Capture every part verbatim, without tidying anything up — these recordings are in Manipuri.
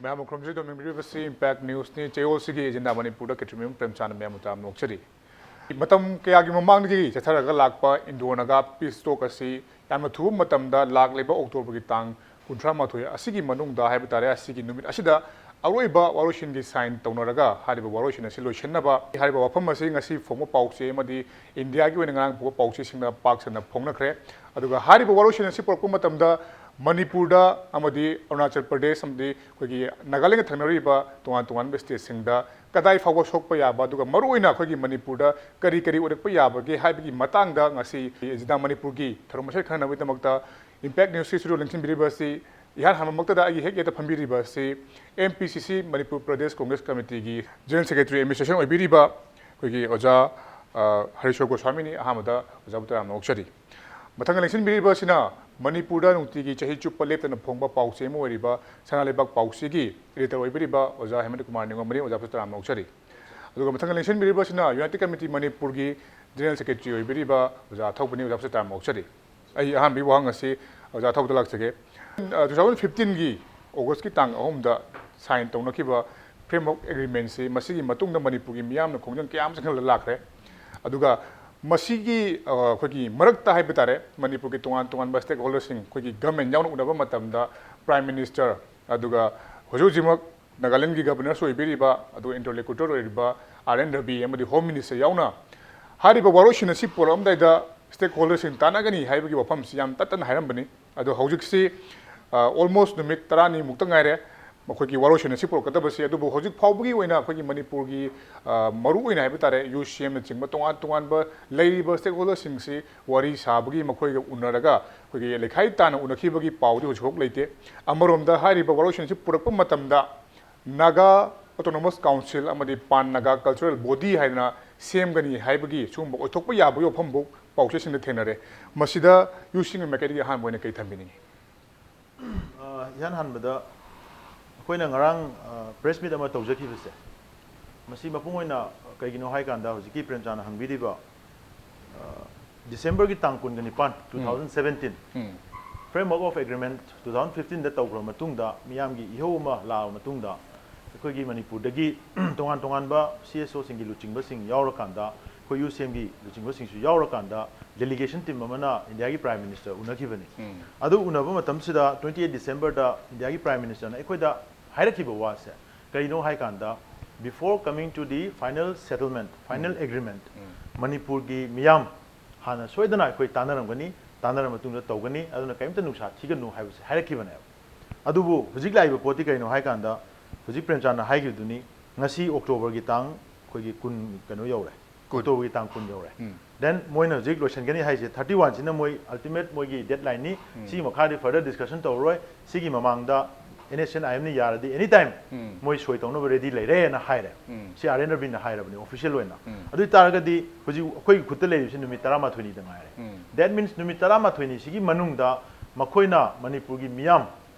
ꯃꯌꯥꯝ ꯈꯨꯔꯨꯝꯖꯔꯤ, ꯌꯦꯡꯕꯤꯔꯤꯕꯁꯤ Impact Newsꯅꯤ꯫ ꯆꯌꯣꯜꯁꯤꯒꯤ ꯑꯦꯖꯦꯟꯗꯥ ꯃꯅꯤꯄꯨꯔꯗ ꯀꯦꯇ꯭ꯔꯤꯃꯌꯨꯝ ꯄ꯭ꯔꯦꯝꯆꯥꯟꯗ ꯃꯌꯥꯝꯕꯨ ꯇꯔꯥꯝꯅ ꯑꯣꯛꯆꯔꯤ꯫ ꯃꯇꯝ ꯀꯌꯥꯒꯤ ꯃꯃꯥꯡꯗꯒꯤ ꯆꯠꯊꯔꯒ ꯂꯥꯛꯄ ꯏꯟꯗꯣ ꯅꯥꯒꯥ ꯄꯤꯁ ꯇꯣꯛ ꯑꯁꯤ ꯌꯥꯝꯅ ꯊꯨꯕ ꯃꯇꯝꯗ ꯂꯥꯛꯂꯤꯕ ꯑꯣꯛꯇꯣꯕꯔꯒꯤ ꯇꯥꯡ ꯀꯨꯟꯊ꯭ꯔꯥ ꯃꯥꯊꯣꯏ ꯑꯁꯤꯒꯤ ꯃꯅꯨꯡꯗ ꯍꯥꯏꯕ ꯇꯥꯔꯦ, ꯑꯁꯤꯒꯤ ꯅꯨꯃꯤꯠ ꯑꯁꯤꯗ ꯑꯔꯣꯏꯕ ꯋꯥꯔꯣꯏꯁꯤꯟꯒꯤ ꯁꯥꯏꯟ ꯇꯧꯅꯔꯒ ꯍꯥꯏꯔꯤꯕ ꯋꯥꯔꯣꯏꯁꯤꯟ ꯑꯁꯤ ꯂꯣꯏꯁꯤꯟꯅꯕ ꯍꯥꯏꯔꯤꯕ ꯋꯥꯐꯝ ꯑꯁꯤ ꯉꯁꯤ ꯐꯣꯡꯕ ꯄꯥꯎꯆꯦ ꯑꯃꯗꯤ ꯏꯟꯗꯤꯌꯥꯒꯤ ꯑꯣꯏꯅ ꯉꯔꯥꯡ ꯐꯣꯡꯕ ꯄꯥꯎꯆꯦꯁꯤꯡꯅ ꯄꯥꯛ ꯁꯟꯅ ꯐꯣꯡꯅꯈ꯭ꯔꯦ꯫ ꯑꯗꯨꯒ ꯍꯥꯏꯔꯤꯕ ꯋꯥꯔꯣꯏꯁꯤꯟ ꯑꯁꯤ ꯄꯨꯔꯛꯄ ꯃꯇꯝꯗ ꯃꯅꯤꯄꯨꯔꯗ ꯑꯃꯗꯤ ꯑꯔꯨꯅꯥꯆꯜ ꯄ꯭ꯔꯗꯦꯁ ꯑꯃꯗꯤ ꯑꯩꯈꯣꯏꯒꯤ ꯅꯥꯒꯥꯂꯦꯟꯒ ꯊꯪꯅꯔꯤꯕ ꯇꯣꯉꯥꯟ ꯇꯣꯉꯥꯟꯕ ꯁ꯭ꯇꯦꯠꯁꯤꯡꯗ ꯀꯗꯥꯏ ꯐꯥꯎꯕ ꯁꯣꯛꯄ ꯌꯥꯕ, ꯑꯗꯨꯒ ꯃꯔꯨꯑꯣꯏꯅ ꯑꯩꯈꯣꯏꯒꯤ ꯃꯅꯤꯄꯨꯔꯗ ꯀꯔꯤ ꯀꯔꯤ ꯑꯣꯏꯔꯛꯄ ꯌꯥꯕꯒꯦ ꯍꯥꯏꯕꯒꯤ ꯃꯇꯥꯡꯗ ꯉꯁꯤ ꯖꯤꯗꯥ ꯃꯅꯤꯄꯨꯔꯒꯤ ꯊꯧꯔꯝ ꯃꯁꯛ ꯈꯪꯅꯕꯒꯤꯗꯃꯛꯇ Impact Newsꯀꯤ studio ꯂꯦꯡꯁꯤꯟꯕꯤꯔꯤꯕ ꯑꯁꯤ ꯏꯍꯥꯟ ꯍꯥꯟꯕꯃꯛꯇꯗ ꯑꯩꯒꯤ ꯍꯦꯛ ꯌꯦꯠꯇ ꯐꯝꯕꯤꯔꯤꯕ ꯑꯁꯤ M P C C, Manipur Pradesh Congress ꯀꯃꯤꯇꯤꯒꯤ General Secretary Administration ꯑꯣꯏꯕꯤꯔꯤꯕ ꯑꯩꯈꯣꯏꯒꯤ ꯑꯣꯖꯥ, ꯑ, ꯍꯔꯤꯁꯣꯔ ꯒꯣꯁ꯭ꯋꯥꯃꯤꯅꯤ꯫ ꯑꯍꯥꯟꯕꯗ ꯑꯣꯖꯥꯕꯨ ꯇꯔꯥꯝꯅ ꯑꯣꯛꯆꯔꯤ꯫ ꯃꯊꯪꯗ ꯂꯦꯡꯁꯤꯟꯕꯤꯔꯤꯕ ꯑꯁꯤꯅ ꯃꯅꯤꯄꯨꯔꯗ ꯅꯨꯡꯇꯤꯒꯤ ꯆꯍꯤ ꯆꯨꯞꯄ ꯂꯦꯞꯇꯅ ꯐꯣꯡꯕ ꯄꯥꯎꯆꯦ ꯑꯃ ꯑꯣꯏꯔꯤꯕ ꯁꯅꯥ ꯂꯩꯕꯥꯛ ꯄꯥꯎꯆꯦꯒꯤ editor ꯑꯣꯏꯕꯤꯔꯤꯕ ꯑꯣꯖꯥ ꯍꯦꯃꯟꯇ ꯀꯨꯃꯥꯔ ꯅꯤꯉꯣꯝꯕꯅꯤ꯫ ꯑꯣꯖꯥꯕꯨꯁꯨ ꯇꯔꯥꯝꯅ ꯑꯣꯛꯆꯔꯤ꯫ ꯑꯗꯨꯒ ꯃꯊꯪꯗ ꯂꯦꯡꯁꯤꯟꯕꯤꯔꯤꯕ ꯑꯁꯤꯅ United Committee ꯃꯅꯤꯄꯨꯔꯒꯤ General Secretary ꯑꯣꯏꯕꯤꯔꯤꯕ ꯑꯣꯖꯥ ꯑꯊꯧꯕꯅꯤ꯫ ꯑꯣꯖꯥꯕꯨꯁꯨ ꯇꯔꯥꯝꯅ ꯑꯣꯛꯆꯔꯤ꯫ ꯑꯩ ꯑꯍꯥꯟꯕꯒꯤ ꯋꯥꯍꯪ ꯑꯁꯤ ꯑꯣꯖꯥ ꯑꯊꯧꯕꯗ ꯂꯥꯛꯆꯒꯦ꯫ ꯑ, two thousand fifteenꯒꯤ Augustꯀꯤ ꯇꯥꯡ ꯑꯍꯨꯝꯗ ꯁꯥꯏꯟ ꯇꯧꯅꯈꯤꯕ Framework Agreementꯁꯤ ꯃꯁꯤꯒꯤ ꯃꯇꯨꯡꯗ ꯃꯅꯤꯄꯨꯔꯒꯤ ꯃꯤꯌꯥꯝꯅ ꯈꯣꯡꯖꯪ ꯀꯌꯥ ꯑꯃ ꯆꯪꯍꯜꯂ ꯂꯥꯛꯈ꯭ꯔꯦ꯫ ꯑꯗꯨꯒ ꯃꯁꯤꯒꯤ, ꯑ, ꯑꯩꯈꯣꯏꯒꯤ ꯃꯔꯛꯇ ꯍꯥꯏꯕ ꯇꯥꯔꯦ, ꯃꯅꯤꯄꯨꯔꯒꯤ ꯇꯣꯉꯥꯟ ꯇꯣꯉꯥꯟꯕ stakeholderꯁꯤꯡ, ꯑꯩꯈꯣꯏꯒꯤ government ꯌꯥꯎꯅ ꯎꯅꯕ ꯃꯇꯝꯗ Prime Minister, ꯑꯗꯨꯒ ꯍꯧꯖꯤꯛ ꯍꯧꯖꯤꯛꯃꯛ ꯅꯥꯒꯥꯂꯦꯟꯒꯤ Governorꯁꯨ ꯑꯣꯏꯕꯤꯔꯤꯕ, ꯑꯗꯨꯒ Interlocutor ꯑꯣꯏꯔꯤꯕ R N Ravi ꯑꯃꯗꯤ Home Minister ꯌꯥꯎꯅ ꯍꯥꯏꯔꯤꯕ ꯋꯥꯔꯣꯏꯁꯤꯟ ꯑꯁꯤ ꯄꯨꯔꯛꯂꯝꯗꯥꯏꯗ stakeholderꯁꯤꯡ ꯇꯥꯟꯅꯒꯅꯤ ꯍꯥꯏꯕꯒꯤ ꯋꯥꯐꯝꯁꯤ ꯌꯥꯝ ꯇꯠꯇꯅ ꯍꯥꯏꯔꯝꯕꯅꯤ꯫ ꯑꯗꯣ ꯍꯧꯖꯤꯛꯁꯤ, ꯑ, almost ꯅꯨꯃꯤꯠ ꯇꯔꯥꯅꯤꯃꯨꯛꯇ ꯉꯥꯏꯔꯦ ꯃꯈꯣꯏꯒꯤ ꯋꯥꯔꯣꯏꯁꯤꯟ ꯑꯁꯤ ꯄꯨꯔꯛꯀꯗꯕꯁꯤ꯫ ꯑꯗꯨꯕꯨ ꯍꯧꯖꯤꯛ ꯐꯥꯎꯕꯒꯤ ꯑꯣꯏꯅ ꯑꯩꯈꯣꯏꯒꯤ ꯃꯅꯤꯄꯨꯔꯒꯤ, ꯑ, ꯃꯔꯨꯑꯣꯏꯅ ꯍꯥꯏꯕ ꯇꯥꯔꯦ, UCMꯅꯆꯤꯡꯕ ꯇꯣꯉꯥꯟ ꯇꯣꯉꯥꯟꯕ ꯂꯩꯔꯤꯕ stakeholderꯁꯤꯡꯁꯤ ꯋꯥꯔꯤ ꯁꯥꯕꯒꯤ, ꯃꯈꯣꯏꯒ ꯎꯅꯔꯒ ꯑꯩꯈꯣꯏꯒꯤ ꯂꯩꯈꯥꯏ ꯇꯥꯅ ꯎꯅꯈꯤꯕꯒꯤ ꯄꯥꯎꯗꯤ ꯍꯧꯖꯤꯛꯐꯥꯎ ꯂꯩꯇꯦ꯫ ꯑꯃꯔꯣꯝꯗ ꯍꯥꯏꯔꯤꯕ ꯋꯥꯔꯣꯏꯁꯤꯟ ꯑꯁꯤ ꯄꯨꯔꯛꯄ ꯃꯇꯝꯗ Naga Autonomous Council ꯑꯃꯗꯤ Pan Naga Cultural Body ꯍꯥꯏꯗꯅ ꯁꯦꯝꯒꯅꯤ ꯍꯥꯏꯕꯒꯤ ꯁꯤꯒꯨꯝꯕ ꯑꯣꯏꯊꯣꯛꯄ ꯌꯥꯕꯒꯤ ꯋꯥꯐꯝꯐꯥꯎ ꯄꯥꯎꯆꯦꯁꯤꯡꯗ ꯊꯦꯡꯅꯔꯦ꯫ ꯃꯁꯤꯗ UCMꯒꯤ ꯃꯥꯏꯀꯩꯗꯒꯤ ꯑꯍꯥꯟꯕ ꯑꯣꯏꯅ ꯀꯔꯤ ꯊꯝꯕꯤꯅꯤꯡꯉꯤ? ꯑ, ꯏꯍꯥꯟ ꯍꯥꯟꯕꯗ ꯑꯩꯈꯣꯏꯅ ꯉꯔꯥꯡ, ꯑ, press meet ꯑꯃ ꯇꯧꯖꯈꯤꯕꯁꯦ, ꯃꯁꯤ ꯃꯄꯨꯡ ꯑꯣꯏꯅ ꯀꯩꯒꯤꯅꯣ ꯍꯥꯏꯀꯥꯟꯗ ꯍꯧꯖꯤꯛꯀꯤ ꯄ꯭ꯔꯦꯝꯆꯥꯟꯅ ꯍꯪꯕꯤꯔꯤꯕ, ꯑ, Decemberꯒꯤ ꯇꯥꯡ ꯀꯨꯟꯒ ꯅꯤꯄꯥꯟ, two thousand seventeen, um. Framework of Agreement two thousand fifteen ꯗ ꯇꯧꯈ꯭ꯔ ꯃꯇꯨꯡꯗ, ꯃꯤꯌꯥꯝꯒꯤ ꯏꯍꯧ ꯑꯃ ꯂꯥꯛꯑꯕ ꯃꯇꯨꯡꯗ, ꯑꯩꯈꯣꯏꯒꯤ ꯃꯅꯤꯄꯨꯔꯗꯒꯤ ꯇꯣꯉꯥꯟ ꯇꯣꯉꯥꯟꯕ C S O ꯁꯤꯡꯒꯤ ꯂꯨꯆꯤꯡꯕꯁꯤꯡ ꯌꯥꯎꯔꯀꯥꯟꯗ, ꯑꯩꯈꯣꯏ U C M ꯒꯤ ꯂꯨꯆꯤꯡꯕꯁꯤꯡꯁꯨ ꯌꯥꯎꯔꯀꯥꯟꯗ, delegation team ꯑꯃꯅ ꯏꯟꯗꯤꯌꯥꯒꯤ Prime Minister ꯎꯅꯈꯤꯕꯅꯤ꯫ ꯑꯗꯨ ꯎꯅꯕ ꯃꯇꯝꯁꯤꯗ twenty eight December ꯗ ꯏꯟꯗꯤꯌꯥꯒꯤ Prime Minister ꯅ ꯑꯩꯈꯣꯏꯗ ꯍꯥꯏꯔꯛꯈꯤꯕ ꯋꯥꯁꯦ ꯀꯔꯤꯅꯣ ꯍꯥꯏ ꯀꯥꯟꯗ, "Before coming to the final settlement, final agreement, ꯃꯅꯤꯄꯨꯔꯒꯤ ꯃꯤꯌꯥꯝ ꯍꯥꯟꯅ ꯁꯣꯏꯗꯅ ꯑꯩꯈꯣꯏ ꯇꯥꯟꯅꯔꯝꯒꯅꯤ, ꯇꯥꯟꯅꯔ ꯃꯇꯨꯡꯗ ꯇꯧꯒꯅꯤ, ꯑꯗꯨꯅ ꯀꯔꯤꯝꯇ ꯅꯨꯡꯁꯥ ꯊꯤꯒꯅꯨ" ꯍꯥꯏꯕꯁꯦ ꯍꯥꯏꯔꯛꯈꯤꯕꯅꯦꯕ꯫ ꯑꯗꯨꯕꯨ ꯍꯧꯖꯤꯛ ꯂꯥꯛꯏꯕ ꯄꯣꯠꯇꯤ ꯀꯩꯅꯣ ꯍꯥꯏ ꯀꯥꯟꯗ, ꯍꯧꯖꯤꯛ ꯄ꯭ꯔꯦꯝꯆꯥꯟꯅ ꯍꯥꯏꯈꯤꯕꯗꯨꯅꯤ, ꯉꯁꯤ October ꯒꯤ ꯇꯥꯡ ꯑꯩꯈꯣꯏꯒꯤ ꯀꯨꯟ ꯀꯩꯅꯣ ꯌꯧꯔꯦ, October ꯒꯤ ꯇꯥꯡ ꯀꯨꯟ ꯌꯧꯔꯦ꯫ Then ꯃꯣꯏꯅ ꯍꯧꯖꯤꯛ ꯂꯣꯏꯁꯤꯟꯒꯅꯤ ꯍꯥꯏꯁꯦ thirty one ꯁꯤꯅ ꯃꯣꯏ ultimate ꯃꯣꯏꯒꯤ deadline ꯅꯤ꯫ ꯁꯤꯒꯤ ꯃꯈꯥꯗꯤ further discussion ꯇꯧꯔꯔꯣꯏ꯫ ꯁꯤꯒꯤ ꯃꯃꯥꯡꯗ N S C N I M ꯅ ꯌꯥꯔꯗꯤ any time ꯃꯣꯏ ꯁꯣꯏ ꯇꯧꯅꯕ ready ꯂꯩꯔꯦꯅ ꯍꯥꯏꯔꯦ꯫ ꯁꯤ R N Raveen ꯅ ꯍꯥꯏꯔꯕꯅꯤ official ꯑꯣꯏꯅ꯫ ꯑꯗꯨ ꯑꯣꯏ ꯇꯥꯔꯒꯗꯤ ꯍꯧꯖꯤꯛ ꯑꯩꯈꯣꯏꯒꯤ ꯈꯨꯠꯇ ꯂꯩꯔꯤꯕꯁꯤ ꯅꯨꯃꯤꯠ ꯇꯔꯥꯃꯥꯊꯣꯏꯅꯤꯗ ꯉꯥꯏꯔꯦ꯫ That means ꯅꯨꯃꯤꯠ ꯇꯔꯥꯃꯥꯊꯣꯏꯅꯤ ꯁꯤꯒꯤ ꯃꯅꯨꯡꯗ ꯃꯈꯣꯏꯅ ꯃꯅꯤꯄꯨꯔꯒꯤ ꯃꯤꯌꯥꯝ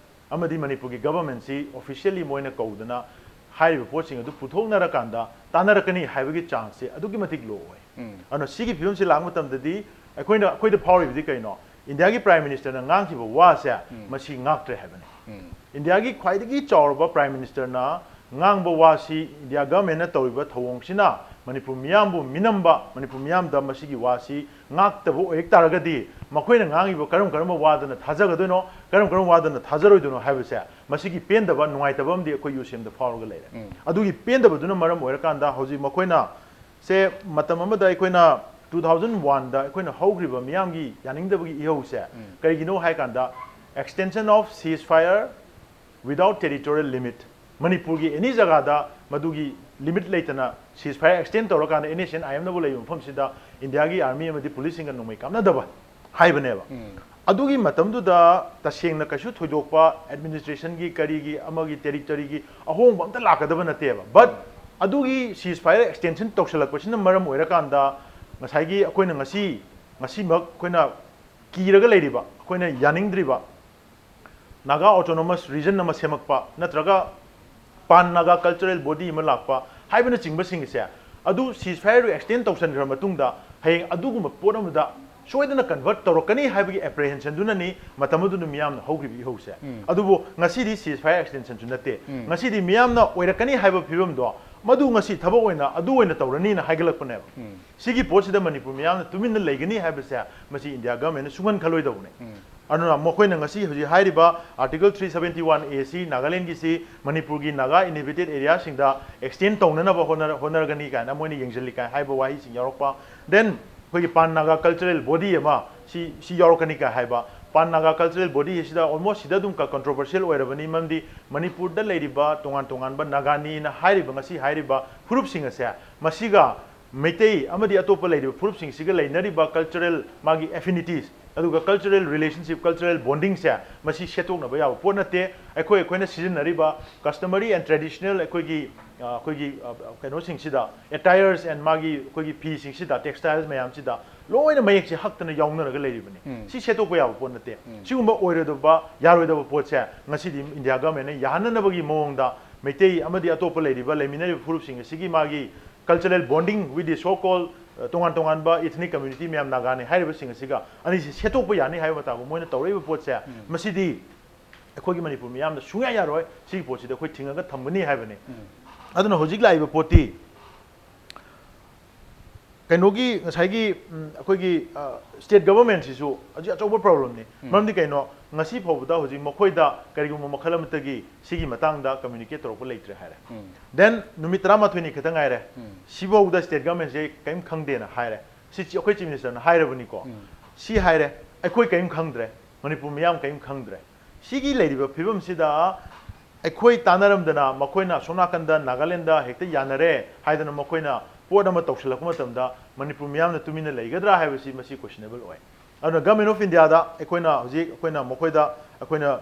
ꯑꯃꯗꯤ ꯃꯅꯤꯄꯨꯔꯒꯤ government ꯁꯤ officially ꯃꯣꯏꯅ ꯀꯧꯗꯅ ꯍꯥꯏꯔꯤꯕ ꯄꯣꯠꯁꯤꯡ ꯑꯗꯨ ꯄꯨꯊꯣꯛꯅꯔꯀꯥꯟꯗ ꯇꯥꯟꯅꯔꯛꯀꯅꯤ ꯍꯥꯏꯕꯒꯤ chance ꯁꯦ ꯑꯗꯨꯛꯀꯤ ꯃꯇꯤꯛ low ꯑꯣꯏ꯫ ꯑꯗꯨꯅ ꯁꯤꯒꯤ ꯐꯤꯕꯝꯁꯤ ꯂꯥꯛꯄ ꯃꯇꯝꯗꯗꯤ ꯑꯩꯈꯣꯏꯅ, ꯑꯩꯈꯣꯏꯗ ꯐꯥꯎꯔꯤꯕꯗꯤ ꯀꯩꯅꯣ? ꯏꯟꯗꯤꯌꯥꯒꯤ Prime Minister ꯅ ꯉꯥꯡꯈꯤꯕ ꯋꯥꯁꯦ ꯃꯁꯤ ꯉꯥꯛꯇ꯭ꯔꯦ ꯍꯥꯏꯕꯅꯤ꯫ ꯏꯟꯗꯤꯌꯥꯒꯤ ꯈ꯭ꯋꯥꯏꯗꯒꯤ ꯆꯥꯎꯔꯕ Prime Minister ꯅ ꯉꯥꯡꯕ ꯋꯥꯁꯤ, ꯏꯟꯗꯤꯌꯥ government ꯅ ꯇꯧꯔꯤꯕ ꯊꯧꯑꯣꯡꯁꯤꯅ ꯃꯅꯤꯄꯨꯔ ꯃꯤꯌꯥꯝꯕꯨ ꯃꯤꯅꯝꯕ, ꯃꯅꯤꯄꯨꯔ ꯃꯤꯌꯥꯝꯗ ꯃꯁꯤꯒꯤ ꯋꯥꯁꯤ ꯉꯥꯛꯇꯕ ꯑꯣꯏꯔꯛ ꯇꯥꯔꯒꯗꯤ, ꯃꯈꯣꯏꯅ ꯉꯥꯡꯉꯤꯕ ꯀꯔꯝ ꯀꯔꯝꯕ ꯋꯥꯗꯅ ꯊꯥꯖꯒꯗꯣꯏꯅꯣ, ꯀꯔꯝ ꯀꯔꯝꯕ ꯋꯥꯗꯅ ꯊꯥꯖꯔꯣꯏꯗꯣꯏꯅꯣ ꯍꯥꯏꯕꯁꯦ, ꯃꯁꯤꯒꯤ ꯄꯦꯟꯗꯕ, ꯅꯨꯡꯉꯥꯏꯇꯕ ꯑꯃꯗꯤ ꯑꯩꯈꯣꯏ U C M ꯗ ꯐꯥꯎꯔꯒ ꯂꯩꯔꯦ꯫ ꯑꯗꯨꯒꯤ ꯄꯦꯟꯗꯕꯗꯨꯅ ꯃꯔꯝ ꯑꯣꯏꯔꯀꯥꯟꯗ ꯍꯧꯖꯤꯛ ꯃꯈꯣꯏꯅ ꯁꯦ, ꯃꯇꯝ ꯑꯃꯗ ꯑꯩꯈꯣꯏꯅ two thousand one ꯗ ꯑꯩꯈꯣꯏꯅ ꯍꯧꯈ꯭ꯔꯤꯕ ꯃꯤꯌꯥꯝꯒꯤ ꯌꯥꯅꯤꯡꯗꯕꯒꯤ ꯏꯍꯧꯁꯦ ꯀꯔꯤꯒꯤꯅꯣ ꯍꯥꯏ ꯀꯥꯟꯗ, extension of ceasefire without territorial limit, ꯃꯅꯤꯄꯨꯔꯒꯤ any ꯖꯒꯥꯗ ꯃꯗꯨꯒꯤ limit ꯂꯩꯇꯅ ceasefire extend ꯇꯧꯔꯀꯥꯟꯗ N S C N I M ꯅꯕꯨ ꯂꯩꯕ ꯃꯐꯝꯁꯤꯗ ꯏꯟꯗꯤꯌꯥꯒꯤ army ꯑꯃꯗꯤ police ꯁꯤꯡꯒ ꯅꯣꯡꯃꯩ ꯀꯥꯞꯅꯗꯕ ꯍꯥꯏꯕꯅꯦꯕ꯫ ꯑꯗꯨꯒꯤ ꯃꯇꯝꯗꯨꯗ ꯇꯁꯦꯡꯅ ꯀꯩꯁꯨ ꯊꯣꯏꯗꯣꯛꯄ administration ꯒꯤ, ꯀꯔꯤꯒꯤ, ꯑꯃꯒꯤ territory ꯒꯤ ꯑꯍꯣꯡꯕ ꯑꯝꯇ ꯂꯥꯛꯀꯗꯕ ꯅꯠꯇꯦꯕ꯫ But ꯑꯗꯨꯒꯤ ceasefire extension ꯇꯧꯁꯜꯂꯛꯄꯁꯤꯅ ꯃꯔꯝ ꯑꯣꯏꯔꯀꯥꯟꯗ, ꯉꯁꯥꯏꯒꯤ ꯑꯩꯈꯣꯏꯅ ꯉꯁꯤ, ꯉꯁꯤꯃꯛ ꯑꯩꯈꯣꯏꯅ ꯀꯤꯔꯒ ꯂꯩꯔꯤꯕ, ꯑꯩꯈꯣꯏꯅ ꯌꯥꯅꯤꯡꯗ꯭ꯔꯤꯕ Naga Autonomous Region ꯑꯃ ꯁꯦꯝꯃꯛꯄ, ꯅꯠꯇ꯭ꯔꯒ Pan Naga Cultural Body ꯑꯃ ꯂꯥꯛꯄ ꯍꯥꯏꯕꯅꯆꯤꯡꯕꯁꯤꯡꯁꯦ, ꯑꯗꯨ ceasefire extend ꯇꯧꯁꯟꯈ꯭ꯔ ꯃꯇꯨꯡꯗ ꯍꯌꯦꯡ ꯑꯗꯨꯒꯨꯝꯕ ꯄꯣꯠ ꯑꯃꯗ ꯁꯣꯏꯗꯅ convert ꯇꯧꯔꯛꯀꯅꯤ ꯍꯥꯏꯕꯒꯤ apprehensionꯗꯨꯅꯅꯤ ꯃꯇꯝ ꯑꯗꯨꯗ ꯃꯤꯌꯥꯝꯅ ꯍꯧꯈꯤꯕ ꯏꯍꯧꯁꯦ꯫ ꯑꯗꯨꯕꯨ ꯉꯁꯤꯗꯤ ceasefire extensionꯁꯨ ꯅꯠꯇꯦ꯫ ꯉꯁꯤꯗꯤ ꯃꯤꯌꯥꯝꯅ ꯑꯣꯏꯔꯛꯀꯅꯤ ꯍꯥꯏꯕ ꯐꯤꯕꯝꯗꯣ ꯃꯗꯨ ꯉꯁꯤ ꯊꯕꯛ ꯑꯣꯏꯅ ꯑꯗꯨ ꯑꯣꯏꯅ ꯇꯧꯔꯅꯤꯅ ꯍꯥꯏꯒꯠꯂꯛꯄꯅꯦꯕ꯫ ꯁꯤꯒꯤ ꯄꯣꯠꯁꯤꯗ ꯃꯅꯤꯄꯨꯔ ꯃꯤꯌꯥꯝꯅ ꯇꯨꯃꯤꯟꯅ ꯂꯩꯒꯅꯤ ꯍꯥꯏꯕꯁꯦ ꯃꯁꯤ ꯏꯟꯗꯤꯌꯥ ꯒꯚꯔꯟꯃꯦꯟꯠꯅ ꯁꯨꯡꯍꯟ ꯈꯜꯂꯣꯏꯗꯧꯕꯅꯦ꯫ ꯑꯗꯨꯅ ꯃꯈꯣꯏꯅ ꯉꯁꯤ ꯍꯧꯖꯤꯛ ꯍꯥꯏꯔꯤꯕ Article three seventy one A ꯁꯤ ꯅꯥꯒꯥꯂꯦꯟꯒꯤꯁꯤ ꯃꯅꯤꯄꯨꯔꯒꯤ ꯅꯥꯒꯥ inhabited areaꯁꯤꯡꯗ extend ꯇꯧꯅꯅꯕ ꯍꯣꯠꯅꯔ-, ꯍꯣꯠꯅꯔꯒꯅꯤ ꯀꯥꯏꯅ ꯃꯣꯏꯅ ꯌꯦꯡꯁꯤꯜꯂꯤ ꯀꯥꯏꯅ ꯍꯥꯏꯕ ꯋꯥꯍꯩꯁꯤꯡ ꯌꯥꯎꯔꯛꯄ꯫ Then ꯑꯩꯈꯣꯏꯒꯤ Pan Naga cultural body ꯑꯃ ꯁꯤ, ꯁꯤ ꯌꯥꯎꯔꯛꯀꯅꯤ ꯀꯥꯏ ꯍꯥꯏꯕ꯫ Pan Naga cultural body ꯑꯁꯤꯗ almost ꯁꯤꯗ ꯑꯗꯨꯝ ꯀ-, controversial ꯑꯣꯏꯔꯕꯅꯤ, ꯃꯔꯝꯗꯤ ꯃꯅꯤꯄꯨꯔꯗ ꯂꯩꯔꯤꯕ ꯇꯣꯉꯥꯟ ꯇꯣꯉꯥꯟꯕ ꯅꯥꯒꯥꯅꯤꯅ ꯍꯥꯏꯔꯤꯕ, ꯉꯁꯤ ꯍꯥꯏꯔꯤꯕ ꯐꯨꯔꯨꯞꯁꯤꯡ ꯑꯁꯦ ꯃꯁꯤꯒ ꯃꯩꯇꯩ ꯑꯃꯗꯤ ꯑꯇꯣꯞꯄ ꯂꯩꯔꯤꯕ ꯐꯨꯔꯨꯞꯁꯤꯡꯁꯤꯒ ꯂꯩꯅꯔꯤꯕ cultural ꯃꯥꯒꯤ affinities, ꯑꯗꯨꯒ cultural relationship, cultural bondingꯁꯦ ꯃꯁꯤ ꯁꯦꯠꯇꯣꯛꯅꯕ ꯌꯥꯕ ꯄꯣꯠ ꯅꯠꯇꯦ꯫ ꯑꯩꯈꯣꯏ, ꯑꯩꯈꯣꯏꯅ ꯁꯤꯖꯤꯟꯅꯔꯤꯕ customary and traditional ꯑꯩꯈꯣꯏꯒꯤ, ꯑ, ꯑꯩꯈꯣꯏꯒꯤ, ꯑ, ꯀꯩꯅꯣꯁꯤꯡꯁꯤꯗ, attires and ꯃꯥꯒꯤ ꯑꯩꯈꯣꯏꯒꯤ ꯐꯤꯁꯤꯡꯁꯤꯗ, textiles ꯃꯌꯥꯝꯁꯤꯗ ꯂꯣꯏꯅ ꯃꯌꯦꯛꯁꯦ ꯍꯛꯇꯅ ꯌꯥꯎꯅꯔꯒ ꯂꯩꯔꯤꯕꯅꯤ꯫ ꯁꯤ ꯁꯦꯠꯇꯣꯛꯄ ꯌꯥꯕ ꯄꯣꯠ ꯅꯠꯇꯦ꯫ ꯁꯤꯒꯨꯝꯕ ꯑꯣꯏꯔꯣꯏꯗꯕ, ꯌꯥꯔꯣꯏꯗꯕ ꯄꯣꯠꯁꯦ ꯉꯁꯤꯗꯤ ꯏꯟꯗꯤꯌꯥ ꯒꯚꯔꯟꯃꯦꯟꯠꯅ ꯌꯥꯍꯟꯅꯅꯕꯒꯤ ꯃꯑꯣꯡꯗ ꯃꯩꯇꯩ ꯑꯃꯗꯤ ꯑꯇꯣꯞꯄ ꯂꯩꯔꯤꯕ, ꯂꯩꯃꯤꯟꯅꯔꯤꯕ ꯐꯨꯔꯨꯞꯁꯤꯡ ꯑꯁꯤꯒꯤ ꯃꯥꯒꯤ cultural bonding with the so called, ꯑ, ꯇꯣꯉꯥꯟ ꯇꯣꯉꯥꯟꯕ ethnic community ꯃꯌꯥꯝ ꯅꯥꯒꯥꯅꯤ ꯍꯥꯏꯔꯤꯕꯁꯤꯡ ꯑꯁꯤꯒ ꯑꯅꯤꯁꯤ ꯁꯦꯠꯇꯣꯛꯄ ꯌꯥꯅꯤ ꯍꯥꯏꯕ ꯃꯇꯥꯒꯨꯝ ꯃꯣꯏꯅ ꯇꯧꯔꯛꯏꯕ ꯄꯣꯠꯁꯦ, ꯃꯁꯤꯗꯤ ꯑꯩꯈꯣꯏꯒꯤ ꯃꯅꯤꯄꯨꯔ ꯃꯤꯌꯥꯝꯅ ꯁꯨꯡꯌꯥ ꯌꯥꯔꯣꯏ, ꯁꯤꯒꯤ ꯄꯣꯠꯁꯤꯗꯤ ꯑꯩꯈꯣꯏ ꯊꯤꯡꯉꯒ ꯊꯝꯒꯅꯤ ꯍꯥꯏꯕꯅꯤ꯫ ꯑꯗꯨꯅ ꯍꯧꯖꯤꯛ ꯂꯥꯛꯏꯕ ꯄꯣꯠꯇꯤ ꯀꯩꯅꯣꯒꯤ ꯉꯁꯥꯏꯒꯤ, ꯎꯝ, ꯑꯩꯈꯣꯏꯒꯤ, ꯑ, state governmentꯁꯤꯁꯨ ꯍꯧꯖꯤꯛ ꯑꯆꯧꯕ problemꯅꯤ꯫ ꯃꯔꯝꯗꯤ ꯀꯩꯅꯣ, ꯉꯁꯤ ꯐꯥꯎꯕꯗ ꯍꯧꯖꯤꯛ ꯃꯈꯣꯏꯗ ꯀꯔꯤꯒꯨꯝꯕ ꯃꯈꯜ ꯑꯃꯠꯇꯒꯤ ꯁꯤꯒꯤ ꯃꯇꯥꯡꯗ communicate ꯇꯧꯔꯛꯄ ꯂꯩꯇ꯭ꯔꯦ ꯍꯥꯏꯔꯦ꯫ Then ꯅꯨꯃꯤꯠ ꯇꯔꯥꯃꯥꯊꯣꯏꯅꯤ ꯈꯛꯇ ꯉꯥꯏꯔꯦ꯫ ꯁꯤꯐꯥꯎꯗ state governmentꯁꯦ ꯀꯔꯤꯝ ꯈꯪꯗꯦꯅ ꯍꯥꯏꯔꯦ꯫ ꯁꯤ ꯆꯤ-, ꯑꯩꯈꯣꯏ Chief Ministerꯅ ꯍꯥꯏꯔꯕꯅꯤꯀꯣ꯫ ꯁꯤ ꯍꯥꯏꯔꯦ, ꯑꯩꯈꯣꯏ ꯀꯔꯤꯝ ꯈꯪꯗ꯭ꯔꯦ, ꯃꯅꯤꯄꯨꯔ ꯃꯤꯌꯥꯝ ꯀꯔꯤꯝ ꯈꯪꯗ꯭ꯔꯦ꯫ ꯁꯤꯒꯤ ꯂꯩꯔꯤꯕ ꯐꯤꯕꯝꯁꯤꯗ ꯑꯩꯈꯣꯏ ꯇꯥꯟꯅꯔꯝꯗꯅ ꯃꯈꯣꯏꯅ ꯑꯁꯣꯝ ꯅꯥꯀꯟꯗ ꯅꯥꯒꯥꯂꯦꯟꯗ ꯍꯦꯛꯇ ꯌꯥꯅꯔꯦ ꯍꯥꯏꯗꯅ ꯃꯈꯣꯏꯅ ꯄꯣꯠ ꯑꯃ ꯇꯧꯁꯤꯜꯂꯛꯄ ꯃꯇꯝꯗ ꯃꯅꯤꯄꯨꯔ ꯃꯤꯌꯥꯝꯅ ꯇꯨꯃꯤꯟꯅ ꯂꯩꯒꯗ꯭ꯔꯥ ꯍꯥꯏꯕꯁꯤ ꯃꯁꯤ questionable ꯑꯣꯏ꯫ ꯑꯗꯨꯅ Government of Indiaꯗ ꯑꯩꯈꯣꯏꯅ ꯍꯧꯖꯤꯛ ꯑꯩꯈꯣꯏꯅ ꯃꯈꯣꯏꯗ ꯑꯩꯈꯣꯏꯅ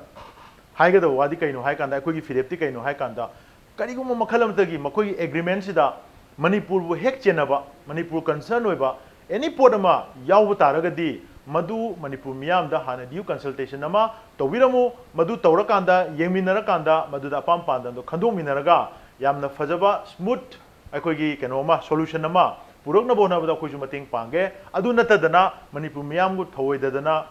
ꯍꯥꯏꯒꯗꯕ ꯋꯥꯗꯤ ꯀꯩꯅꯣ ꯍꯥꯏ ꯀꯥꯟꯗ, ꯑꯩꯈꯣꯏꯒꯤ ꯐꯤꯔꯦꯞꯇꯤ ꯀꯩꯅꯣ ꯍꯥꯏ ꯀꯥꯟꯗ, ꯀꯔꯤꯒꯨꯝꯕ ꯃꯈꯜ ꯑꯃꯠꯇꯒꯤ ꯃꯈꯣꯏꯒꯤ agreementꯁꯤꯗ ꯃꯅꯤꯄꯨꯔꯕꯨ ꯍꯦꯛ ꯆꯦꯟꯅꯕ, ꯃꯅꯤꯄꯨꯔ concern ꯑꯣꯏꯕ any ꯄꯣꯠ ꯑꯃ ꯌꯥꯎꯕ ꯇꯥꯔꯒꯗꯤ ꯃꯗꯨ ꯃꯅꯤꯄꯨꯔ ꯃꯤꯌꯥꯝꯗ ꯍꯥꯟꯅ due consultation ꯑꯃ ꯇꯧꯕꯤꯔꯝꯃꯨ꯫ ꯃꯗꯨ ꯇꯧꯔꯀꯥꯟꯗ, ꯌꯦꯡꯃꯤꯟꯅꯔꯀꯥꯟꯗ ꯃꯗꯨꯗ ꯑꯄꯥꯝ ꯄꯥꯟꯗꯝꯗꯣ ꯈꯟꯗꯣꯛꯃꯤꯟꯅꯔꯒ ꯌꯥꯝꯅ ꯐꯖꯕ smooth ꯑꯩꯈꯣꯏꯒꯤ ꯀꯩꯅꯣ ꯑꯃ, solution ꯑꯃ ꯄꯨꯔꯛꯅꯕ ꯍꯣꯠꯅꯕꯗ ꯑꯩꯈꯣꯏꯁꯨ ꯃꯇꯦꯡ ꯄꯥꯡꯒꯦ꯫ ꯑꯗꯨ ꯅꯠꯇꯗꯅ ꯃꯅꯤꯄꯨꯔ ꯃꯤꯌꯥꯝꯕꯨ ꯊꯧꯑꯣꯏꯗꯗꯅ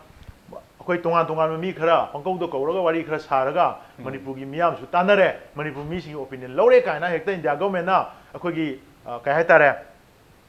ꯑꯩꯈꯣꯏ ꯇꯣꯉꯥꯟ ꯇꯣꯉꯥꯟꯕ ꯃꯤ ꯈꯔ ꯄꯪꯀꯧꯗ ꯀꯧꯔꯒ ꯋꯥꯔꯤ ꯈꯔ ꯁꯥꯔꯒ ꯃꯅꯤꯄꯨꯔꯒꯤ ꯃꯤꯌꯥꯝꯁꯨ ꯇꯥꯟꯅꯔꯦ, ꯃꯅꯤꯄꯨꯔ ꯃꯤꯁꯤꯡꯒꯤ opinion ꯂꯧꯔꯦ ꯀꯥꯏꯅ ꯍꯦꯛꯇ ꯏꯟꯗꯤꯌꯥ ꯒꯣꯔꯃꯦꯟꯅ ꯑꯩꯈꯣꯏꯒꯤ, ꯑ, ꯀꯩ ꯍꯥꯏꯇꯥꯔꯦ,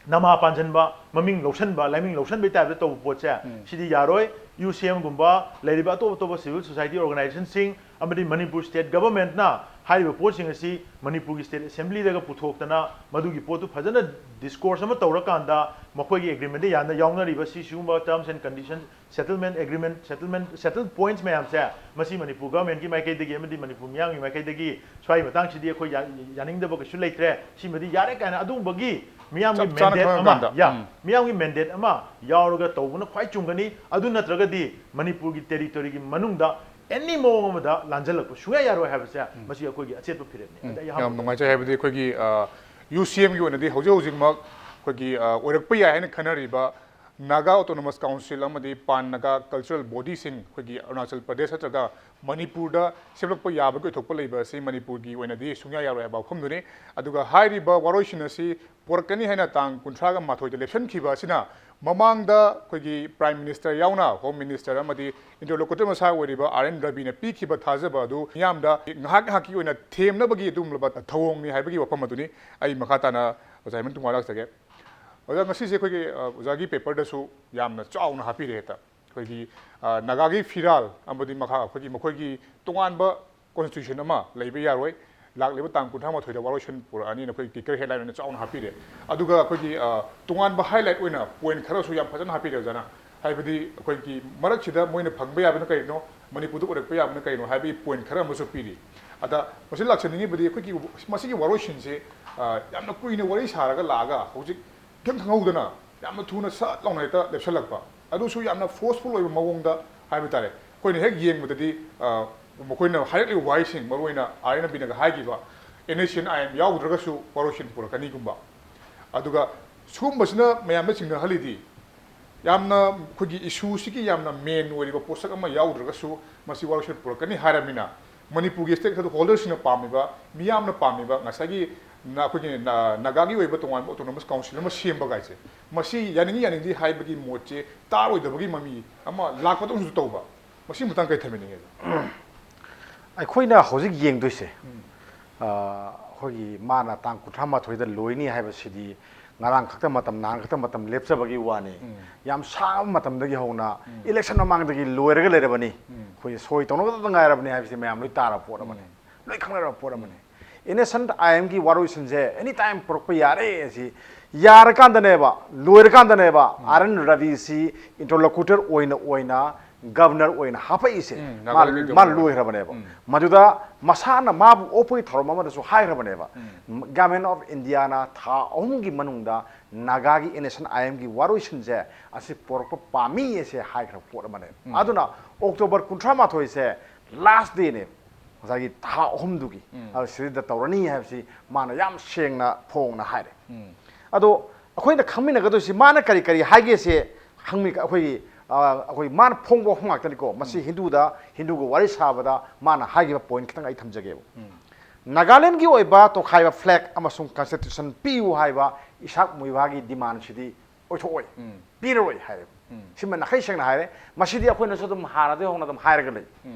ꯅꯃꯥ ꯄꯥꯟꯁꯤꯟꯕ, ꯃꯃꯤꯡ ꯂꯧꯁꯟꯕ, ꯂꯥꯏꯃꯤꯡ ꯂꯧꯁꯟꯕꯩ ꯇꯥꯏꯞꯇ ꯇꯧꯕ ꯄꯣꯠꯁꯦ, ꯁꯤꯗꯤ ꯌꯥꯔꯣꯏ꯫ ꯌꯨ ꯁꯤ ꯑꯦꯝꯒꯨꯝꯕ ꯂꯩꯔꯤꯕ ꯑꯇꯣꯞ ꯑꯇꯣꯞꯄ civil society organizationꯁꯤꯡ ꯑꯃꯗꯤ ꯃꯅꯤꯄꯨꯔ state governmentꯅ ꯍꯥꯏꯔꯤꯕ ꯄꯣꯠꯁꯤꯡ ꯑꯁꯤ ꯃꯅꯤꯄꯨꯔꯒꯤ state assemblyꯗꯒ ꯄꯨꯊꯣꯛꯇꯅ ꯃꯗꯨꯒꯤ ꯄꯣꯠꯇꯨ ꯐꯖꯅ discourse ꯑꯃ ꯇꯧꯔꯀꯥꯟꯗ ꯃꯈꯣꯏꯒꯤ agreementꯗ ꯌꯥꯅ ꯌꯥꯎꯅꯔꯤꯕ ꯁꯤ ꯁꯤꯒꯨꯝꯕ terms and conditions, settlement agreement, settlement, settled points ꯃꯌꯥꯝꯁꯦ ꯃꯁꯤ ꯃꯅꯤꯄꯨꯔ governmentꯀꯤ ꯃꯥꯏꯀꯩꯗꯒꯤ ꯑꯃꯗꯤ ꯃꯅꯤꯄꯨꯔ ꯃꯤꯌꯥꯝꯒꯤ ꯃꯥꯏꯀꯩꯗꯒꯤ ꯁ꯭ꯋꯥꯏꯒꯤ ꯃꯇꯥꯡꯁꯤꯗꯤ ꯑꯩꯈꯣꯏ ꯌꯥ-, ꯌꯥꯅꯤꯡꯗꯕ ꯀꯩꯁꯨ ꯂꯩꯇ꯭ꯔꯦ, ꯁꯤꯃꯗꯤ ꯌꯥꯔꯦ ꯀꯥꯏꯅ ꯑꯗꯨꯒꯨꯝꯕꯒꯤ ꯃꯤꯌꯥꯝꯒꯤ ꯆꯞ ꯆꯥꯅ mandate ꯑꯃ, ꯈꯪꯉꯀꯥꯟꯗ꯫ ꯌꯥ, ꯎꯝ꯫ ꯃꯤꯌꯥꯝꯒꯤ mandate ꯑꯃ ꯌꯥꯎꯔꯒ ꯇꯧꯕꯅ ꯈ꯭ꯋꯥꯏ ꯆꯨꯝꯒꯅꯤ꯫ ꯑꯗꯨ ꯅꯠꯇ꯭ꯔꯒꯗꯤ ꯃꯅꯤꯄꯨꯔꯒꯤ territoryꯒꯤ ꯃꯅꯨꯡꯗ any ꯃꯑꯣꯡ ꯑꯃꯗ ꯂꯥꯟꯖꯜꯂꯛꯄ ꯁꯨꯡꯌꯥ ꯌꯥꯔꯣꯏ ꯍꯥꯏꯕꯁꯦ ꯃꯁꯤ ꯑꯩꯈꯣꯏꯒꯤ ꯑꯆꯦꯠꯄ ꯐꯤꯔꯦꯞꯅꯤ꯫ ꯑꯗ ꯑꯩ ꯌꯥꯝ ꯑꯍꯥꯟꯕ ꯅꯨꯡꯉꯥꯏꯖꯩ꯫ ꯍꯥꯏꯕꯗꯤ ꯑꯩꯈꯣꯏꯒꯤ, ꯑ, ꯌꯨ ꯁꯤ ꯑꯦꯝꯒꯤ ꯑꯣꯏꯅꯗꯤ ꯍꯧꯖꯤꯛ ꯍꯧꯖꯤꯛꯃꯛ ꯑꯩꯈꯣꯏꯒꯤ, ꯑ, ꯑꯣꯏꯔꯛꯄ ꯌꯥꯏ ꯍꯥꯏꯅ ꯈꯟꯅꯔꯤꯕ ꯅꯥꯒꯥ autonomous council ꯑꯃꯗꯤ pan Naga cultural bodyꯁꯤꯡ ꯑꯩꯈꯣꯏꯒꯤ ꯑꯔꯨꯅꯥꯆꯜ ꯄ꯭ꯔꯗꯦꯁ ꯅꯠꯇ꯭ꯔꯒ ꯃꯅꯤꯄꯨꯔꯗ ꯁꯦꯝꯂꯛꯄ ꯌꯥꯕꯒꯤ ꯑꯣꯏꯊꯣꯛꯄ ꯂꯩꯕ ꯑꯁꯤ ꯃꯅꯤꯄꯨꯔꯒꯤ ꯑꯣꯏꯅꯗꯤ ꯁꯨꯡꯌꯥ ꯌꯥꯔꯣꯏ ꯍꯥꯏꯕ ꯋꯥꯐꯝꯗꯨꯅꯤ꯫ ꯑꯗꯨꯒ ꯍꯥꯏꯔꯤꯕ ꯋꯥꯔꯣꯏꯁꯤꯟ ꯑꯁꯤ ꯄꯨꯔꯛꯀꯅꯤ ꯍꯥꯏꯅ ꯇꯥꯡ ꯀꯨꯟꯊ꯭ꯔꯥꯒ ꯃꯥꯊꯣꯏꯗ ꯂꯦꯞꯁꯤꯟꯈꯤꯕ ꯑꯁꯤꯅ ꯃꯃꯥꯡꯗ ꯑꯩꯈꯣꯏꯒꯤ Prime Minister ꯌꯥꯎꯅ Home Minister ꯑꯃꯗꯤ interlocutor ꯃꯁꯥ ꯑꯣꯏꯔꯤꯕ ꯑꯥꯔ ꯑꯦꯟ ꯔꯕꯤꯅ ꯄꯤꯈꯤꯕ ꯊꯥꯖꯕ ꯑꯗꯨ ꯃꯤꯌꯥꯝꯗ ꯉꯥꯏꯍꯥꯛ ꯉꯥꯏꯍꯥꯛꯀꯤ ꯑꯣꯏꯅ ꯊꯦꯝꯅꯕꯒꯤ ꯑꯗꯨꯒꯨꯝꯂꯕ ꯊꯧꯑꯣꯡꯅꯤ ꯍꯥꯏꯕꯒꯤ ꯋꯥꯐꯝ ꯑꯗꯨꯅꯤ꯫ ꯑꯩ ꯃꯈꯥ ꯇꯥꯅ ꯑꯣꯖꯥ ꯍꯦꯃꯟ ꯇꯨꯡꯋꯥ ꯂꯥꯛꯆꯒꯦ꯫ ꯑꯣꯖꯥ, ꯉꯁꯤꯁꯦ ꯑꯩꯈꯣꯏꯒꯤ, ꯑ, ꯑꯣꯖꯥꯒꯤ paperꯗꯁꯨ ꯌꯥꯝꯅ ꯆꯥꯎꯅ ꯍꯥꯞꯄꯤꯔꯦ ꯍꯦꯛꯇ꯫ ꯑꯩꯈꯣꯏꯒꯤ, ꯑ, ꯅꯥꯒꯥꯒꯤ ꯐꯤꯔꯥꯜ ꯑꯃꯗꯤ ꯃꯈꯥ ꯑꯩꯈꯣꯏꯒꯤ ꯃꯈꯣꯏꯒꯤ ꯇꯣꯉꯥꯟꯕ constitution ꯑꯃ ꯂꯩꯕ ꯌꯥꯔꯣꯏ, ꯂꯥꯛꯂꯤꯕ ꯇꯥꯡ ꯀꯨꯟꯊ꯭ꯔꯥ ꯃꯥꯊꯣꯏꯗ ꯋꯥꯔꯣꯏꯁꯤꯟ ꯄꯨꯔꯛꯑꯅꯤꯅ ꯑꯩꯈꯣꯏ ticker headline ꯑꯣꯏꯅ ꯆꯥꯎꯅ ꯍꯥꯞꯄꯤꯔꯦ꯫ ꯑꯗꯨꯒ ꯑꯩꯈꯣꯏꯒꯤ, ꯑ, ꯇꯣꯉꯥꯟꯕ highlight ꯑꯣꯏꯅ point ꯈꯔꯁꯨ ꯌꯥꯝ ꯐꯖꯅ ꯍꯥꯞꯄꯤꯔꯦ ꯑꯣꯖꯥꯅ꯫ ꯍꯥꯏꯕꯗꯤ ꯑꯩꯈꯣꯏꯒꯤ ꯃꯔꯛꯁꯤꯗ ꯃꯣꯏꯅ ꯐꯪꯕ ꯌꯥꯕꯅ ꯀꯔꯤꯅꯣ, ꯃꯅꯤꯄꯨꯔꯗ ꯑꯣꯏꯔꯛꯄ ꯌꯥꯕꯅ ꯀꯔꯤꯅꯣ ꯍꯥꯏꯕꯒꯤ point ꯈꯔ ꯑꯃꯁꯨ ꯄꯤꯔꯤ꯫ ꯑꯗ ꯃꯁꯤ ꯂꯥꯛꯆꯅꯤꯡꯉꯤꯕꯗꯤ ꯑꯩꯈꯣꯏꯒꯤ ꯃꯁꯤꯒꯤ ꯋꯥꯔꯣꯏꯁꯤꯟꯁꯦ, ꯑ, ꯌꯥꯝꯅ ꯀꯨꯏꯅ ꯋꯥꯔꯤ ꯁꯥꯔꯒ ꯂꯥꯛꯑꯒ ꯍꯧꯖꯤꯛ ꯏꯈꯪ ꯈꯪꯍꯧꯗꯅ ꯌꯥꯝꯅ ꯊꯨꯅ ꯁꯠ ꯂꯥꯎꯅ ꯍꯦꯛꯇ ꯂꯦꯞꯁꯜꯂꯛꯄ, ꯑꯗꯨꯁꯨ ꯌꯥꯝꯅ forceful ꯑꯣꯏꯕ ꯃꯑꯣꯡꯗ ꯍꯥꯏꯕ ꯇꯥꯔꯦ꯫ ꯑꯩꯈꯣꯏꯅ ꯍꯦꯛ ꯌꯦꯡꯕꯗꯗꯤ, ꯑ, ꯃꯈꯣꯏꯅ ꯍꯥꯏꯔꯛꯂꯤꯕ ꯋꯥꯍꯩꯁꯤꯡ, ꯃꯔꯨꯑꯣꯏꯅ ꯑꯥꯔ ꯑꯦꯟ ꯔꯕꯤꯅꯒ ꯍꯥꯏꯈꯤꯕ, NSCN IM ꯌꯥꯎꯗ꯭ꯔꯒꯁꯨ ꯋꯥꯔꯣꯏꯁꯤꯟ ꯄꯨꯔꯛꯀꯅꯤꯒꯨꯝꯕ꯫ ꯑꯗꯨꯒ ꯁꯤꯒꯨꯝꯕꯁꯤꯅ ꯃꯌꯥꯝꯗ ꯆꯤꯡꯅꯍꯜꯂꯤꯗꯤ, ꯌꯥꯝꯅ ꯑꯩꯈꯣꯏꯒꯤ issue ꯁꯤꯒꯤ ꯌꯥꯝꯅ main ꯑꯣꯏꯔꯤꯕ ꯄꯣꯠꯁꯛ ꯑꯃ ꯌꯥꯎꯗ꯭ꯔꯒꯁꯨ ꯃꯁꯤ ꯋꯥꯔꯣꯏꯁꯤꯟ ꯄꯨꯔꯛꯀꯅꯤ ꯍꯥꯏꯔꯕꯅꯤꯅ, ꯃꯅꯤꯄꯨꯔꯒꯤ stakeholder ꯁꯤꯡꯅ ꯄꯥꯝꯃꯤꯕ, ꯃꯤꯌꯥꯝꯅ ꯄꯥꯝꯃꯤꯕ, ꯉꯁꯥꯏꯒꯤ ꯅ-, ꯑꯩꯈꯣꯏꯒꯤ ꯅ-, ꯅꯥꯒꯥꯒꯤ ꯑꯣꯏꯕ ꯇꯣꯉꯥꯟꯕ autonomous council ꯑꯃ ꯁꯦꯝꯕ ꯀꯥꯏꯁꯦ, ꯃꯁꯤ ꯌꯥꯅꯤꯡꯉꯤ ꯌꯥꯅꯤꯡꯗꯦ ꯍꯥꯏꯕꯒꯤ ꯃꯣꯠꯁꯦ ꯇꯥꯔꯣꯏꯗꯕꯒꯤ ꯃꯃꯤ ꯑꯃ ꯂꯥꯛꯄꯗꯧꯅꯁꯨ ꯇꯧꯕ, ꯃꯁꯤ ꯃꯇꯥꯡ ꯀꯔꯤ ꯊꯝꯕꯤꯅꯤꯡꯉꯦ? ꯑꯩꯈꯣꯏꯅ ꯍꯧꯖꯤꯛ ꯌꯦꯡꯗꯣꯏꯁꯦ, ꯑ, ꯑꯩꯈꯣꯏꯒꯤ ꯃꯥꯅ ꯇꯥꯡ ꯀꯨꯟꯊ꯭ꯔꯥ ꯃꯥꯊꯣꯏꯗ ꯂꯣꯏꯅꯤ ꯍꯥꯏꯕꯁꯤꯗꯤ ꯉꯔꯥꯡ ꯈꯛꯇ ꯃꯇꯝ, ꯅꯍꯥꯟ ꯈꯛꯇ ꯃꯇꯝ ꯂꯦꯞꯆꯕꯒꯤ ꯋꯥꯅꯤ꯫ ꯌꯥꯝ ꯁꯥꯡꯕ ꯃꯇꯝꯗꯒꯤ ꯍꯧꯅ election ꯃꯃꯥꯡꯗꯒꯤ ꯂꯣꯏꯔꯒ ꯂꯩꯔꯕꯅꯤ꯫ ꯑꯩꯈꯣꯏ ꯁꯣꯏ ꯇꯧꯅꯒꯗꯕ ꯉꯥꯏꯔꯕꯅꯤ ꯍꯥꯏꯕꯁꯤ ꯃꯌꯥꯝ ꯂꯣꯏ ꯇꯥꯔꯕ ꯄꯣꯠ ꯑꯃꯅꯤ, ꯂꯣꯏ ꯈꯪꯅꯔꯕ ꯄꯣꯠ ꯑꯃꯅꯤ꯫ Ancient IM-ꯒꯤ ꯋꯥꯔꯣꯏꯁꯤꯟꯁꯦ anytime ꯄꯨꯔꯛꯄ ꯌꯥꯔꯦ꯫ ꯑꯁꯤ ꯌꯥꯔꯀꯥꯟꯗꯅꯦꯕ, ꯂꯣꯏꯔꯀꯥꯟꯗꯅꯦꯕ ꯑꯥꯔ ꯑꯦꯟ ꯔꯕꯤꯁꯤ interlocutor ꯑꯣꯏꯅ, ꯑꯣꯏꯅ governor ꯑꯣꯏꯅ ꯍꯥꯞꯄꯛꯏꯁꯦ꯫ ꯎꯝ, ꯃꯥ, ꯅꯥꯒꯥꯂꯦꯟꯒꯤ ꯃꯥ governor꯫ ꯂꯣꯏꯈ꯭ꯔꯕꯅꯦꯕ꯫ ꯎꯝ꯫ ꯃꯗꯨꯗ ꯃꯁꯥꯅ ꯃꯥꯕꯨ ꯑꯣꯛꯄꯒꯤ ꯊꯧꯔꯝ ꯑꯃꯗꯁꯨ ꯍꯥꯏꯈ꯭ꯔꯕꯅꯦꯕ꯫ Government of India-ꯅ ꯊꯥ ꯑꯍꯨꯝꯒꯤ ꯃꯅꯨꯡꯗ ꯅꯥꯒꯥꯒꯤ Ancient IM-ꯒꯤ ꯋꯥꯔꯣꯏꯁꯤꯟꯁꯦ ꯑꯁꯤ ꯄꯨꯔꯛꯄ ꯄꯥꯝꯃꯤ ꯑꯁꯦ ꯍꯥꯏꯈ꯭ꯔꯕ ꯄꯣꯠ ꯑꯃꯅꯦꯕ꯫ ꯑꯗꯨꯅ October ꯀꯨꯟꯊ꯭ꯔꯥ ꯃꯥꯊꯣꯏꯁꯦ last day-ꯅꯦꯕ, ꯉꯁꯥꯏꯒꯤ ꯊꯥ ꯑꯍꯨꯝꯗꯨꯒꯤ꯫ ꯑꯗꯨ ꯁꯤꯗ ꯇꯧꯔꯅꯤ ꯍꯥꯏꯕꯁꯤ ꯃꯥꯅ ꯌꯥꯝ ꯁꯦꯡꯅ ꯐꯣꯡꯅ ꯍꯥꯏꯔꯦ꯫ ꯑꯗꯣ ꯑꯩꯈꯣꯏꯅ ꯈꯪꯃꯤꯟꯅꯒꯗꯣꯏꯁꯤ ꯃꯥꯅ ꯀꯔꯤ ꯀꯔꯤ ꯍꯥꯏꯒꯦꯁꯦ ꯍꯪꯃꯤ-, ꯑꯩꯈꯣꯏꯒꯤ, ꯑ, ꯑꯩꯈꯣꯏ ꯃꯥꯅ ꯐꯣꯡꯕ ꯋꯥꯐꯝ ꯉꯥꯛꯇꯅꯤꯀꯣ꯫ ꯃꯁꯤ ꯍꯤꯟꯗꯨꯗ, ꯍꯤꯟꯗꯨꯒ ꯋꯥꯔꯤ ꯁꯥꯕꯗ ꯃꯥꯅ ꯍꯥꯏꯈꯤꯕ point ꯈꯤꯇꯪ ꯑꯩ ꯊꯝꯖꯒꯦꯕ꯫ ꯅꯥꯒꯥꯂꯦꯟꯒꯤ ꯑꯣꯏꯕ ꯇꯣꯈꯥꯏꯕ flag ꯑꯃꯁꯨꯡ constitution ꯄꯤꯌꯨ ꯍꯥꯏꯕ ꯏꯁꯥꯛ ꯃꯨꯏꯚꯥꯒꯤ demand-ꯁꯤꯗꯤ ꯑꯣꯏꯊꯣꯛꯑꯣꯏ, ꯄꯤꯔꯔꯣꯏ ꯍꯥꯏꯔꯦꯕ꯫ ꯁꯤꯃ ꯅꯥꯈꯩ ꯁꯦꯡꯅ ꯍꯥꯏꯔꯦ꯫ ꯃꯁꯤꯗꯤ ꯑꯩꯈꯣꯏꯅꯁꯨ ꯑꯗꯨꯝ ꯍꯥꯟꯅꯗꯒꯤ ꯍꯧꯅ ꯑꯗꯨꯝ ꯍꯥꯏꯔꯒ ꯂꯩ꯫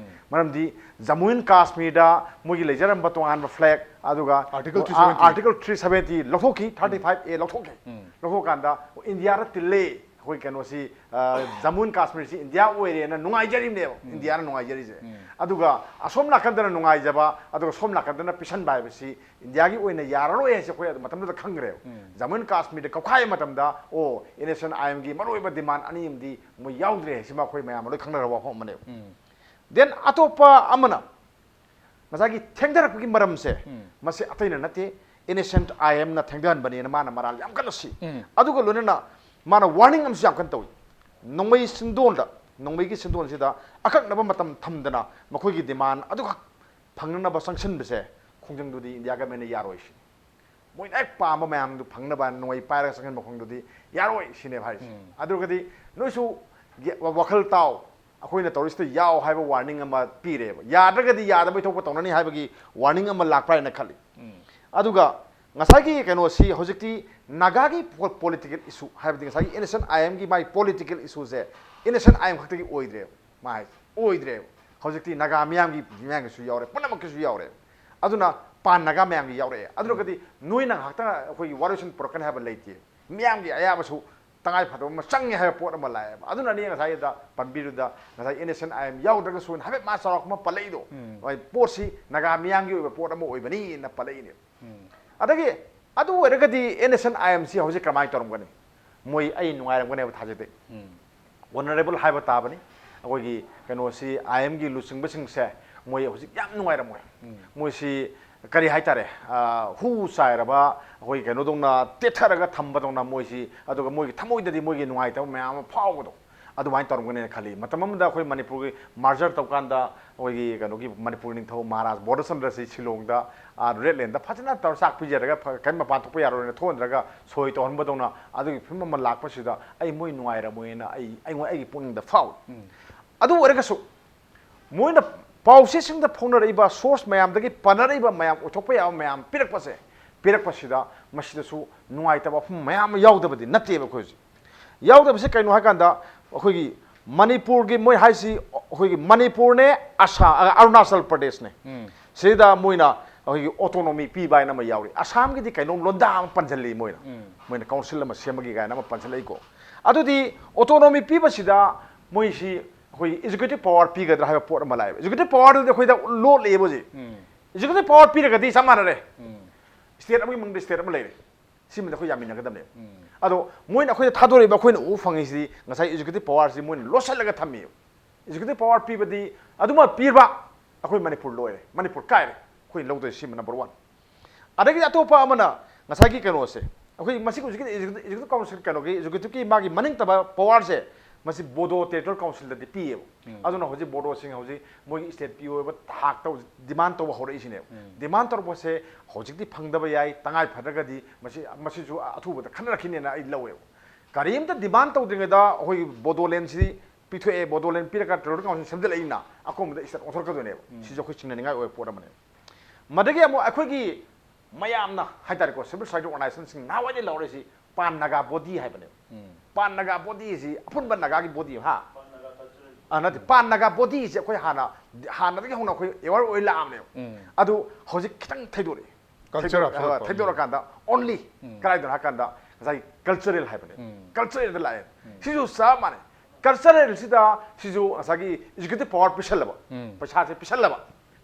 ꯃꯔꯝꯗꯤ ꯖꯃꯨ ꯑꯦꯟ ꯀꯥꯁꯃꯤꯔꯗ ꯃꯣꯏꯒꯤ ꯂꯩꯖꯔꯝꯕ ꯇꯣꯉꯥꯟꯕ flag, ꯑꯗꯨꯒ Article ꯑ, three seventy꯫ Article three seventy ꯂꯧꯊꯣꯛꯈꯤ, thirty five A ꯂꯧꯊꯣꯛꯈꯤ꯫ ꯂꯧꯊꯣꯛꯀꯥꯟꯗ ꯏꯟꯗꯤꯌꯥꯗ ꯇꯤꯜꯂꯦ, ꯑꯩꯈꯣꯏ ꯀꯩꯅꯣꯁꯤ, ꯑ, ꯖꯃꯨ ꯑꯦꯟ ꯀꯥꯁꯃꯤꯔꯁꯤ ꯏꯟꯗꯤꯌꯥ ꯑꯣꯏꯔꯦꯅ ꯅꯨꯡꯉꯥꯏꯖꯔꯤꯕꯅꯦꯕ, ꯏꯟꯗꯤꯌꯥꯅ ꯅꯨꯡꯉꯥꯏꯖꯔꯤꯁꯦ꯫ ꯑꯗꯨꯒ ꯑꯁꯣꯝ ꯅꯥꯀꯟꯗꯅ ꯅꯨꯡꯉꯥꯏꯖꯕ, ꯑꯗꯨꯒ ꯁꯣꯝ ꯅꯥꯀꯟꯗꯅ ꯄꯤꯁꯟꯕ ꯍꯥꯏꯕꯁꯤ ꯏꯟꯗꯤꯌꯥꯒꯤ ꯑꯣꯏꯅ ꯌꯥꯔꯔꯣꯏ ꯍꯥꯏꯁꯦ ꯑꯩꯈꯣꯏ ꯑꯗꯨ ꯃꯇꯝꯗꯨꯗ ꯈꯪꯈ꯭ꯔꯦꯕ꯫ ꯖꯃꯨ ꯑꯦꯟ ꯀꯥꯁꯃꯤꯔꯗ ꯀꯧꯈꯥꯏꯕ ꯃꯇꯝꯗ, ꯑꯣ, Ancient IM-ꯒꯤ ꯃꯔꯨꯑꯣꯏꯕ demand ꯑꯅꯤ ꯑꯃꯗꯤ ꯃꯣꯏ ꯌꯥꯎꯗ꯭ꯔꯦ ꯍꯥꯏꯁꯤꯃ ꯑꯩꯈꯣꯏ ꯃꯌꯥꯝ ꯂꯣꯏ ꯈꯪꯅꯔꯕ ꯋꯥꯐꯝ ꯑꯃꯅꯦꯕ꯫ Then ꯑꯇꯣꯞꯄ ꯑꯃꯅ ꯉꯁꯥꯏꯒꯤ ꯊꯦꯡꯊꯔꯛꯄꯒꯤ ꯃꯔꯝꯁꯦ, ꯃꯁꯤ ꯑꯇꯩꯅ ꯅꯠꯇꯦ, Ancient IM-ꯅ ꯊꯦꯡꯊꯍꯟꯕꯅꯦꯅ ꯃꯥꯅ ꯃꯔꯥꯜ ꯌꯥꯝ ꯀꯟꯅ ꯁꯤ꯫ ꯑꯗꯨꯒ ꯂꯣꯏꯅꯅ ꯃꯥꯅ warning ꯑꯃꯁꯨ ꯌꯥꯝ ꯀꯟꯅ ꯇꯧꯏ꯫ ꯅꯣꯡꯃꯩ ꯁꯤꯟꯗꯣꯟꯗ, ꯅꯣꯡꯃꯩꯒꯤ ꯁꯤꯟꯗꯣꯟꯁꯤꯗ ꯑꯀꯛꯅꯕ ꯃꯇꯝ ꯊꯝꯗꯅ ꯃꯈꯣꯏꯒꯤ demand ꯑꯗꯨꯈꯛ ꯐꯪꯅꯅꯕ ꯆꯪꯁꯤꯟꯕꯁꯦ ꯈꯣꯡꯖꯪꯗꯨꯗꯤ ꯏꯟꯗꯤꯌꯥ government-ꯅ ꯌꯥꯔꯣꯏ ꯁꯤꯅꯤ꯫ ꯃꯣꯏꯅ ꯍꯦꯛ ꯄꯥꯝꯕ ꯃꯌꯥꯝꯗꯨ ꯐꯪꯅꯕ ꯅꯣꯡꯃꯩ ꯄꯥꯏꯔꯒ ꯆꯪꯁꯤꯟꯕ ꯈꯣꯡꯗꯨꯗꯤ ꯌꯥꯔꯣꯏ ꯁꯤꯅꯦꯕ ꯍꯥꯏꯔꯤꯁꯦ꯫ ꯑꯗꯨꯒꯗꯤ ꯅꯣꯏꯁꯨ ꯌꯦ-, ꯋꯥꯈꯜ ꯇꯥꯎ, ꯑꯩꯈꯣꯏꯅ ꯇꯧꯔꯤꯁꯤꯗ ꯌꯥꯎ ꯍꯥꯏꯕ warning ꯑꯃ ꯄꯤꯔꯦꯕ꯫ ꯌꯥꯗ꯭ꯔꯒꯗꯤ ꯌꯥꯗꯕꯩ ꯊꯣꯛꯄ ꯇꯧꯅꯅꯤ ꯍꯥꯏꯕꯒꯤ warning ꯑꯃ ꯂꯥꯛꯄ꯭ꯔꯥ ꯍꯥꯏꯅ ꯈꯜꯂꯤ꯫ ꯑꯗꯨꯒ ꯉꯁꯥꯏꯒꯤ ꯀꯩꯅꯣꯁꯤ ꯍꯧꯖꯤꯛꯇꯤ ꯅꯥꯒꯥꯒꯤ political issue ꯍꯥꯏꯕꯗꯤ ꯉꯁꯥꯏꯒꯤ NSCN-IM-ꯒꯤ ꯃꯥꯒꯤ political issue-ꯁꯦ NSCN-IM ꯈꯛꯇꯒꯤ ꯑꯣꯏꯗ꯭ꯔꯦꯕ꯫ ꯃꯥ ꯍꯥꯏꯁꯦ ꯑꯣꯏꯗ꯭ꯔꯦꯕ꯫ ꯍꯧꯖꯤꯛꯇꯤ ꯅꯥꯒꯥ ꯃꯤꯌꯥꯝꯒꯤ ꯃꯤꯌꯥꯝꯒꯤꯁꯨ ꯌꯥꯎꯔꯦ, ꯄꯨꯝꯅꯃꯛꯀꯤꯁꯨ ꯌꯥꯎꯔꯦ꯫ ꯑꯗꯨꯅ ꯄꯥꯟ ꯅꯥꯒꯥ ꯃꯌꯥꯝꯒꯤ ꯌꯥꯎꯔꯛꯑꯦ꯫ ꯑꯗꯨꯅ ꯀꯗꯤ ꯅꯣꯏꯅ ꯉꯥꯏꯍꯥꯛꯇꯪ ꯑꯩꯈꯣꯏꯒꯤ ꯋꯥꯔꯣꯏꯁꯤꯟ ꯄꯨꯔꯛꯀꯅꯤ ꯍꯥꯏꯕ ꯂꯩꯇꯦ꯫ ꯃꯤꯌꯥꯝꯒꯤ ꯑꯌꯥꯕꯁꯨ ꯇꯉꯥꯏ ꯐꯗꯕ ꯑꯃ ꯆꯪꯉꯦ ꯍꯥꯏꯕ ꯄꯣꯠ ꯑꯃ ꯂꯥꯛꯑꯦꯕ꯫ ꯑꯗꯨꯅꯅꯤ ꯉꯁꯥꯏꯗ ꯄꯟꯕꯤꯔꯨꯗ ꯉꯁꯥꯏ NSCN-IM ꯌꯥꯎꯗ꯭ꯔꯒꯁꯨ ꯍꯥꯏꯐꯦꯠ ꯃꯥ ꯆꯥꯎꯔꯥꯛꯄ ꯑꯃ ꯄꯜꯂꯛꯏꯗꯣ꯫ ꯎꯝ꯫ ꯍꯣꯏ, ꯄꯣꯠꯁꯤ ꯅꯥꯒꯥ ꯃꯤꯌꯥꯝꯒꯤ ꯑꯣꯏꯕ ꯄꯣꯠ ꯑꯃ ꯑꯣꯏꯕꯅꯤꯅ ꯄꯜꯂꯛꯏꯅꯦ꯫ ꯎꯝ꯫ ꯑꯗꯒꯤ ꯑꯗꯨ ꯑꯣꯏꯔꯒꯗꯤ NSCN-IM-ꯁꯤ ꯍꯧꯖꯤꯛ ꯀꯃꯥꯏꯅ ꯇꯧꯔꯝꯒꯅꯤ? ꯃꯣꯏ ꯑꯩ ꯅꯨꯡꯉꯥꯏꯔꯝꯒꯅꯦꯕ ꯊꯥꯖꯗꯦ꯫ ꯎꯝ꯫ Vulnerable ꯍꯥꯏꯕ ꯇꯥꯕꯅꯤ꯫ ꯑꯩꯈꯣꯏꯒꯤ ꯀꯩꯅꯣꯁꯤ, IM-ꯒꯤ ꯂꯨꯆꯤꯡꯕꯁꯤꯡꯁꯦ ꯃꯣꯏ ꯍꯧꯖꯤꯛ ꯌꯥꯝ ꯅꯨꯡꯉꯥꯏꯔꯝꯃꯣꯏ꯫ ꯎꯝ꯫ ꯃꯣꯏꯁꯤ ꯀꯔꯤ ꯍꯥꯏꯇꯥꯔꯦ, ꯑ, ꯍꯨ ꯆꯥꯏꯔꯕ ꯑꯩꯈꯣꯏ ꯀꯩꯅꯣꯗꯧꯅ ꯇꯦꯊꯔꯒ ꯊꯝꯕꯗꯧꯅ ꯃꯣꯏꯁꯤ, ꯑꯗꯨꯒ ꯃꯣꯏꯒꯤ ꯊꯃꯣꯏꯗꯗꯤ ꯃꯣꯏꯒꯤ ꯅꯨꯡꯉꯥꯏꯇꯕ ꯃꯌꯥꯝ ꯑꯃ ꯐꯥꯎꯕꯗꯣ ꯑꯗꯨꯃꯥꯏꯅ ꯇꯧꯔꯝꯒꯅꯦꯅ ꯈꯜꯂꯤ꯫ ꯃꯇꯝ ꯑꯃꯗ ꯑꯩꯈꯣꯏ ꯃꯅꯤꯄꯨꯔꯒꯤ merger ꯇꯧꯀꯥꯟꯗ ꯑꯩꯈꯣꯏꯒꯤ ꯀꯩꯅꯣꯒꯤ ꯃꯅꯤꯄꯨꯔ ꯅꯤꯡꯊꯧ ꯃꯍꯥꯔꯥꯖ ꯕꯣꯙꯆꯟꯗ꯭ꯔꯁꯤ ꯁꯤꯂꯣꯡꯗ, ꯑ, Red Lane-ꯗ ꯐꯖꯅ ꯇꯧꯔ ꯆꯥꯛ ꯄꯤꯖꯔꯒ ꯐ-, ꯀꯔꯤꯝ ꯃꯄꯥꯟ ꯊꯣꯛꯄ ꯌꯥꯔꯣꯏꯅ ꯊꯣꯛꯍꯟꯗ꯭ꯔꯒ ꯁꯣꯏ ꯇꯧꯍꯟꯕꯗꯧꯅ ꯑꯗꯨꯒꯤ ꯐꯤꯕꯝ ꯑꯃ ꯂꯥꯛꯄꯁꯤꯗ ꯑꯩ ꯃꯣꯏ ꯅꯨꯡꯉꯥꯏꯔꯝꯃꯣꯏꯅ ꯑꯩ, ꯑꯩꯉꯣꯟ-, ꯑꯩꯒꯤ ꯄꯨꯛꯅꯤꯡꯗ ꯐꯥꯎꯏ꯫ ꯎꯝ꯫ ꯑꯗꯨ ꯑꯣꯏꯔꯒꯁꯨ ꯃꯣꯏꯅ ꯄꯥꯎꯆꯦꯁꯤꯡꯗ ꯐꯣꯡꯅꯔꯛꯏꯕ source ꯃꯌꯥꯝꯗꯒꯤ ꯄꯟꯅꯔꯛꯏꯕ ꯃꯌꯥꯝ, ꯑꯣꯏꯊꯣꯛꯄ ꯌꯥꯕ ꯃꯌꯥꯝ ꯄꯤꯔꯛꯄꯁꯦ, ꯄꯤꯔꯛꯄꯁꯤꯗ ꯃꯁꯤꯗꯁꯨ ꯅꯨꯡꯉꯥꯏꯇꯕ ꯋꯥꯐꯝ ꯃꯌꯥꯝ ꯑꯃ ꯌꯥꯎꯗꯕꯗꯤ ꯅꯠꯇꯦꯕ ꯑꯩꯈꯣꯏ ꯍꯧꯖꯤꯛ꯫ ꯌꯥꯎꯗꯕꯁꯦ ꯀꯩꯅꯣ ꯍꯥꯏꯀꯥꯟꯗ ꯑꯩꯈꯣꯏꯒꯤ ꯃꯅꯤꯄꯨꯔꯒꯤ ꯃꯣꯏ ꯍꯥꯏꯁꯤ ꯑꯩꯈꯣꯏꯒꯤ ꯃꯅꯤꯄꯨꯔꯅꯦ, ꯑꯁꯥ-, ꯑ, ꯑꯔꯨꯅꯥꯆꯜ ꯄ꯭ꯔꯗꯦꯁꯅꯦ꯫ ꯎꯝ꯫ ꯁꯤꯗ ꯃꯣꯏꯅ ꯑꯩꯈꯣꯏꯒꯤ autonomy ꯄꯤꯕ ꯍꯥꯏꯅ ꯑꯃ ꯌꯥꯎꯔꯤ꯫ ꯑꯁꯥꯝꯒꯤꯗꯤ ꯀꯩꯅꯣꯝ ꯂꯣꯟꯗꯥ ꯑꯃ ꯄꯟꯁꯤꯜꯂꯤ ꯃꯣꯏꯅ꯫ ꯎꯝ꯫ ꯃꯣꯏꯅ council ꯑꯃ ꯁꯦꯝꯃꯒꯦ ꯀꯥꯏꯅ ꯑꯃ ꯄꯟꯁꯤꯜꯂꯛꯏꯀꯣ꯫ ꯑꯗꯨꯗꯤ autonomy ꯄꯤꯕꯁꯤꯗ ꯃꯣꯏꯁꯤ ꯑꯩꯈꯣꯏ executive power ꯄꯤꯒꯗ꯭ꯔꯥ ꯍꯥꯏꯕ ꯄꯣꯠ ꯑꯃ ꯂꯥꯛꯑꯦꯕ꯫ Executive power-ꯗꯨꯗꯤ ꯑꯩꯈꯣꯏꯗ ꯂꯣꯠꯂꯛꯑꯦꯕ ꯍꯧꯖꯤꯛ꯫ ꯎꯝ꯫ Executive power ꯄꯤꯔꯒꯗꯤ ꯆꯞ ꯃꯥꯟꯅꯔꯦ꯫ ꯎꯝ꯫ State ꯑꯃꯒꯤ ꯃꯅꯨꯡꯗ state ꯑꯃ ꯂꯩꯔꯦ꯫ ꯁꯤꯃꯗꯤ ꯑꯩꯈꯣꯏ ꯌꯥꯃꯤꯟꯅꯒꯗꯕꯅꯦꯕ꯫ ꯎꯝ꯫ ꯑꯗꯣ ꯃꯣꯏꯅ ꯑꯩꯈꯣꯏꯗ ꯊꯥꯗꯣꯔꯛꯏꯕ, ꯑꯩꯈꯣꯏꯅ ꯎꯕ ꯐꯪꯉꯤꯁꯤꯗꯤ ꯉꯁꯥꯏ executive power-ꯁꯤ ꯃꯣꯏꯅ ꯂꯣꯠꯁꯤꯜꯂꯒ ꯊꯝꯃꯤꯕ꯫ Executive power ꯄꯤꯕꯗꯤ ꯑꯗꯨꯃ ꯄꯤꯔꯕ ꯑꯩꯈꯣꯏ ꯃꯅꯤꯄꯨꯔ ꯂꯣꯏꯔꯦ, ꯃꯅꯤꯄꯨꯔ ꯀꯥꯏꯔꯦ꯫ ꯑꯩꯈꯣꯏꯅ ꯂꯧꯗꯣꯏꯁꯤ ꯁꯤꯃ number one꯫ ꯑꯗꯒꯤꯗꯤ ꯑꯇꯣꯞꯄ ꯑꯃꯅ ꯉꯁꯥꯏꯒꯤ ꯀꯩꯅꯣꯁꯦ, ꯑꯩꯈꯣꯏ ꯃꯁꯤ ꯍꯧꯖꯤꯛꯀꯤ executive, executive council ꯀꯩꯅꯣꯒꯤ executive-ꯀꯤ ꯃꯥꯒꯤ ꯃꯅꯤꯡꯇꯕ power-ꯁꯦ ꯃꯁꯤ ꯕꯣꯗꯣ territorial council-ꯗꯗꯤ ꯄꯤꯌꯦꯕ꯫ ꯎꯝ꯫ ꯑꯗꯨꯅ ꯍꯧꯖꯤꯛ ꯕꯣꯗꯣꯁꯤꯡ ꯍꯧꯖꯤꯛ ꯃꯣꯏꯒꯤ state ꯄꯤꯌꯣ ꯍꯥꯏꯕ ꯊꯥꯛꯇ ꯍꯧꯖꯤꯛ demand ꯇꯧꯕ ꯍꯧꯔꯛꯏꯁꯤꯅꯦꯕ꯫ ꯎꯝ꯫ Demand ꯇꯧꯔꯛꯄꯁꯦ ꯍꯧꯖꯤꯛꯇꯤ ꯐꯪꯗꯕ ꯌꯥꯏ, ꯇꯉꯥꯏ ꯐꯗ꯭ꯔꯒꯗꯤ ꯃꯁꯤ, ꯃꯁꯤꯁꯨ ꯑꯊꯨꯕꯗ ꯈꯟꯅꯔꯛꯈꯤꯅꯦꯅ ꯑꯩ ꯂꯧꯋꯦꯕ꯫ ꯀꯔꯤꯝꯇ demand ꯇꯧꯗ꯭ꯔꯤꯉꯩꯗ ꯑꯩꯈꯣꯏꯒꯤ ꯕꯣꯗꯣꯂꯦꯟꯁꯤ ꯄꯤꯊꯣꯛꯑꯦ, ꯕꯣꯗꯣꯂꯦꯟ ꯄꯤꯔꯒ territorial council ꯁꯦꯝꯖꯤꯜꯂꯛꯏꯅ ꯑꯀꯣꯟꯕꯗ state ꯑꯣꯟꯊꯣꯔꯛꯀꯗꯣꯏꯅꯦꯕ꯫ ꯎꯝ꯫ ꯁꯤꯁꯨ ꯑꯩꯈꯣꯏ ꯆꯤꯡꯅꯅꯤꯡꯉꯥꯏ ꯑꯣꯏꯕ ꯄꯣꯠ ꯑꯃꯅꯦꯕ꯫ ꯃꯗꯒꯤ ꯑꯃꯨꯛ ꯑꯩꯈꯣꯏꯒꯤ ꯃꯌꯥꯝꯅ ꯍꯥꯏꯇꯥꯔꯦꯀꯣ, civil society organizationꯁꯤꯡ ꯅꯍꯥꯟꯋꯥꯏꯗꯒꯤ ꯂꯧꯔꯛꯏꯁꯤ ꯄꯥꯟ ꯅꯥꯒꯥ ꯕꯣꯗꯤ ꯍꯥꯏꯕꯅꯦꯕ꯫ ꯄꯥꯟ ꯅꯥꯒꯥ ꯕꯣꯗꯤꯁꯤ ꯑꯄꯨꯟꯕ ꯅꯥꯒꯥꯒꯤ ꯕꯣꯗꯤ, ꯍꯥ? ꯑꯥ, ꯅꯠꯇꯦ, ꯄꯥꯟ ꯅꯥꯒꯥ ꯕꯣꯗꯤꯁꯤ ꯑꯩꯈꯣꯏ ꯍꯥꯟꯅ, ꯍꯥꯟꯅꯗꯒꯤ ꯍꯧꯅ ꯑꯩꯈꯣꯏ aware ꯑꯣꯏ ꯂꯥꯛꯑꯕꯅꯦꯕ꯫ ꯑꯗꯨ ꯍꯧꯖꯤꯛ ꯈꯤꯇꯪ ꯊꯩꯗꯣꯔꯛꯑꯦ꯫ Culture ꯊꯩꯗꯣꯛ-, ꯍꯥꯞꯆꯤꯜꯂꯛꯄ꯫ ꯊꯩꯗꯣꯔꯛꯑꯀꯥꯟꯗ only ꯎꯝ꯫ ꯀꯗꯥꯏꯗꯅꯣ ꯍꯥꯏꯀꯥꯟꯗ ꯉꯁꯥꯏꯒꯤ cultural ꯍꯥꯏꯕꯅꯦ꯫ ꯎꯝ꯫ Culturalꯗ ꯂꯥꯛꯑꯦ꯫ ꯎꯝ꯫ ꯁꯤꯁꯨ ꯆꯞ ꯃꯥꯟꯅꯩ꯫ Culturalꯁꯤꯗ ꯁꯤꯁꯨ ꯉꯁꯥꯏꯒꯤ executive power ꯄꯤꯁꯜꯂꯕ, ꯎꯝ꯫ ꯄꯩꯁꯥꯁꯦ ꯄꯤꯁꯜꯂꯕ,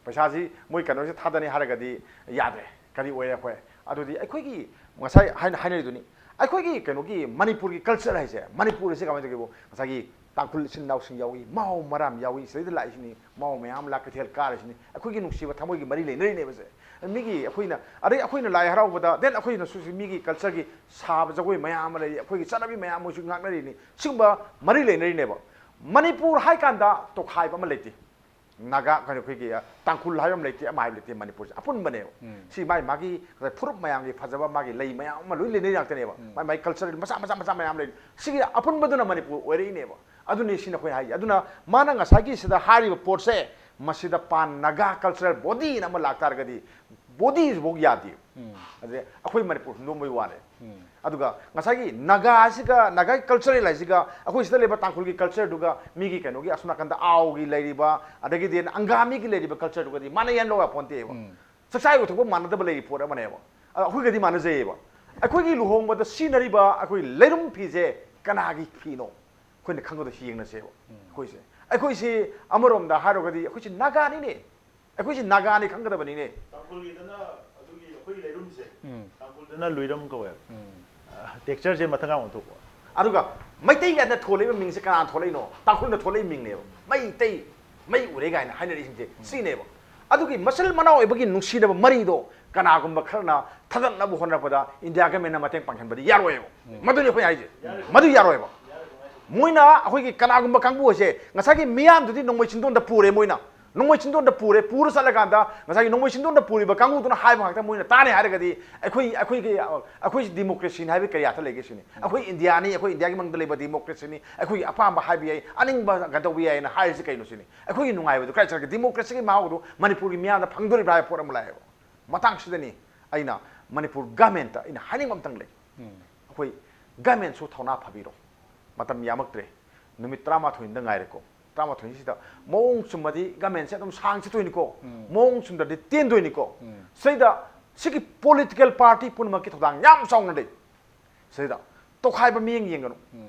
ꯄꯩꯁꯥꯁꯤ ꯃꯣꯏ ꯀꯩꯅꯣꯁꯦ ꯊꯥꯗꯅꯤ ꯍꯥꯏꯔꯒꯗꯤ ꯌꯥꯗ꯭ꯔꯦ꯫ ꯀꯔꯤ ꯑꯣꯏꯔꯦ ꯑꯩꯈꯣꯏ? ꯑꯗꯨꯗꯤ ꯑꯩꯈꯣꯏꯒꯤ ꯉꯁꯥꯏ ꯍꯥꯏꯅ-, ꯍꯥꯏꯅꯔꯤꯗꯨꯅꯤ, ꯑꯩꯈꯣꯏꯒꯤ ꯀꯩꯅꯣꯒꯤ ꯃꯅꯤꯄꯨꯔꯒꯤ culture ꯍꯥꯏꯁꯦ, ꯃꯅꯤꯄꯨꯔꯁꯦ ꯀꯃꯥꯏꯅ ꯇꯧꯒꯦꯕꯨ, ꯉꯁꯥꯏꯒꯤ ꯇꯥꯡꯈꯨꯜ ꯏꯆꯤꯟ ꯏꯅꯥꯎꯁꯤꯡ ꯌꯥꯎꯏ, ꯃꯥꯎ ꯃꯔꯥꯝ ꯌꯥꯎꯏ, ꯁꯤꯗꯩꯗ ꯂꯥꯛꯏꯁꯤꯅꯤ, ꯃꯥꯎ ꯃꯌꯥꯝ ꯂꯥꯛ ꯀꯩꯊꯦꯜ ꯀꯥꯔꯤꯁꯤꯅꯤ, ꯑꯩꯈꯣꯏꯒꯤ ꯅꯨꯡꯁꯤꯕ ꯊꯃꯣꯏꯒꯤ ꯃꯔꯤ ꯂꯩꯅꯔꯤꯅꯦꯕꯁꯦ꯫ ꯃꯤꯒꯤ ꯑꯩꯈꯣꯏꯅ, ꯑꯗꯩ ꯑꯩꯈꯣꯏꯅ ꯂꯥꯏ ꯍꯔꯥꯎꯕꯗ, then ꯑꯩꯈꯣꯏꯅꯁꯨ ꯃꯤꯒꯤ cultureꯒꯤ ꯁꯥꯕ ꯖꯒꯣꯏ ꯃꯌꯥꯝ ꯑꯃ ꯂꯩꯔꯤ, ꯑꯩꯈꯣꯏꯒꯤ ꯆꯠꯅꯕꯤ ꯃꯌꯥꯝ ꯃꯣꯏꯁꯨ ꯉꯥꯛꯅꯔꯤꯅꯤ꯫ ꯁꯤꯒꯨꯝꯕ ꯃꯔꯤ ꯂꯩꯅꯔꯤꯅꯦꯕ꯫ ꯃꯅꯤꯄꯨꯔ ꯍꯥꯏ ꯀꯥꯟꯗ ꯇꯣꯈꯥꯏꯕ ꯑꯃ ꯂꯩꯇꯦ꯫ ꯅꯥꯒꯥ, ꯀꯩꯅꯣ, ꯑꯩꯈꯣꯏꯒꯤ, ꯑ, ꯇꯥꯡꯈꯨꯜ ꯍꯥꯏꯕ ꯑꯃ ꯂꯩꯇꯦ, ꯑꯃ ꯍꯥꯏꯕ ꯂꯩꯇꯦ꯫ ꯃꯅꯤꯄꯨꯔꯁꯦ ꯑꯄꯨꯟꯕꯅꯦꯕ꯫ ꯎꯝ꯫ ꯁꯤ ꯃꯥꯏ ꯃꯥꯒꯤ ꯉꯁꯥꯏ ꯐꯨꯔꯨꯞ ꯃꯌꯥꯝꯒꯤ ꯐꯖꯕ, ꯃꯥꯒꯤ ꯂꯩ ꯃꯌꯥꯝ ꯑꯃ ꯂꯣꯏ ꯂꯩꯅꯩ ꯉꯥꯛꯇꯅꯦꯕ꯫ ꯎꯝ꯫ ꯃꯥꯏ ꯃꯥꯏ cultural ꯃꯆꯥ ꯃꯆꯥ ꯃꯆꯥ ꯃꯌꯥꯝ ꯂꯩ꯫ ꯁꯤꯒꯤ ꯑꯄꯨꯟꯕꯗꯨꯅ ꯃꯅꯤꯄꯨꯔ ꯑꯣꯏꯔꯛꯏꯅꯦꯕ꯫ ꯑꯗꯨꯅꯤ ꯁꯤꯅ ꯑꯩꯈꯣꯏꯅ ꯍꯥꯏꯁꯦ꯫ ꯑꯗꯨꯅ ꯃꯥꯅ ꯉꯁꯥꯏꯒꯤ ꯁꯤꯗ ꯍꯥꯏꯔꯤꯕ ꯄꯣꯠꯁꯦ, ꯃꯁꯤꯗ ꯄꯥꯟ ꯅꯥꯒꯥ cultural bodyꯅ ꯑꯃ ꯂꯥꯛꯇꯥꯔꯒꯗꯤ, bodyꯁꯤꯐꯥꯎ ꯌꯥꯗꯦ꯫ ꯎꯝ꯫ ꯑꯗꯨꯗꯤ ꯑꯩꯈꯣꯏ ꯃꯅꯤꯄꯨꯔ ꯍꯨꯟꯗꯣꯛꯑꯝꯕꯩ ꯋꯥꯅꯦ꯫ ꯎꯝ꯫ ꯑꯗꯨꯒ ꯉꯁꯥꯏꯒꯤ ꯅꯥꯒꯥꯁꯤꯒ, ꯅꯥꯒꯥꯒꯤ cultural ꯍꯥꯏꯁꯤꯒ ꯑꯩꯈꯣꯏ ꯁꯤꯗ ꯂꯩꯕ ꯇꯥꯡꯈꯨꯜꯒꯤ cultureꯗꯨꯒ, ꯃꯤꯒꯤ ꯀꯩꯅꯣꯒꯤ ꯑꯁꯣꯝ ꯅꯥꯀꯟꯗ ꯑꯥꯎꯒꯤ ꯂꯩꯔꯤꯕ, ꯑꯗꯒꯤꯗꯤ ꯑꯪꯒꯥꯃꯤꯒꯤ ꯂꯩꯔꯤꯕ cultureꯗꯨꯒꯗꯤ ꯃꯥꯟꯅ ꯌꯥꯟ ꯂꯧ ꯌꯥꯄꯣꯟꯇꯦꯕ꯫ ꯎꯝ꯫ ꯆꯥꯛꯆꯥ ꯌꯨꯊꯛꯄ ꯃꯥꯟꯅꯗꯕ ꯂꯩꯔꯤ ꯄꯣꯠ ꯑꯃꯅꯦꯕ꯫ ꯑꯗꯣ ꯑꯩꯈꯣꯏꯒꯗꯤ ꯃꯥꯟꯅꯖꯩꯌꯦꯕ꯫ ꯑꯩꯈꯣꯏꯒꯤ ꯂꯨꯍꯣꯡꯕꯗ ꯁꯤꯖꯤꯟꯅꯔꯤꯕ ꯑꯩꯈꯣꯏ ꯂꯩꯔꯨꯝ ꯐꯤꯁꯦ ꯀꯅꯥꯒꯤ ꯐꯤꯅꯣ? ꯑꯩꯈꯣꯏꯅ ꯈꯪꯒꯗꯕ ꯁꯤ ꯌꯦꯡꯅꯁꯦꯕ꯫ ꯎꯝ꯫ ꯑꯩꯈꯣꯏꯁꯦ, ꯑꯩꯈꯣꯏꯁꯤ ꯑꯃꯔꯣꯝꯗ ꯍꯥꯏꯔꯨꯔꯒꯗꯤ ꯑꯩꯈꯣꯏꯁꯤ ꯅꯥꯒꯥꯅꯤꯅꯦ꯫ ꯑꯩꯈꯣꯏꯁꯤ ꯅꯥꯒꯥꯅꯤ ꯈꯪꯒꯗꯕꯅꯤꯅꯦ꯫ ꯇꯥꯡꯈꯨꯜꯒꯤꯗꯅ ꯑꯗꯨꯒꯤ ꯑꯩꯈꯣꯏꯒꯤ ꯂꯩꯔꯨꯝꯁꯦ, ꯎꯝ꯫ ꯇꯥꯡꯈꯨꯜꯗꯅ ꯂꯨꯏꯔꯝ ꯀꯧꯋꯦꯕ꯫ ꯎꯝ꯫ ꯑ, textureꯁꯦ ꯃꯊꯪ ꯑꯃꯨꯛ ꯊꯣꯛꯄ꯫ ꯑꯗꯨꯒ ꯃꯩꯇꯩ ꯀꯥꯏꯅ ꯊꯣꯜꯂꯛꯏꯕ ꯃꯤꯡꯁꯦ ꯀꯅꯥꯅ ꯊꯣꯜꯂꯛꯏꯅꯣ? ꯇꯥꯡꯈꯨꯜꯅ ꯊꯣꯜꯂꯛꯏꯕ ꯃꯤꯡꯅꯦꯕ꯫ ꯃꯩꯇꯩ, ꯃꯩ ꯎꯔꯦ ꯀꯥꯏꯅ ꯍꯥꯏꯅꯔꯤꯁꯤꯡꯁꯦ ꯎꯝ꯫ ꯁꯤꯅꯦꯕ꯫ ꯑꯗꯨꯒꯤ ꯃꯆꯤꯟ ꯃꯅꯥꯎ ꯑꯣꯏꯕꯒꯤ ꯅꯨꯡꯁꯤꯅꯕ ꯃꯔꯤꯗꯣ ꯀꯅꯥꯒꯨꯝꯕ ꯈꯔꯅ ꯊꯥꯗꯠꯅꯕ ꯍꯣꯠꯅꯔꯛꯄꯗ ꯏꯟꯗꯤꯌꯥ governmentꯅ ꯃꯇꯦꯡ ꯄꯥꯡꯁꯤꯟꯕꯗꯤ ꯌꯥꯔꯣꯏꯕ꯫ ꯎꯝ꯫ ꯃꯗꯨꯅꯤ ꯑꯩꯈꯣꯏꯅ ꯍꯥꯏꯁꯦ꯫ ꯌꯥꯔꯣꯏ꯫ ꯃꯗꯨ ꯌꯥꯔꯣꯏꯕ꯫ ꯃꯣꯏꯅ ꯑꯩꯈꯣꯏꯒꯤ ꯀꯅꯥꯒꯨꯝꯕ ꯀꯥꯡꯕꯨ ꯑꯁꯦ ꯉꯁꯥꯏꯒꯤ ꯃꯤꯌꯥꯝꯗꯨꯗꯤ ꯅꯣꯡꯃꯩ ꯆꯤꯟꯗꯣꯟꯗ ꯄꯨꯔꯦ ꯃꯣꯏꯅ꯫ ꯅꯣꯡꯃꯩ ꯆꯤꯟꯗꯣꯟꯗ ꯄꯨꯔꯦ, ꯄꯨꯔ ꯆꯠꯂꯀꯥꯟꯗ ꯉꯁꯥꯏꯒꯤ ꯅꯣꯡꯃꯩ ꯆꯤꯟꯗꯣꯟꯗ ꯄꯨꯔꯤꯕ ꯀꯥꯡꯕꯨꯗꯨꯅ ꯍꯥꯏꯕ ꯉꯥꯛꯇ ꯃꯣꯏꯅ ꯇꯥꯅꯤ ꯍꯥꯏꯔꯒꯗꯤ ꯑꯩꯈꯣꯏ, ꯑꯩꯈꯣꯏꯒꯤ, ꯑꯩꯈꯣꯏꯁꯤ democracyꯅꯤ ꯍꯥꯏꯕꯒꯤ ꯀꯔꯤ ꯑꯥꯔꯊ ꯂꯩꯒꯦ ꯁꯤꯅꯤ꯫ ꯑꯩꯈꯣꯏ ꯏꯟꯗꯤꯌꯥꯅꯤ, ꯑꯩꯈꯣꯏ ꯏꯟꯗꯤꯌꯥꯒꯤ ꯃꯅꯨꯡꯗ ꯂꯩꯕ democracyꯅꯤ, ꯑꯩꯈꯣꯏꯒꯤ ꯑꯄꯥꯝꯕ ꯍꯥꯏꯕ ꯌꯥꯏ, ꯑꯅꯤꯡꯕ ꯀꯩꯅꯣ ꯇꯧꯕ ꯌꯥꯏꯅ ꯍꯥꯏꯔꯤꯁꯤ ꯀꯩꯅꯣ ꯁꯤꯅꯤ꯫ ꯑꯩꯈꯣꯏꯒꯤ ꯅꯨꯡꯉꯥꯏꯕꯗꯨ ꯀꯥꯏ ꯆꯠꯈ꯭ꯔꯒꯦ? Democracyꯒꯤ ꯃꯍꯥꯎꯗꯨ ꯃꯅꯤꯄꯨꯔꯒꯤ ꯃꯤꯌꯥꯝꯗ ꯐꯪꯗꯣꯔꯤꯕ꯭ꯔꯥ ꯍꯥꯏꯕ ꯄꯣꯠ ꯑꯃ ꯂꯥꯛꯑꯦꯕ꯫ ꯃꯇꯥꯡꯁꯤꯗꯅꯤ ꯑꯩꯅ ꯃꯅꯤꯄꯨꯔ ꯒꯃꯦꯟꯇ ꯑꯩꯅ ꯍꯥꯏꯅꯤꯡꯕ ꯑꯝꯇꯪ ꯂꯩ꯫ ꯑꯩꯈꯣꯏ ꯒꯃꯦꯟꯁꯨ ꯊꯧꯅꯥ ꯐꯕꯤꯔꯣ꯫ ꯃꯇꯝ ꯌꯥꯝꯃꯛꯇ꯭ꯔꯦ꯫ ꯅꯨꯃꯤꯠ ꯇꯔꯥꯃꯥꯊꯣꯏꯗ ꯉꯥꯏꯔꯦꯀꯣ꯫ ꯇꯔꯥꯃꯥꯊꯣꯏꯁꯤꯗ ꯃꯑꯣꯡ ꯆꯨꯝꯃꯗꯤ ꯒꯃꯦꯟꯁꯦ ꯑꯗꯨꯝ ꯁꯥꯡ ꯆꯠꯇꯣꯏꯅꯤꯀꯣ꯫ ꯃꯑꯣꯡ ꯆꯨꯝꯗ꯭ꯔꯗꯤ ꯇꯦꯟꯗꯣꯏꯅꯤꯀꯣ꯫ ꯁꯤꯗ ꯁꯤꯒꯤ ꯄꯣꯂꯤꯇꯤꯀꯦꯜ ꯄꯥꯔꯇꯤ ꯄꯨꯝꯅꯃꯛꯀꯤ ꯊꯧꯗꯥꯡ ꯌꯥꯝ ꯆꯥꯎꯅ ꯂꯩ꯫ ꯁꯤꯗ ꯇꯣꯈꯥꯏꯕ ꯃꯤꯠꯌꯦꯡ ꯌꯦꯡꯒꯅꯨ꯫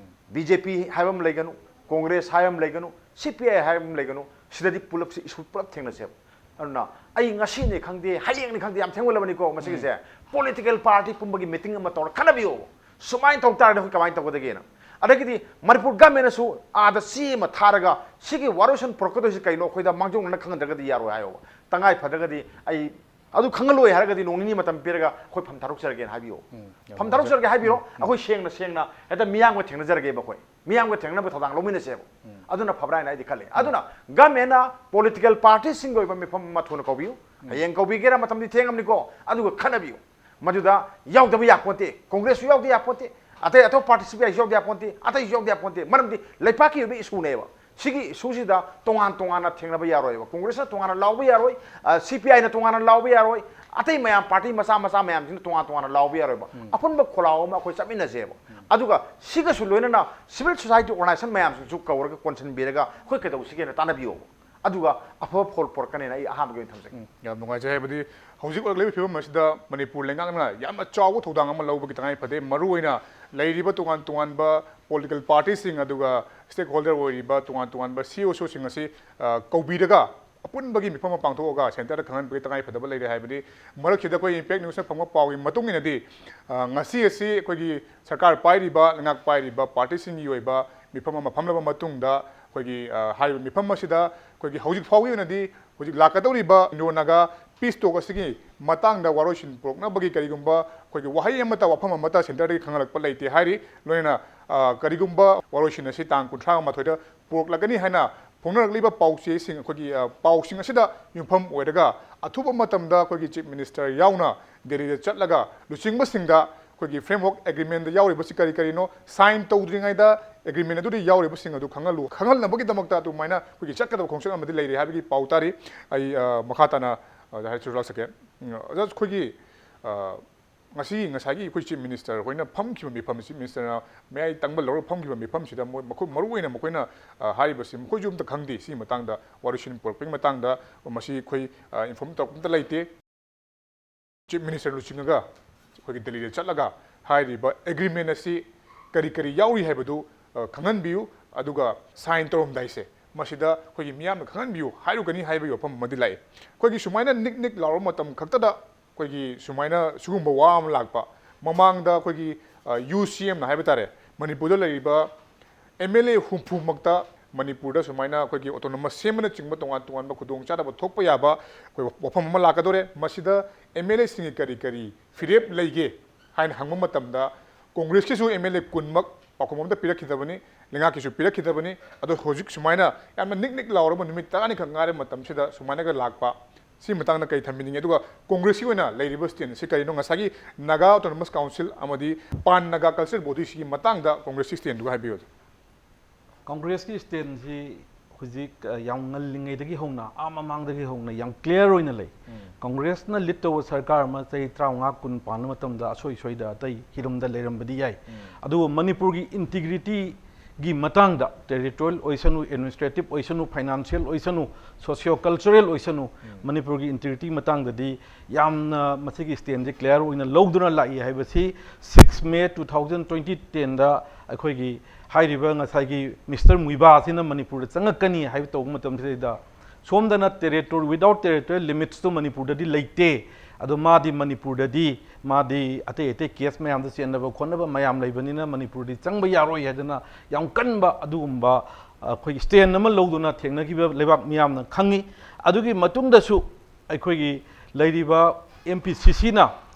ꯕꯤ ꯖꯦ ꯄꯤ ꯍꯥꯏꯕ ꯑꯃ ꯂꯩꯒꯅꯨ, ꯀꯣꯡꯒ꯭ꯔꯦꯁ ꯍꯥꯏꯕ ꯑꯃ ꯂꯩꯒꯅꯨ, ꯁꯤ ꯄꯤ ꯑꯥꯏ ꯍꯥꯏꯕ ꯑꯃ ꯂꯩꯒꯅꯨ꯫ ꯁꯤꯗꯗꯤ ꯄꯨꯂꯞꯁꯤ ꯏꯁꯨ ꯄꯨꯂꯞ ꯊꯦꯡꯅꯁꯦꯕ꯫ ꯑꯗꯨꯅ ꯑꯩ ꯉꯁꯤꯅꯤ ꯈꯪꯗꯦ, ꯍꯌꯦꯡꯅꯤ ꯈꯪꯗꯦ, ꯌꯥꯝ ꯊꯦꯡꯃꯜꯂꯕꯅꯤꯀꯣ ꯃꯁꯤꯒꯤꯁꯦ꯫ ꯄꯣꯂꯤꯇꯤꯀꯦꯜ ꯄꯥꯔꯇꯤ ꯄꯨꯝꯕꯒꯤ ꯃꯤꯇꯤꯡ ꯑꯃ ꯇꯧꯔ ꯈꯟꯅꯕꯤꯌꯣ꯫ ꯁꯨꯃꯥꯏꯅ ꯇꯧ ꯇꯥꯔꯗꯤ ꯑꯩꯈꯣꯏ ꯀꯃꯥꯏꯅ ꯇꯧꯒꯗꯒꯦꯅ꯫ ꯑꯗꯒꯤꯗꯤ ꯃꯅꯤꯄꯨꯔ ꯒꯃꯦꯟꯅꯁꯨ ꯑꯥꯗ ꯆꯦ ꯑꯃ ꯊꯥꯔꯒ ꯁꯤꯒꯤ ꯋꯥꯔꯣꯏꯁꯤꯟ ꯄꯨꯔꯛꯀꯗꯣꯏꯁꯤ ꯀꯩꯅꯣ ꯑꯩꯈꯣꯏꯗ ꯃꯥꯡꯖꯧꯅꯅ ꯈꯪꯍꯟꯗ꯭ꯔꯒꯗꯤ ꯌꯥꯔꯣꯏ ꯍꯥꯏꯌꯣꯕ꯫ ꯇꯉꯥꯏ ꯐꯗ꯭ꯔꯒꯗꯤ ꯑꯩ ꯑꯗꯨ ꯈꯪꯍꯜꯂꯣꯏ ꯍꯥꯏꯔꯒꯗꯤ ꯅꯣꯡ ꯅꯤꯅꯤ ꯃꯇꯝ ꯄꯤꯔꯒ ꯑꯩꯈꯣꯏ ꯐꯝ ꯊꯥꯗꯣꯛꯆꯔꯒꯦꯅ ꯍꯥꯏꯕꯤꯌꯣ꯫ ꯎꯝ, ꯌꯥꯝ ꯐꯝ ꯅꯨꯡꯉꯥꯏꯖꯔꯦ꯫ ꯊꯥꯗꯣꯛꯆꯔꯒꯦ ꯍꯥꯏꯕꯤꯔꯣ꯫ ꯎꯝ, ꯎꯝ꯫ ꯑꯩꯈꯣꯏ ꯁꯦꯡꯅ ꯁꯦꯡꯅ ꯍꯦꯛꯇ ꯃꯤꯌꯥꯝꯒ ꯊꯦꯡꯅꯖꯔꯒꯦꯕ ꯑꯩꯈꯣꯏ꯫ ꯃꯤꯌꯥꯝꯒ ꯊꯦꯡꯅꯅꯕ ꯊꯧꯗꯥꯡ ꯂꯧꯃꯤꯟꯅꯁꯦꯕ꯫ ꯎꯝ꯫ ꯑꯗꯨꯅ ꯐꯕ꯭ꯔꯥ ꯍꯥꯏꯅ ꯑꯩꯗꯤ ꯈꯜꯂꯤ꯫ ꯎꯝ꯫ ꯑꯗꯨꯅ ꯒꯃꯦꯟꯅ ꯄꯣꯂꯤꯇꯤꯀꯦꯜ ꯄꯥꯔꯇꯤꯁꯤꯡꯒꯤ ꯑꯣꯏꯕ ꯃꯤꯐꯝ ꯑꯃ ꯊꯨꯅ ꯀꯧꯕꯤꯌꯨ꯫ ꯎꯝ꯫ ꯍꯌꯦꯡ ꯀꯧꯕꯤꯒꯦꯔꯥ, ꯃꯇꯝꯗꯤ ꯊꯦꯡꯉꯝꯅꯤꯀꯣ, ꯑꯗꯨꯒ ꯈꯟꯅꯕꯤꯌꯨ꯫ ꯃꯗꯨꯗ ꯌꯥꯎꯗꯕ ꯌꯥꯄꯣꯟꯇꯦ, ꯀꯣꯡꯒ꯭ꯔꯦꯁꯁꯨ ꯌꯥꯎꯗ ꯌꯥꯄꯣꯟꯇꯦ, ꯑꯇꯩ ꯑꯇꯣꯞꯄ ꯄꯥꯔꯇꯤ ꯁꯤ ꯄꯤ ꯑꯥꯏꯁꯨ ꯌꯥꯎꯗ ꯌꯥꯄꯣꯟꯇꯦ, ꯑꯇꯩꯁꯨ ꯌꯥꯎꯗ ꯌꯥꯄꯣꯟꯇꯦ꯫ ꯃꯔꯝꯗꯤ ꯂꯩꯄꯥꯛꯀꯤ ꯑꯣꯏꯕ ꯏꯁꯨꯅꯦꯕ꯫ ꯁꯤꯒꯤ ꯏꯁꯨꯁꯤꯗ ꯇꯣꯉꯥꯟ ꯇꯣꯉꯥꯟꯅ ꯊꯦꯡꯅꯕ ꯌꯥꯔꯣꯏꯕ꯫ ꯀꯣꯡꯒ꯭ꯔꯦꯁꯅ ꯇꯣꯉꯥꯟꯅ ꯂꯥꯎꯕ ꯌꯥꯔꯣꯏ, ꯑ, ꯁꯤ ꯄꯤ ꯑꯥꯏꯅ ꯇꯣꯉꯥꯟꯅ ꯂꯥꯎꯕ ꯌꯥꯔꯣꯏ, ꯑꯇꯩ ꯃꯌꯥꯝ ꯄꯥꯔꯇꯤ ꯃꯆꯥ ꯃꯆꯥ ꯃꯌꯥꯝꯁꯤꯅ ꯇꯣꯉꯥꯟ ꯇꯣꯉꯥꯟꯅ ꯂꯥꯎꯕ ꯌꯥꯔꯣꯏꯕ꯫ ꯎꯝ꯫ ꯑꯄꯨꯟꯕ ꯈꯣꯜꯂꯥꯎ ꯑꯃ ꯑꯩꯈꯣꯏ ꯆꯠꯃꯤꯟꯅꯁꯦꯕ꯫ ꯎꯝ꯫ ꯑꯗꯨꯒ ꯁꯤꯒꯁꯨ ꯂꯣꯏꯅꯅ ꯁꯤꯚꯤꯜ ꯁꯣꯁꯥꯏꯇꯤ ꯑꯣꯔꯒꯅꯥꯏꯖꯦꯁꯟ ꯃꯌꯥꯝꯁꯤꯡꯁꯨ ꯀꯧꯔꯒ ꯀꯣꯟꯁꯤꯟꯕꯤꯔꯒ ꯑꯩꯈꯣꯏ ꯀꯩꯗꯧꯁꯤꯒꯦꯅ ꯇꯥꯟꯅꯕꯤꯌꯣꯕ꯫ ꯑꯗꯨꯒ ꯑꯐꯕ ꯐꯣꯜ ꯄꯨꯔꯛꯀꯅꯦꯅ ꯑꯩ ꯑꯍꯥꯟꯕꯒꯤ ꯑꯣꯏꯅ ꯊꯝꯖꯒꯦ꯫ ꯎꯝ, ꯌꯥꯝ ꯅꯨꯡꯉꯥꯏꯖꯩ꯫ ꯍꯥꯏꯕꯗꯤ ꯍꯧꯖꯤꯛ ꯑꯣꯏꯔꯛꯂꯤꯕ ꯐꯤꯕꯝ ꯑꯁꯤꯗ ꯃꯅꯤꯄꯨꯔ ꯂꯩꯉꯥꯛꯅ ꯌꯥꯝꯅ ꯆꯥꯎꯕ ꯊꯧꯗꯥꯡ ꯑꯃ ꯂꯧꯕꯒꯤ ꯇꯉꯥꯏ ꯐꯗꯦ꯫ ꯃꯔꯨꯑꯣꯏꯅ ꯂꯩꯔꯤꯕ ꯇꯣꯉꯥꯟ ꯇꯣꯉꯥꯟꯕ ꯄꯣꯂꯤꯇꯤꯀꯦꯜ ꯄꯥꯔꯇꯤꯁꯤꯡ ꯑꯗꯨꯒ ꯁ꯭ꯇꯦꯛ ꯍꯣꯜꯗꯔ ꯑꯣꯏꯔꯤꯕ ꯇꯣꯉꯥꯟ ꯇꯣꯉꯥꯟꯕ ꯁꯤ ꯏ ꯑꯣꯁꯤꯡ ꯑꯁꯤ, ꯑ, ꯀꯧꯕꯤꯔꯒ ꯑꯄꯨꯟꯕꯒꯤ ꯃꯤꯐꯝ ꯑꯃ ꯄꯥꯡꯊꯣꯛꯑꯒ ꯁꯦꯟꯇꯔꯗ ꯈꯪꯍꯟꯕꯒꯤ ꯇꯉꯥꯏ ꯐꯗꯕ ꯂꯩꯔꯦ꯫ ꯍꯥꯏꯕꯗꯤ ꯃꯔꯛꯁꯤꯗ ꯑꯩꯈꯣꯏ ꯏꯝꯄꯦꯛ ꯅ꯭ꯌꯨꯁꯅ ꯐꯪꯕ ꯄꯥꯎꯒꯤ ꯃꯇꯨꯡ ꯏꯟꯅꯗꯤ, ꯑ, ꯉꯁꯤ ꯑꯁꯤ ꯑꯩꯈꯣꯏꯒꯤ ꯁꯔꯀꯥꯔ ꯄꯥꯏꯔꯤꯕ, ꯂꯩꯉꯥꯛ ꯄꯥꯏꯔꯤꯕ ꯄꯥꯔꯇꯤꯁꯤꯡꯒꯤ ꯑꯣꯏꯕ ꯃꯤꯐꯝ ꯑꯃ ꯐꯝꯂꯕ ꯃꯇꯨꯡꯗ ꯑꯩꯈꯣꯏꯒꯤ, ꯑ, ꯍꯥꯏꯔꯤꯕ ꯃꯤꯐꯝ ꯑꯁꯤꯗ ꯑꯩꯈꯣꯏꯒꯤ ꯍꯧꯖꯤꯛ ꯐꯥꯎꯒꯤ ꯑꯣꯏꯅꯗꯤ ꯍꯧꯖꯤꯛ ꯂꯥꯛꯀꯗꯧꯔꯤꯕ ꯏꯟꯗꯣ ꯅꯥꯒꯥ ꯄꯤꯁ ꯇꯣꯛ ꯑꯁꯤꯒꯤ ꯃꯇꯥꯡꯗ ꯋꯥꯔꯣꯏꯁꯤꯟ ꯄꯨꯔꯛꯅꯕꯒꯤ ꯀꯔꯤꯒꯨꯝꯕ ꯑꯩꯈꯣꯏꯒꯤ ꯋꯥꯍꯩ ꯑꯃꯠꯇ, ꯋꯥꯐꯝ ꯑꯃꯠꯇ ꯁꯦꯟꯇꯔꯗꯒꯤ ꯈꯪꯍꯜꯂꯛꯄ ꯂꯩꯇꯦ ꯍꯥꯏꯔꯤ꯫ ꯂꯣꯏꯅꯅ, ꯑ, ꯀꯔꯤꯒꯨꯝꯕ ꯋꯥꯔꯣꯏꯁꯤꯟ ꯑꯁꯤ ꯇꯥꯡ ꯀꯨꯟꯊ꯭ꯔꯥ ꯃꯥꯊꯣꯏꯗ ꯄꯨꯔꯛꯂꯒꯅꯤ ꯍꯥꯏꯅ ꯐꯣꯡꯅꯔꯛꯂꯤꯕ ꯄꯥꯎꯆꯦꯁꯤꯡ, ꯑꯩꯈꯣꯏꯒꯤ, ꯑ, ꯄꯥꯎꯁꯤꯡ ꯑꯁꯤꯗ ꯌꯨꯝꯐꯝ ꯑꯣꯏꯔꯒ ꯑꯊꯨꯕ ꯃꯇꯝꯗ ꯑꯩꯈꯣꯏꯒꯤ ꯆꯤꯐ ꯃꯤꯅꯤꯁꯇꯔ ꯌꯥꯎꯅ ꯗꯦꯜꯂꯤꯗ ꯆꯠꯂꯒ ꯂꯨꯆꯤꯡꯕꯁꯤꯡꯗ ꯑꯩꯈꯣꯏꯒꯤ ꯐ꯭ꯔꯦꯝꯋꯥꯔꯛ ꯑꯦꯒ꯭ꯔꯤꯃꯦꯟꯗ ꯌꯥꯎꯔꯤꯕꯁꯤ ꯀꯔꯤ ꯀꯔꯤꯅꯣ, ꯁꯥꯏꯟ ꯇꯧꯗ꯭ꯔꯤꯉꯩꯗ ꯑꯦꯒ꯭ꯔꯤꯃꯦꯟ ꯑꯗꯨꯗ ꯌꯥꯎꯔꯤꯕꯁꯤꯡ ꯑꯗꯨ ꯈꯪꯍꯜꯂꯨ, ꯈꯪꯍꯟꯅꯕꯒꯤꯗꯃꯛꯇ ꯑꯗꯨꯃꯥꯏꯅ ꯑꯩꯈꯣꯏꯒꯤ ꯆꯠꯀꯗꯕ ꯈꯣꯡꯆꯠ ꯑꯃꯗꯤ ꯂꯩꯔꯤ ꯍꯥꯏꯕꯒꯤ ꯄꯥꯎ ꯇꯥꯔꯤ꯫ ꯑꯩ, ꯑ, ꯃꯈꯥ ꯇꯥꯅ, ꯑ, ꯍꯥꯏ ꯁꯨꯔ ꯂꯥꯛꯆꯒꯦ꯫ ꯎꯝ, ꯑꯣꯖꯥ, ꯑꯩꯈꯣꯏꯒꯤ ꯑ, ꯉꯁꯤ, ꯉꯁꯥꯏꯒꯤ ꯑꯩꯈꯣꯏ Chief Minister ꯍꯣꯏꯅ ꯐꯝꯈꯤꯕ ꯃꯤꯐꯝ, Chief Ministerꯅ ꯃꯌꯥꯏ ꯇꯪꯕ ꯂꯧꯔꯒ ꯐꯝꯈꯤꯕ ꯃꯤꯐꯝꯁꯤꯗ ꯃꯣꯏ, ꯃꯈꯣꯏ, ꯃꯔꯨꯑꯣꯏꯅ ꯃꯈꯣꯏꯅ, ꯑ, ꯍꯥꯏꯔꯤꯕꯁꯤ, ꯃꯈꯣꯏꯁꯨ ꯑꯝꯇ ꯈꯪꯗꯦ ꯁꯤꯒꯤ ꯃꯇꯥꯡꯗ, ꯋꯥꯔꯣꯏꯁꯤꯟ ꯄꯨꯔꯛꯄꯒꯤ ꯃꯇꯥꯡꯗ ꯃꯁꯤ ꯑꯩꯈꯣꯏ, ꯑ, inform ꯇꯧꯔꯛꯄ ꯑꯝꯇ ꯂꯩꯇꯦ꯫ Chief Minister ꯂꯨꯆꯤꯡꯉꯒ ꯑꯩꯈꯣꯏꯒꯤ ꯗꯦꯜꯂꯤꯗ ꯆꯠꯂꯒ ꯍꯥꯏꯔꯤꯕ agreement ꯑꯁꯤ ꯀꯔꯤ ꯀꯔꯤ ꯌꯥꯎꯔꯤ ꯍꯥꯏꯕꯗꯨ, ꯑ, ꯈꯪꯍꯟꯕꯤꯌꯨ, ꯑꯗꯨꯒ sign ꯇꯧꯔꯝꯗꯥꯏꯁꯦ ꯃꯁꯤꯗ ꯑꯩꯈꯣꯏꯒꯤ ꯃꯤꯌꯥꯝꯅ ꯈꯪꯍꯟꯕꯤꯌꯨ ꯍꯥꯏꯔꯨꯒꯅꯤ ꯍꯥꯏꯕꯒꯤ ꯋꯥꯐꯝ ꯑꯃꯗꯤ ꯂꯥꯛꯏ꯫ ꯑꯩꯈꯣꯏꯒꯤ ꯁꯨꯃꯥꯏꯅ ꯅꯤꯛ ꯅꯤꯛ ꯂꯥꯎꯔꯕ ꯃꯇꯝ ꯈꯛꯇꯗ ꯑꯩꯈꯣꯏꯒꯤ ꯁꯨꯃꯥꯏꯅ ꯁꯤꯒꯨꯝꯕ ꯋꯥ ꯑꯃ ꯂꯥꯛꯄ, ꯃꯃꯥꯡꯗ ꯑꯩꯈꯣꯏꯒꯤ, ꯑ, UCMꯅ ꯍꯥꯏꯕ ꯇꯥꯔꯦ, ꯃꯅꯤꯄꯨꯔꯗ ꯂꯩꯔꯤꯕ MLA ꯍꯨꯝꯐꯨꯃꯛꯇ ꯃꯅꯤꯄꯨꯔꯗ ꯁꯨꯃꯥꯏꯅ ꯑꯩꯈꯣꯏꯒꯤ autonomous ꯁꯦꯝꯕꯅꯆꯤꯡꯕ ꯇꯣꯉꯥꯟ ꯇꯣꯉꯥꯟꯕ ꯈꯨꯗꯣꯡꯆꯥꯗꯕ ꯊꯣꯛꯄ ꯌꯥꯕ ꯑꯩꯈꯣꯏ ꯋꯥꯐꯝ ꯑꯃ ꯂꯥꯛꯀꯗꯧꯔꯦ꯫ ꯃꯁꯤꯗ MLAꯁꯤꯡꯒꯤ ꯀꯔꯤ ꯀꯔꯤ ꯐꯤꯔꯦꯞ ꯂꯩꯒꯦ ꯍꯥꯏꯅ ꯍꯪꯕ ꯃꯇꯝꯗ, ꯀꯣꯡꯒ꯭ꯔꯦꯁꯀꯤꯁꯨ MLA ꯀꯨꯟꯃꯛ ꯄꯥꯎꯈꯨꯝ ꯑꯃꯇ ꯄꯤꯔꯛꯈꯤꯗꯕꯅꯤ, ꯂꯩꯉꯥꯛꯀꯤꯁꯨ ꯄꯤꯔꯛꯈꯤꯗꯕꯅꯤ꯫ ꯑꯗꯣ ꯍꯧꯖꯤꯛ ꯁꯨꯃꯥꯏꯅ ꯌꯥꯝꯅ ꯅꯤꯛ ꯅꯤꯛ ꯂꯥꯎꯔꯕ ꯅꯨꯃꯤꯠ ꯇꯔꯥꯅꯤꯈꯛ ꯉꯥꯏꯔꯕ ꯃꯇꯝꯁꯤꯗ ꯁꯨꯃꯥꯏꯅꯒ ꯂꯥꯛꯄ, ꯁꯤ ꯃꯇꯥꯡꯗ ꯀꯔꯤ ꯊꯝꯕꯤꯅꯤꯡꯉꯤ? ꯑꯗꯨꯒ ꯀꯣꯡꯒ꯭ꯔꯦꯁꯀꯤ ꯑꯣꯏꯅ ꯂꯩꯔꯤꯕ standꯁꯤ ꯀꯔꯤꯅꯣ? ꯉꯁꯥꯏꯒꯤ Naga Autonomous Council ꯑꯃꯗꯤ Pan Naga Cultural Bodyꯁꯤꯒꯤ ꯃꯇꯥꯡꯗ ꯀꯣꯡꯒ꯭ꯔꯦꯁꯀꯤ standꯗꯨꯒ ꯍꯥꯏꯕꯤꯌꯨ꯫ ꯀꯣꯡꯒ꯭ꯔꯦꯁꯀꯤ standꯁꯤ ꯍꯧꯖꯤꯛ, ꯑ, ꯌꯥꯝ ꯉꯜꯂꯤꯉꯩꯗꯒꯤ ꯍꯧꯅ, ꯑꯥ ꯃꯃꯥꯡꯗꯒꯤ ꯍꯧꯅ ꯌꯥꯝ clear ꯑꯣꯏꯅ ꯂꯩ꯫ ꯀꯣꯡꯒ꯭ꯔꯦꯁꯅ lead ꯇꯧꯕ ꯁꯔꯀꯥꯔ ꯑꯃ ꯆꯍꯤ ꯇꯔꯥꯃꯉꯥ ꯀꯨꯟ ꯄꯥꯟꯕ ꯃꯇꯝꯗ ꯑꯁꯣꯏ ꯁꯣꯏꯗ ꯑꯇꯩ ꯍꯤꯔꯝꯗ ꯂꯩꯔꯝꯕꯗꯤ ꯌꯥꯏ꯫ ꯑꯗꯨꯕꯨ ꯃꯅꯤꯄꯨꯔꯒꯤ integrityꯒꯤ ꯃꯇꯥꯡꯗ, territorial ꯑꯣꯏꯁꯅꯨ, administrative ꯑꯣꯏꯁꯅꯨ, financial ꯑꯣꯏꯁꯅꯨ, socio cultural ꯑꯣꯏꯁꯅꯨ, ꯃꯅꯤꯄꯨꯔꯒꯤ integrity ꯃꯇꯥꯡꯗꯗꯤ ꯌꯥꯝꯅ ꯃꯁꯤꯒꯤ standꯁꯤ clear ꯑꯣꯏꯅ ꯂꯧꯗꯨꯅ ꯂꯥꯛꯏ ꯍꯥꯏꯕꯁꯤ six May two thousand twenty tenꯗ ꯑꯩꯈꯣꯏꯒꯤ ꯍꯥꯏꯔꯤꯕ ꯉꯁꯥꯏꯒꯤ Mister ꯃꯨꯏꯕꯥꯁꯤꯅ ꯃꯅꯤꯄꯨꯔꯗ ꯆꯪꯉꯛꯀꯅꯤ ꯍꯥꯏꯕ ꯇꯧꯕ ꯃꯇꯝꯁꯤꯗꯩꯗ ꯁꯣꯝꯗꯅ territory, without territorial limitsꯇꯨ ꯃꯅꯤꯄꯨꯔꯗꯗꯤ ꯂꯩꯇꯦ꯫ ꯑꯗꯣ ꯃꯥꯗꯤ ꯃꯅꯤꯄꯨꯔꯗꯗꯤ, ꯃꯥꯗꯤ ꯑꯇꯩ ꯑꯇꯩ case ꯃꯌꯥꯝꯗ ꯆꯦꯟꯅꯕ ꯈꯣꯠꯅꯕ ꯃꯌꯥꯝ ꯂꯩꯕꯅꯤꯅ ꯃꯅꯤꯄꯨꯔꯗꯤ ꯆꯪꯕ ꯌꯥꯔꯣꯏ ꯍꯥꯏꯗꯅ ꯌꯥꯝ ꯀꯟꯕ ꯑꯗꯨꯒꯨꯝꯕ, ꯑ, ꯑꯩꯈꯣꯏꯒꯤ stand ꯑꯃ ꯂꯧꯗꯨꯅ ꯊꯦꯡꯅꯈꯤꯕ ꯂꯩꯕꯥꯛ ꯃꯤꯌꯥꯝꯅ ꯈꯪꯉꯤ꯫ ꯑꯗꯨꯒꯤ ꯃꯇꯨꯡꯗꯁꯨ ꯑꯩꯈꯣꯏꯒꯤ ꯂꯩꯔꯤꯕ MPCCꯅ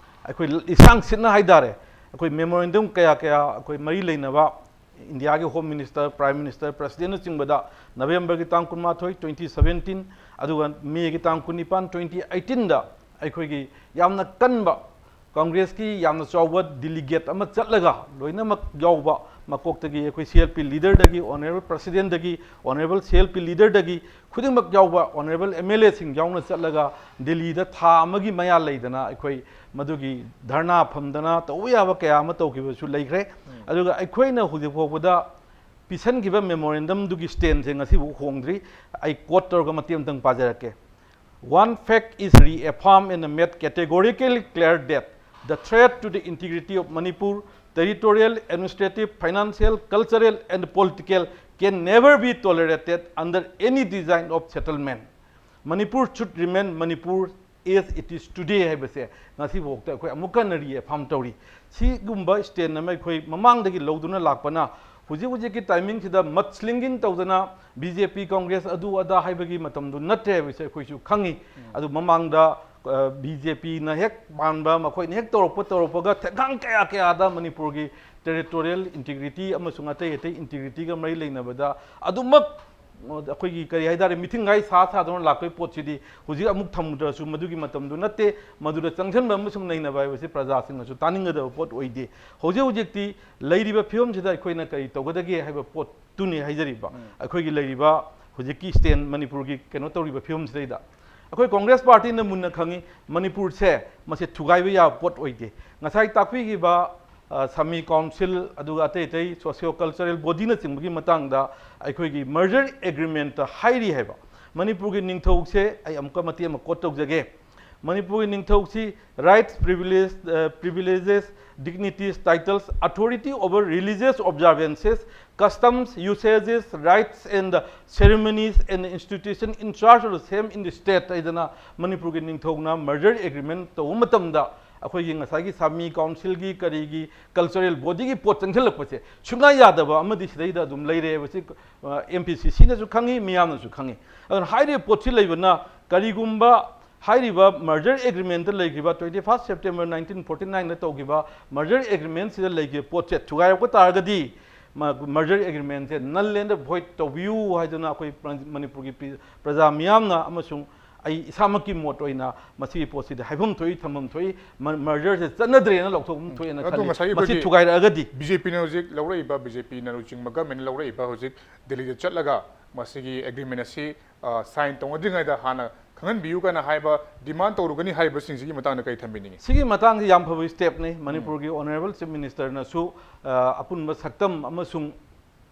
ꯑꯩꯈꯣꯏ ꯂꯤꯁꯥꯡ ꯁꯤꯠꯅ ꯍꯥꯏꯇꯥꯔꯦ, ꯑꯩꯈꯣꯏ memorandum ꯀꯌꯥ ꯀꯌꯥ ꯑꯩꯈꯣꯏ ꯃꯔꯤ ꯂꯩꯅꯕ Indiaꯒꯤ Home Minister, Prime Minister, Presidentꯅꯆꯤꯡꯕꯗ Novemberꯒꯤ ꯇꯥꯡ ꯀꯨꯟꯃꯥꯊꯣꯏ, twenty seventeen, ꯑꯗꯨꯒ Mayꯒꯤ ꯇꯥꯡ ꯀꯨꯟꯅꯤꯄꯥꯟ, twenty eighteenꯗ ꯑꯩꯈꯣꯏꯒꯤ ꯌꯥꯝꯅ ꯀꯟꯕ ꯀꯪꯒ꯭ꯔꯦꯁꯀꯤ ꯌꯥꯝꯅ ꯆꯥꯎꯕ ꯗꯤꯂꯤꯒꯦꯠ ꯑꯃ ꯆꯠꯂꯒ, ꯂꯣꯏꯅꯃꯛ ꯌꯥꯎꯕ, ꯃꯀꯣꯛꯇꯒꯤ ꯑꯩꯈꯣꯏ ꯁꯤ ꯑꯦꯜ ꯄꯤ ꯂꯤꯗꯔꯗꯒꯤ, ꯑꯣꯅꯔꯦꯕꯜ ꯄ꯭ꯔꯁꯤꯗꯦꯟꯗꯒꯤ, ꯑꯣꯅꯔꯦꯕꯜ ꯁꯤ ꯑꯦꯜ ꯄꯤ ꯂꯤꯗꯔꯗꯒꯤ, ꯈꯨꯗꯤꯡꯃꯛ ꯌꯥꯎꯕ ꯑꯣꯅꯔꯦꯕꯜ ꯑꯦꯝ ꯑꯦꯜ ꯑꯦꯁꯤꯡ ꯌꯥꯎꯅ ꯆꯠꯂꯒ, ꯗꯤꯜꯂꯤꯗ ꯊꯥ ꯑꯃꯒꯤ ꯃꯌꯥ ꯂꯩꯗꯅ ꯑꯩꯈꯣꯏ ꯃꯗꯨꯒꯤ ꯙꯔꯅꯥ ꯐꯝꯗꯅ ꯇꯧꯕ ꯌꯥꯕ ꯀꯌꯥ ꯑꯃ ꯇꯧꯈꯤꯕꯁꯨ ꯂꯩꯈ꯭ꯔꯦ꯫ ꯑꯗꯨꯒ ꯑꯩꯈꯣꯏꯅ ꯍꯧꯖꯤꯛ ꯐꯥꯎꯕꯗ ꯄꯤꯁꯟꯈꯤꯕ ꯃꯦꯃꯣꯔꯦꯟꯗꯝꯗꯨꯒꯤ ꯁ꯭ꯇꯦꯟꯁꯦ ꯉꯁꯤꯐꯥꯎ ꯍꯣꯡꯗ꯭ꯔꯤ꯫ ꯑꯩ ꯀꯣꯠ ꯇꯧꯔꯒ ꯃꯇꯦꯛ ꯑꯃꯇꯪ ꯄꯥꯖꯔꯛꯀꯦ꯫ One fact is reaffirmed and made categorically clear that the threat to the integrity of Manipur, territorial, administrative, financial, cultural, and political, can never be tolerated under any design of settlement. Manipur should remain Manipur as it is today ꯍꯥꯏꯕꯁꯦ ꯉꯁꯤꯐꯥꯎꯗ ꯑꯩꯈꯣꯏ ꯑꯃꯨꯛ ꯍꯟꯅ ꯔꯤꯑꯦꯐꯥꯝ ꯇꯧꯔꯤ꯫ ꯁꯤꯒꯨꯝꯕ ꯁ꯭ꯇꯦꯟ ꯑꯃ ꯑꯩꯈꯣꯏ ꯃꯃꯥꯡꯗꯒꯤ ꯂꯧꯗꯨꯅ ꯂꯥꯛꯄꯅ ꯍꯧꯖꯤꯛ ꯍꯧꯖꯤꯛꯀꯤ ꯇꯥꯏꯃꯤꯡꯁꯤꯗ ꯃꯠꯁ꯭ꯂꯤꯡꯒꯤꯡ ꯇꯧꯗꯅ ꯕꯤ ꯖꯦ ꯄꯤ, ꯀꯪꯒ꯭ꯔꯦꯁ ꯑꯗꯨ ꯑꯗꯥ ꯍꯥꯏꯕꯒꯤ ꯃꯇꯝꯗꯨ ꯅꯠꯇ꯭ꯔꯦ ꯍꯥꯏꯕꯁꯦ ꯑꯩꯈꯣꯏꯁꯨ ꯈꯪꯉꯤ꯫ ꯑꯗꯨ ꯃꯃꯥꯡꯗ ꯕꯤ ꯖꯦ ꯄꯤꯅ ꯍꯦꯛ ꯄꯥꯟꯕ, ꯃꯈꯣꯏꯅ ꯍꯦꯛ ꯇꯧꯔꯛꯄ ꯇꯧꯔꯛꯄꯒ ꯊꯦꯡꯒꯥꯡ ꯀꯌꯥ ꯀꯌꯥꯗ ꯃꯅꯤꯄꯨꯔꯒꯤ ꯇꯦꯔꯤꯇꯣꯔꯤꯌꯦꯜ ꯏꯟꯇꯤꯒ꯭ꯔꯤꯇꯤ ꯑꯃꯁꯨꯡ ꯑꯇꯩ ꯑꯇꯩ ꯏꯟꯇꯤꯒ꯭ꯔꯤꯇꯤꯒ ꯃꯔꯤ ꯂꯩꯅꯕꯗ ꯑꯗꯨꯃꯛ ꯑꯩꯈꯣꯏꯒꯤ ꯀꯔꯤ ꯍꯥꯏꯇꯥꯔꯦ, ꯃꯤꯊꯤꯡꯒꯥꯏ ꯁꯥ ꯁꯥꯗꯨꯅ ꯂꯥꯛꯄꯒꯤ ꯄꯣꯠꯁꯤꯗꯤ ꯍꯧꯖꯤꯛ ꯑꯃꯨꯛ ꯊꯝꯃꯨꯗ꯭ꯔꯁꯨ ꯃꯗꯨꯒꯤ ꯃꯇꯝꯗꯨ ꯅꯠꯇꯦ꯫ ꯃꯗꯨꯗ ꯆꯪꯁꯤꯟꯕ ꯑꯃꯁꯨꯡ ꯅꯩꯅꯕ ꯍꯥꯏꯕꯁꯤ ꯄ꯭ꯔꯖꯥꯁꯤꯡꯅꯁꯨ ꯇꯥꯅꯤꯡꯒꯗꯕ ꯄꯣꯠ ꯑꯣꯏꯗꯦ꯫ ꯍꯧꯖꯤꯛ ꯍꯧꯖꯤꯛꯇꯤ ꯂꯩꯔꯤꯕ ꯐꯤꯕꯝꯁꯤꯗ ꯑꯩꯈꯣꯏꯅ ꯀꯔꯤ ꯇꯧꯒꯗꯒꯦ ꯍꯥꯏꯕ ꯄꯣꯠꯇꯨꯅꯤ ꯍꯥꯏꯖꯔꯤꯕ꯫ ꯑꯩꯈꯣꯏꯒꯤ ꯂꯩꯔꯤꯕ ꯍꯧꯖꯤꯛꯀꯤ ꯁ꯭ꯇꯦꯟ ꯃꯅꯤꯄꯨꯔꯒꯤ ꯀꯩꯅꯣ ꯇꯧꯔꯤꯕ ꯐꯤꯕꯝꯁꯤꯗꯩꯗ ꯑꯩꯈꯣꯏ ꯀꯣꯡꯒ꯭ꯔꯦꯁ ꯄꯥꯔꯇꯤꯅ ꯃꯨꯟꯅ ꯈꯪꯉꯤ, ꯃꯅꯤꯄꯨꯔꯁꯦ ꯃꯁꯤ ꯊꯨꯒꯥꯏꯕ ꯌꯥꯕ ꯄꯣꯠ ꯑꯣꯏꯗꯦ꯫ ꯉꯁꯥꯏ ꯇꯥꯛꯄꯤꯈꯤꯕ, ꯑ, ꯁꯥꯃꯤ ꯀꯥꯎꯟꯁꯤꯜ, ꯑꯗꯨꯒ ꯑꯇꯩ ꯑꯇꯩ ꯁꯣꯁꯤꯌꯣ ꯀꯜꯆꯔꯦꯜ ꯕꯣꯗꯤꯅꯆꯤꯡꯕꯒꯤ ꯃꯇꯥꯡꯗ ꯑꯩꯈꯣꯏꯒꯤ ꯃꯔꯖꯔ ꯑꯦꯒ꯭ꯔꯤꯃꯦꯟꯠꯇ ꯍꯥꯏꯔꯤ ꯍꯥꯏꯕ꯫ ꯃꯅꯤꯄꯨꯔꯒꯤ ꯅꯤꯡꯊꯧꯁꯦ ꯑꯩ ꯑꯃꯨꯛꯀ ꯃꯇꯦꯛ ꯑꯃ ꯀꯣꯠ ꯇꯧꯖꯒꯦ꯫ ꯃꯅꯤꯄꯨꯔꯒꯤ ꯅꯤꯡꯊꯧꯁꯤ rights, privilege, ꯑ, privileges, dignities, titles, authority over religious observances, customs, usages, rites and ceremonies and institution in charge of the same in the state ꯍꯥꯏꯗꯅ ꯃꯅꯤꯄꯨꯔꯒꯤ ꯅꯤꯡꯊꯧꯅ ꯃꯔꯖꯔ ꯑꯦꯒ꯭ꯔꯤꯃꯦꯟꯠ ꯇꯧꯕ ꯃꯇꯝꯗ ꯑꯩꯈꯣꯏꯒꯤ ꯉꯁꯥꯏꯒꯤ ꯁꯥꯃꯤ ꯀꯥꯎꯟꯁꯤꯜꯒꯤ ꯀꯔꯤꯒꯤ ꯀꯜꯆꯔꯦꯜ ꯕꯣꯗꯤꯒꯤ ꯄꯣꯠ ꯆꯪꯁꯤꯜꯂꯛꯄꯁꯦ ꯁꯨꯡꯌꯥ ꯌꯥꯗꯕ ꯑꯃꯗꯤ ꯁꯤꯗꯩꯗ ꯑꯗꯨꯝ ꯂꯩꯔꯦ ꯍꯥꯏꯕꯁꯤ, ꯑ, ꯑꯦꯝ ꯄꯤ ꯁꯤ ꯁꯤꯅꯁꯨ ꯈꯪꯉꯤ, ꯃꯤꯌꯥꯝꯅꯁꯨ ꯈꯪꯉꯤ꯫ ꯑꯗꯨꯅ ꯍꯥꯏꯔꯤꯕ ꯄꯣꯠꯁꯤ ꯂꯩꯕꯅ ꯀꯔꯤꯒꯨꯝꯕ ꯍꯥꯏꯔꯤꯕ ꯃꯔꯖꯔ ꯑꯦꯒ꯭ꯔꯤꯃꯦꯟꯠꯇ ꯂꯩꯈꯤꯕ twenty first September nineteen forty nineꯗ ꯇꯧꯈꯤꯕ ꯃꯔꯖꯔ ꯑꯦꯒ꯭ꯔꯤꯃꯦꯟꯠꯁꯤꯗ ꯂꯩꯈꯤꯕ ꯄꯣꯠꯁꯦ ꯊꯨꯒꯥꯏꯔꯛꯄ ꯇꯥꯔꯒꯗꯤ ꯃꯔꯖꯔ ꯑꯦꯒ꯭ꯔꯤꯃꯦꯟꯠꯁꯦ null and void ꯇꯧꯕꯤꯌꯨ ꯍꯥꯏꯗꯨꯅ ꯑꯩꯈꯣꯏ ꯃꯅꯤꯄꯨꯔꯒꯤ ꯄ꯭ꯔꯖꯥ ꯃꯤꯌꯥꯝꯅ ꯑꯃꯁꯨꯡ ꯑꯩ ꯏꯁꯥꯃꯛꯀꯤ ꯃꯣꯠ ꯑꯣꯏꯅ ꯃꯁꯤꯒꯤ ꯄꯣꯠꯁꯤꯗ ꯍꯥꯏꯐꯝ ꯊꯣꯛꯏ, ꯊꯝꯐꯝ ꯊꯣꯛꯏ, ꯃ-, mergerꯁꯦ ꯆꯠꯅꯗ꯭ꯔꯦꯅ ꯂꯧꯊꯣꯛꯐꯝ ꯊꯣꯛꯑꯦꯅ ꯑꯗꯣ ꯈꯜꯂꯤ꯫ ꯉꯁꯥꯏꯒꯤ ꯃꯁꯤ ꯑꯩꯈꯣꯏꯒꯤ ꯊꯨꯒꯥꯏꯔꯛꯑꯒꯗꯤ BJPꯅ ꯍꯧꯖꯤꯛ ꯂꯧꯔꯛꯏꯕ, BJPꯅ ꯂꯨꯆꯤꯡꯕ governmentꯅ ꯂꯧꯔꯛꯏꯕ ꯍꯧꯖꯤꯛ ꯗꯦꯜꯂꯤꯗ ꯆꯠꯂꯒ ꯃꯁꯤꯒꯤ agreement ꯑꯁꯤ, ꯑ, sign ꯇꯧꯅꯗ꯭ꯔꯤꯉꯩꯗ ꯍꯥꯟꯅ ꯈꯪꯍꯟꯕꯤꯌꯨ ꯀꯥꯏꯅ ꯍꯥꯏꯕ demand ꯇꯧꯔꯨꯒꯅꯤ ꯍꯥꯏꯔꯤꯕꯁꯤꯡꯁꯤꯒꯤ ꯃꯇꯥꯡꯗ ꯀꯔꯤ ꯊꯝꯕꯤꯅꯤꯡꯉꯤ? ꯁꯤꯒꯤ ꯃꯇꯥꯡꯁꯤ ꯌꯥꯝ ꯐꯕ stepꯅꯤ꯫ ꯃꯅꯤꯄꯨꯔꯒꯤ Honourable Chief Ministerꯅꯁꯨ, ꯑ, ꯑꯄꯨꯟꯕ ꯁꯛꯇꯝ ꯑꯃꯁꯨꯡ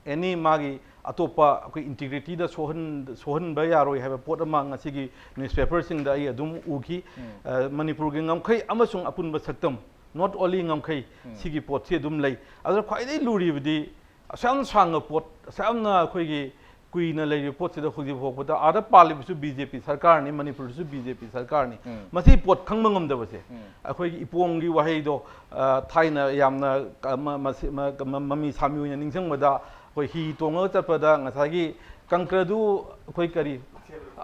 any ꯃꯥꯒꯤ ꯑꯇꯣꯞꯄ ꯑꯩꯈꯣꯏ integrityꯗ ꯁꯣꯛꯍꯟ-, ꯁꯣꯛꯍꯟꯕ ꯌꯥꯔꯣꯏ ꯍꯥꯏꯕ ꯄꯣꯠ ꯑꯃ ꯉꯁꯤꯒꯤ newspaperꯁꯤꯡꯗ ꯑꯩ ꯑꯗꯨꯝ ꯎꯈꯤ꯫ ꯑ, ꯃꯅꯤꯄꯨꯔꯒꯤ ꯉꯝꯈꯩ ꯑꯃꯁꯨꯡ ꯑꯄꯨꯟꯕ ꯁꯛꯇꯝ, not only ꯉꯝꯈꯩ, ꯁꯤꯒꯤ ꯄꯣꯠꯁꯤ ꯑꯗꯨꯝ ꯂꯩ꯫ ꯑꯗꯨꯅ ꯈ꯭ꯋꯥꯏꯗꯒꯤ ꯂꯨꯔꯤꯕꯗꯤ ꯑꯁꯨꯛ ꯌꯥꯝ ꯁꯥꯡꯅ ꯄꯣꯠ, ꯑꯁꯨꯛ ꯌꯥꯝꯅ ꯑꯩꯈꯣꯏꯒꯤ ꯀꯨꯏꯅ ꯂꯩꯔꯤꯕ ꯄꯣꯠꯁꯤꯗ ꯍꯧꯖꯤꯛ ꯐꯥꯎꯕꯗ ꯑꯥꯗ ꯄꯥꯜꯂꯤꯕꯁꯨ BJP ꯁꯔꯀꯥꯔꯅꯤ, ꯃꯅꯤꯄꯨꯔꯗꯁꯨ BJP ꯁꯔꯀꯥꯔꯅꯤ꯫ ꯃꯁꯤ ꯄꯣꯠ ꯈꯪꯕ ꯉꯝꯗꯕꯁꯦ, ꯑꯩꯈꯣꯏꯒꯤ ꯏꯄꯣꯝꯒꯤ ꯋꯥꯍꯩꯗꯣ, ꯑ, ꯊꯥꯏꯅ ꯌꯥꯝꯅ, ꯑ, ꯃ-, ꯃꯁꯤ-, ꯃ-, ꯃ-, ꯃꯃꯤ ꯁꯥꯃꯤ ꯑꯣꯏꯅ ꯅꯤꯡꯁꯤꯡꯕꯗ, ꯑꯩꯈꯣꯏ ꯍꯤ ꯇꯣꯡꯉꯒ ꯆꯠꯄꯗ ꯉꯁꯥꯏꯒꯤ ꯀꯪꯀ꯭ꯔꯗꯨ ꯑꯩꯈꯣꯏ ꯀꯔꯤ,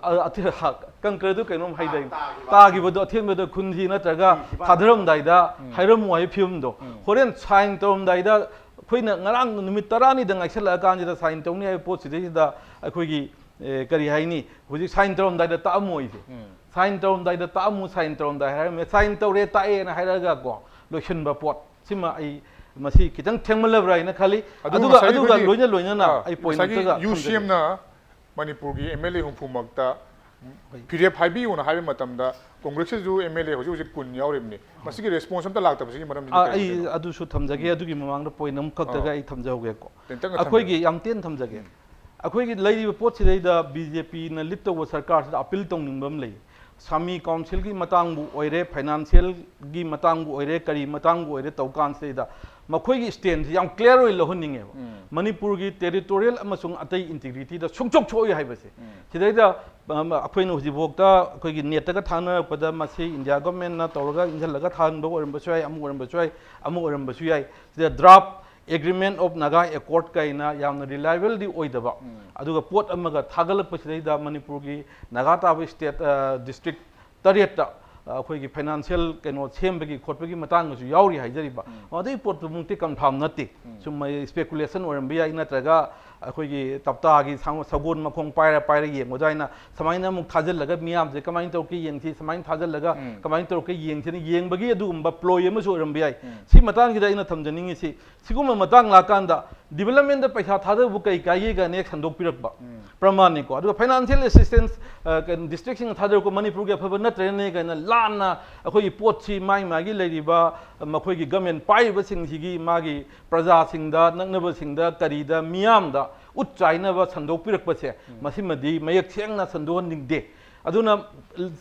ꯑ, ꯑꯊꯦ-, ꯍ-, ꯀꯪꯀ꯭ꯔꯗꯨ ꯀꯩꯅꯣꯝ ꯍꯥꯏꯗꯥꯏ? ꯇꯥꯈꯤꯕ꯫ ꯇꯥꯈꯤꯕꯗꯣ ꯑꯊꯦꯟꯕꯗ ꯈꯨꯟꯁꯤ ꯅꯠꯇ꯭ꯔꯒ ꯊꯥꯗꯔꯝꯗꯥꯏꯗ ꯍꯥꯏꯔꯝꯃꯨ ꯍꯥꯏꯕ ꯐꯤꯕꯝꯗꯣ꯫ ꯍꯣꯔꯦꯟ sign ꯇꯧꯔꯝꯗꯥꯏꯗ ꯑꯩꯈꯣꯏꯅ ꯉꯔꯥꯡ ꯅꯨꯃꯤꯠ ꯇꯔꯥꯅꯤꯗ ꯉꯥꯏꯁꯜꯂꯛꯑꯀꯥꯟꯁꯤꯗ sign ꯇꯧꯅꯤ ꯍꯥꯏꯕ ꯄꯣꯠꯁꯤꯗꯩꯁꯤꯗ ꯑꯩꯈꯣꯏꯒꯤ, ꯑꯦ, ꯀꯔꯤ ꯍꯥꯏꯅꯤ, ꯍꯧꯖꯤꯛ sign ꯇꯧꯔꯝꯗꯥꯏꯗ ꯇꯥꯛꯑꯝꯃꯣꯏꯁꯦ꯫ Sign ꯇꯧꯔꯝꯗꯥꯏꯗ ꯇꯥꯛꯑꯝꯃꯨ, sign ꯇꯧꯔꯝꯗꯥꯏ ꯍꯥꯏꯔꯝꯃꯦ, sign ꯇꯧꯔꯦ, ꯇꯥꯛꯑꯦꯅ ꯍꯥꯏꯔꯒ ꯀꯣ, ꯂꯣꯏꯁꯤꯟꯕ ꯄꯣꯠ ꯁꯤꯃ ꯑꯩ ꯃꯁꯤ ꯈꯤꯇꯪ ꯊꯦꯡꯃꯜꯂꯕ꯭ꯔꯥ ꯍꯥꯏꯅ ꯈꯜꯂꯤ꯫ ꯑꯗꯨꯒ ꯑꯗꯨꯒ, ꯉꯁꯥꯏꯒꯤ ꯑꯗꯨꯒ ꯑꯩꯈꯣꯏꯒꯤ, ꯂꯣꯏꯅ ꯂꯣꯏꯅꯅ ꯑ, ꯑꯩ point ꯉꯁꯥꯏꯒꯤ ꯑꯝꯇꯒ ꯊꯝꯖꯒꯦ꯫ UCMꯅ ꯃꯅꯤꯄꯨꯔꯒꯤ MLA ꯍꯨꯝꯐꯨꯃꯛꯇ ꯐꯤꯔꯦꯞ ꯍꯥꯏꯕꯤꯌꯨꯅ ꯍꯥꯏꯕ ꯃꯇꯝꯗ ꯀꯣꯡꯒ꯭ꯔꯦꯁꯀꯤꯁꯨ MLA ꯍꯧꯖꯤꯛ ꯍꯧꯖꯤꯛ ꯀꯨꯟ ꯌꯥꯎꯔꯤꯕꯅꯤ꯫ ꯃꯁꯤꯒꯤ response ꯑꯝꯇ ꯂꯥꯛꯇꯕꯁꯤꯒꯤ ꯃꯔꯝꯗꯤ ꯑꯥ, ꯀꯔꯤ ꯑꯩ ꯑꯣꯏꯗꯣꯏꯅꯣ? ꯑꯗꯨꯁꯨ ꯊꯝꯖꯒꯦ꯫ ꯑꯗꯨꯒꯤ ꯃꯃꯥꯡꯗ point ꯑꯃꯈꯛꯇꯒ ꯑꯥ꯫ ꯑꯩ ꯊꯝꯖꯍꯧꯒꯦꯀꯣ꯫ ꯇꯦꯟꯇꯛꯅ ꯑꯩꯈꯣꯏꯒꯤ ꯊꯝꯕꯤꯌꯨ꯫ ꯌꯥꯝ ꯇꯦꯟꯅ ꯊꯝꯖꯒꯦ꯫ ꯑꯩꯈꯣꯏꯒꯤ ꯂꯩꯔꯤꯕ ꯄꯣꯠꯁꯤꯗꯩꯗ BJPꯅ lead ꯇꯧꯕ ꯁꯔꯀꯥꯔꯁꯤꯗ appeal ꯇꯧꯅꯤꯡꯕ ꯑꯃ ꯂꯩ꯫ ꯁꯥꯃꯤ councilꯒꯤ ꯃꯇꯥꯡꯕꯨ ꯑꯣꯏꯔꯦ, financialꯒꯤ ꯃꯇꯥꯡꯕꯨ ꯑꯣꯏꯔꯦ, ꯀꯔꯤ ꯃꯇꯥꯡꯕꯨ ꯑꯣꯏꯔꯦ ꯇꯧ ꯀꯥꯟꯁꯤꯗꯩꯗ ꯃꯈꯣꯏꯒꯤ standꯁꯤ ꯌꯥꯝ clear ꯑꯣꯏꯅ ꯂꯧꯍꯟꯅꯤꯡꯉꯦꯕ꯫ ꯃꯅꯤꯄꯨꯔꯒꯤ territorial ꯑꯃꯁꯨꯡ ꯑꯇꯩ integrityꯗ ꯁꯨꯡꯁꯣꯛ ꯁꯣꯛꯑꯣꯏ ꯍꯥꯏꯕꯁꯦ꯫ ꯁꯤꯗꯩꯗ, ꯑꯝ, ꯑꯩꯈꯣꯏꯅ ꯍꯧꯖꯤꯛꯐꯥꯎꯗ ꯑꯩꯈꯣꯏꯒꯤ netꯇꯒ ꯊꯥꯅꯔꯛꯄꯗ ꯃꯁꯤ India governmentꯅ ꯇꯧꯔꯒ ꯏꯟꯁꯤꯜꯂꯒ ꯊꯥꯍꯟꯕ ꯑꯣꯏꯔꯝꯕꯁꯨ ꯌꯥꯏ, ꯑꯃ ꯑꯣꯏꯔꯝꯕꯁꯨ ꯌꯥꯏ, ꯑꯃ ꯑꯣꯏꯔꯝꯕꯁꯨ ꯌꯥꯏ꯫ ꯁꯤꯗ draft Agreement of Naga Accord ꯀꯥꯏꯅ ꯌꯥꯝꯅ reliableꯗꯤ ꯑꯣꯏꯗꯕ, ꯑꯗꯨꯒ ꯄꯣꯠ ꯑꯃꯒ ꯊꯥꯒꯠꯂꯛꯄꯁꯤꯗꯩꯗ ꯃꯅꯤꯄꯨꯔꯒꯤ ꯅꯥꯒꯥ ꯇꯥꯕ state, ꯑ, district ꯇꯔꯦꯠꯇ, ꯑ, ꯑꯩꯈꯣꯏꯒꯤ financial ꯀꯩꯅꯣ ꯁꯦꯝꯕꯒꯤ ꯈꯣꯠꯄꯒꯤ ꯃꯇꯥꯡꯗꯁꯨ ꯌꯥꯎꯔꯤ ꯍꯥꯏꯖꯔꯤꯕ꯫ ꯑꯗꯨꯒꯤ ꯄꯣꯠꯇꯨꯃꯛꯇꯤ confirm ꯅꯠꯇꯦ꯫ ꯁꯨꯝ ꯃꯩ speculation ꯑꯣꯏꯔꯝꯕ ꯌꯥꯏ, ꯅꯠꯇ꯭ꯔꯒ ꯑꯩꯈꯣꯏꯒꯤ ꯇꯞꯇꯥꯒꯤ ꯁꯪ-, ꯁꯒꯣꯜ ꯃꯈꯣꯡ ꯄꯥꯏꯔ ꯄꯥꯏꯔ ꯌꯦꯡꯕ ꯑꯗꯨꯃꯥꯏꯅ, ꯁꯨꯃꯥꯏꯅ ꯑꯃꯨꯛ ꯊꯥꯖꯤꯜꯂꯒ ꯃꯤꯌꯥꯝꯁꯦ ꯀꯃꯥꯏꯅ ꯇꯧꯔꯛꯀꯦ ꯌꯦꯡꯁꯤ, ꯁꯨꯃꯥꯏꯅ ꯊꯥꯖꯤꯜꯂꯒ ꯎꯝ꯫ ꯀꯃꯥꯏꯅ ꯇꯧꯔꯛꯀꯦ ꯌꯦꯡꯁꯤꯅ ꯌꯦꯡꯕꯒꯤ ꯑꯗꯨꯒꯨꯝꯕ ꯄ꯭ꯂꯣꯏ ꯑꯃꯁꯨ ꯑꯣꯏꯔꯝꯕ ꯌꯥꯏ꯫ ꯎꯝ꯫ ꯁꯤ ꯃꯇꯥꯡꯁꯤꯗ ꯑꯩꯅ ꯊꯝꯖꯅꯤꯡꯉꯤꯁꯤ, ꯁꯤꯒꯨꯝꯕ ꯃꯇꯥꯡ ꯂꯥꯛꯀꯥꯟꯗ developmentꯗ ꯄꯩꯁꯥ ꯊꯥꯗꯕꯕꯨ ꯀꯩ ꯀꯥꯏꯒꯦ ꯀꯥꯏꯅ ꯍꯦꯛ ꯁꯟꯗꯣꯛꯄꯤꯔꯛꯄ ꯎꯝ꯫ ꯄ꯭ꯔꯃꯥꯟꯅꯤꯀꯣ꯫ ꯑꯗꯨꯒ financial assistance, ꯑ, ꯀꯩꯅꯣ, districtꯁꯤꯡꯅ ꯊꯥꯗꯔꯛꯄ ꯃꯅꯤꯄꯨꯔꯒꯤ ꯑꯐꯕ ꯅꯠꯇ꯭ꯔꯦꯅꯦ ꯀꯥꯏꯅ ꯂꯥꯟꯅ ꯑꯩꯈꯣꯏꯒꯤ ꯄꯣꯠꯁꯤ ꯃꯥꯒꯤ ꯃꯥꯒꯤ ꯂꯩꯔꯤꯕ, ꯑ, ꯃꯈꯣꯏꯒꯤ government ꯄꯥꯏꯔꯤꯕꯁꯤꯡꯁꯤꯒꯤ ꯃꯥꯒꯤ ꯄ꯭ꯔꯖꯥꯁꯤꯡꯗ, ꯅꯛꯅꯕꯁꯤꯡꯗ, ꯀꯔꯤꯗ, ꯃꯤꯌꯥꯝꯗ ꯎꯠ ꯆꯥꯏꯅꯕ ꯁꯟꯗꯣꯛꯄꯤꯔꯛꯄꯁꯦ, ꯎꯝ꯫ ꯃꯁꯤꯃꯗꯤ ꯃꯌꯦꯛ ꯁꯦꯡꯅ ꯁꯟꯗꯣꯛꯍꯟꯅꯤꯡꯗꯦ꯫ ꯑꯗꯨꯅ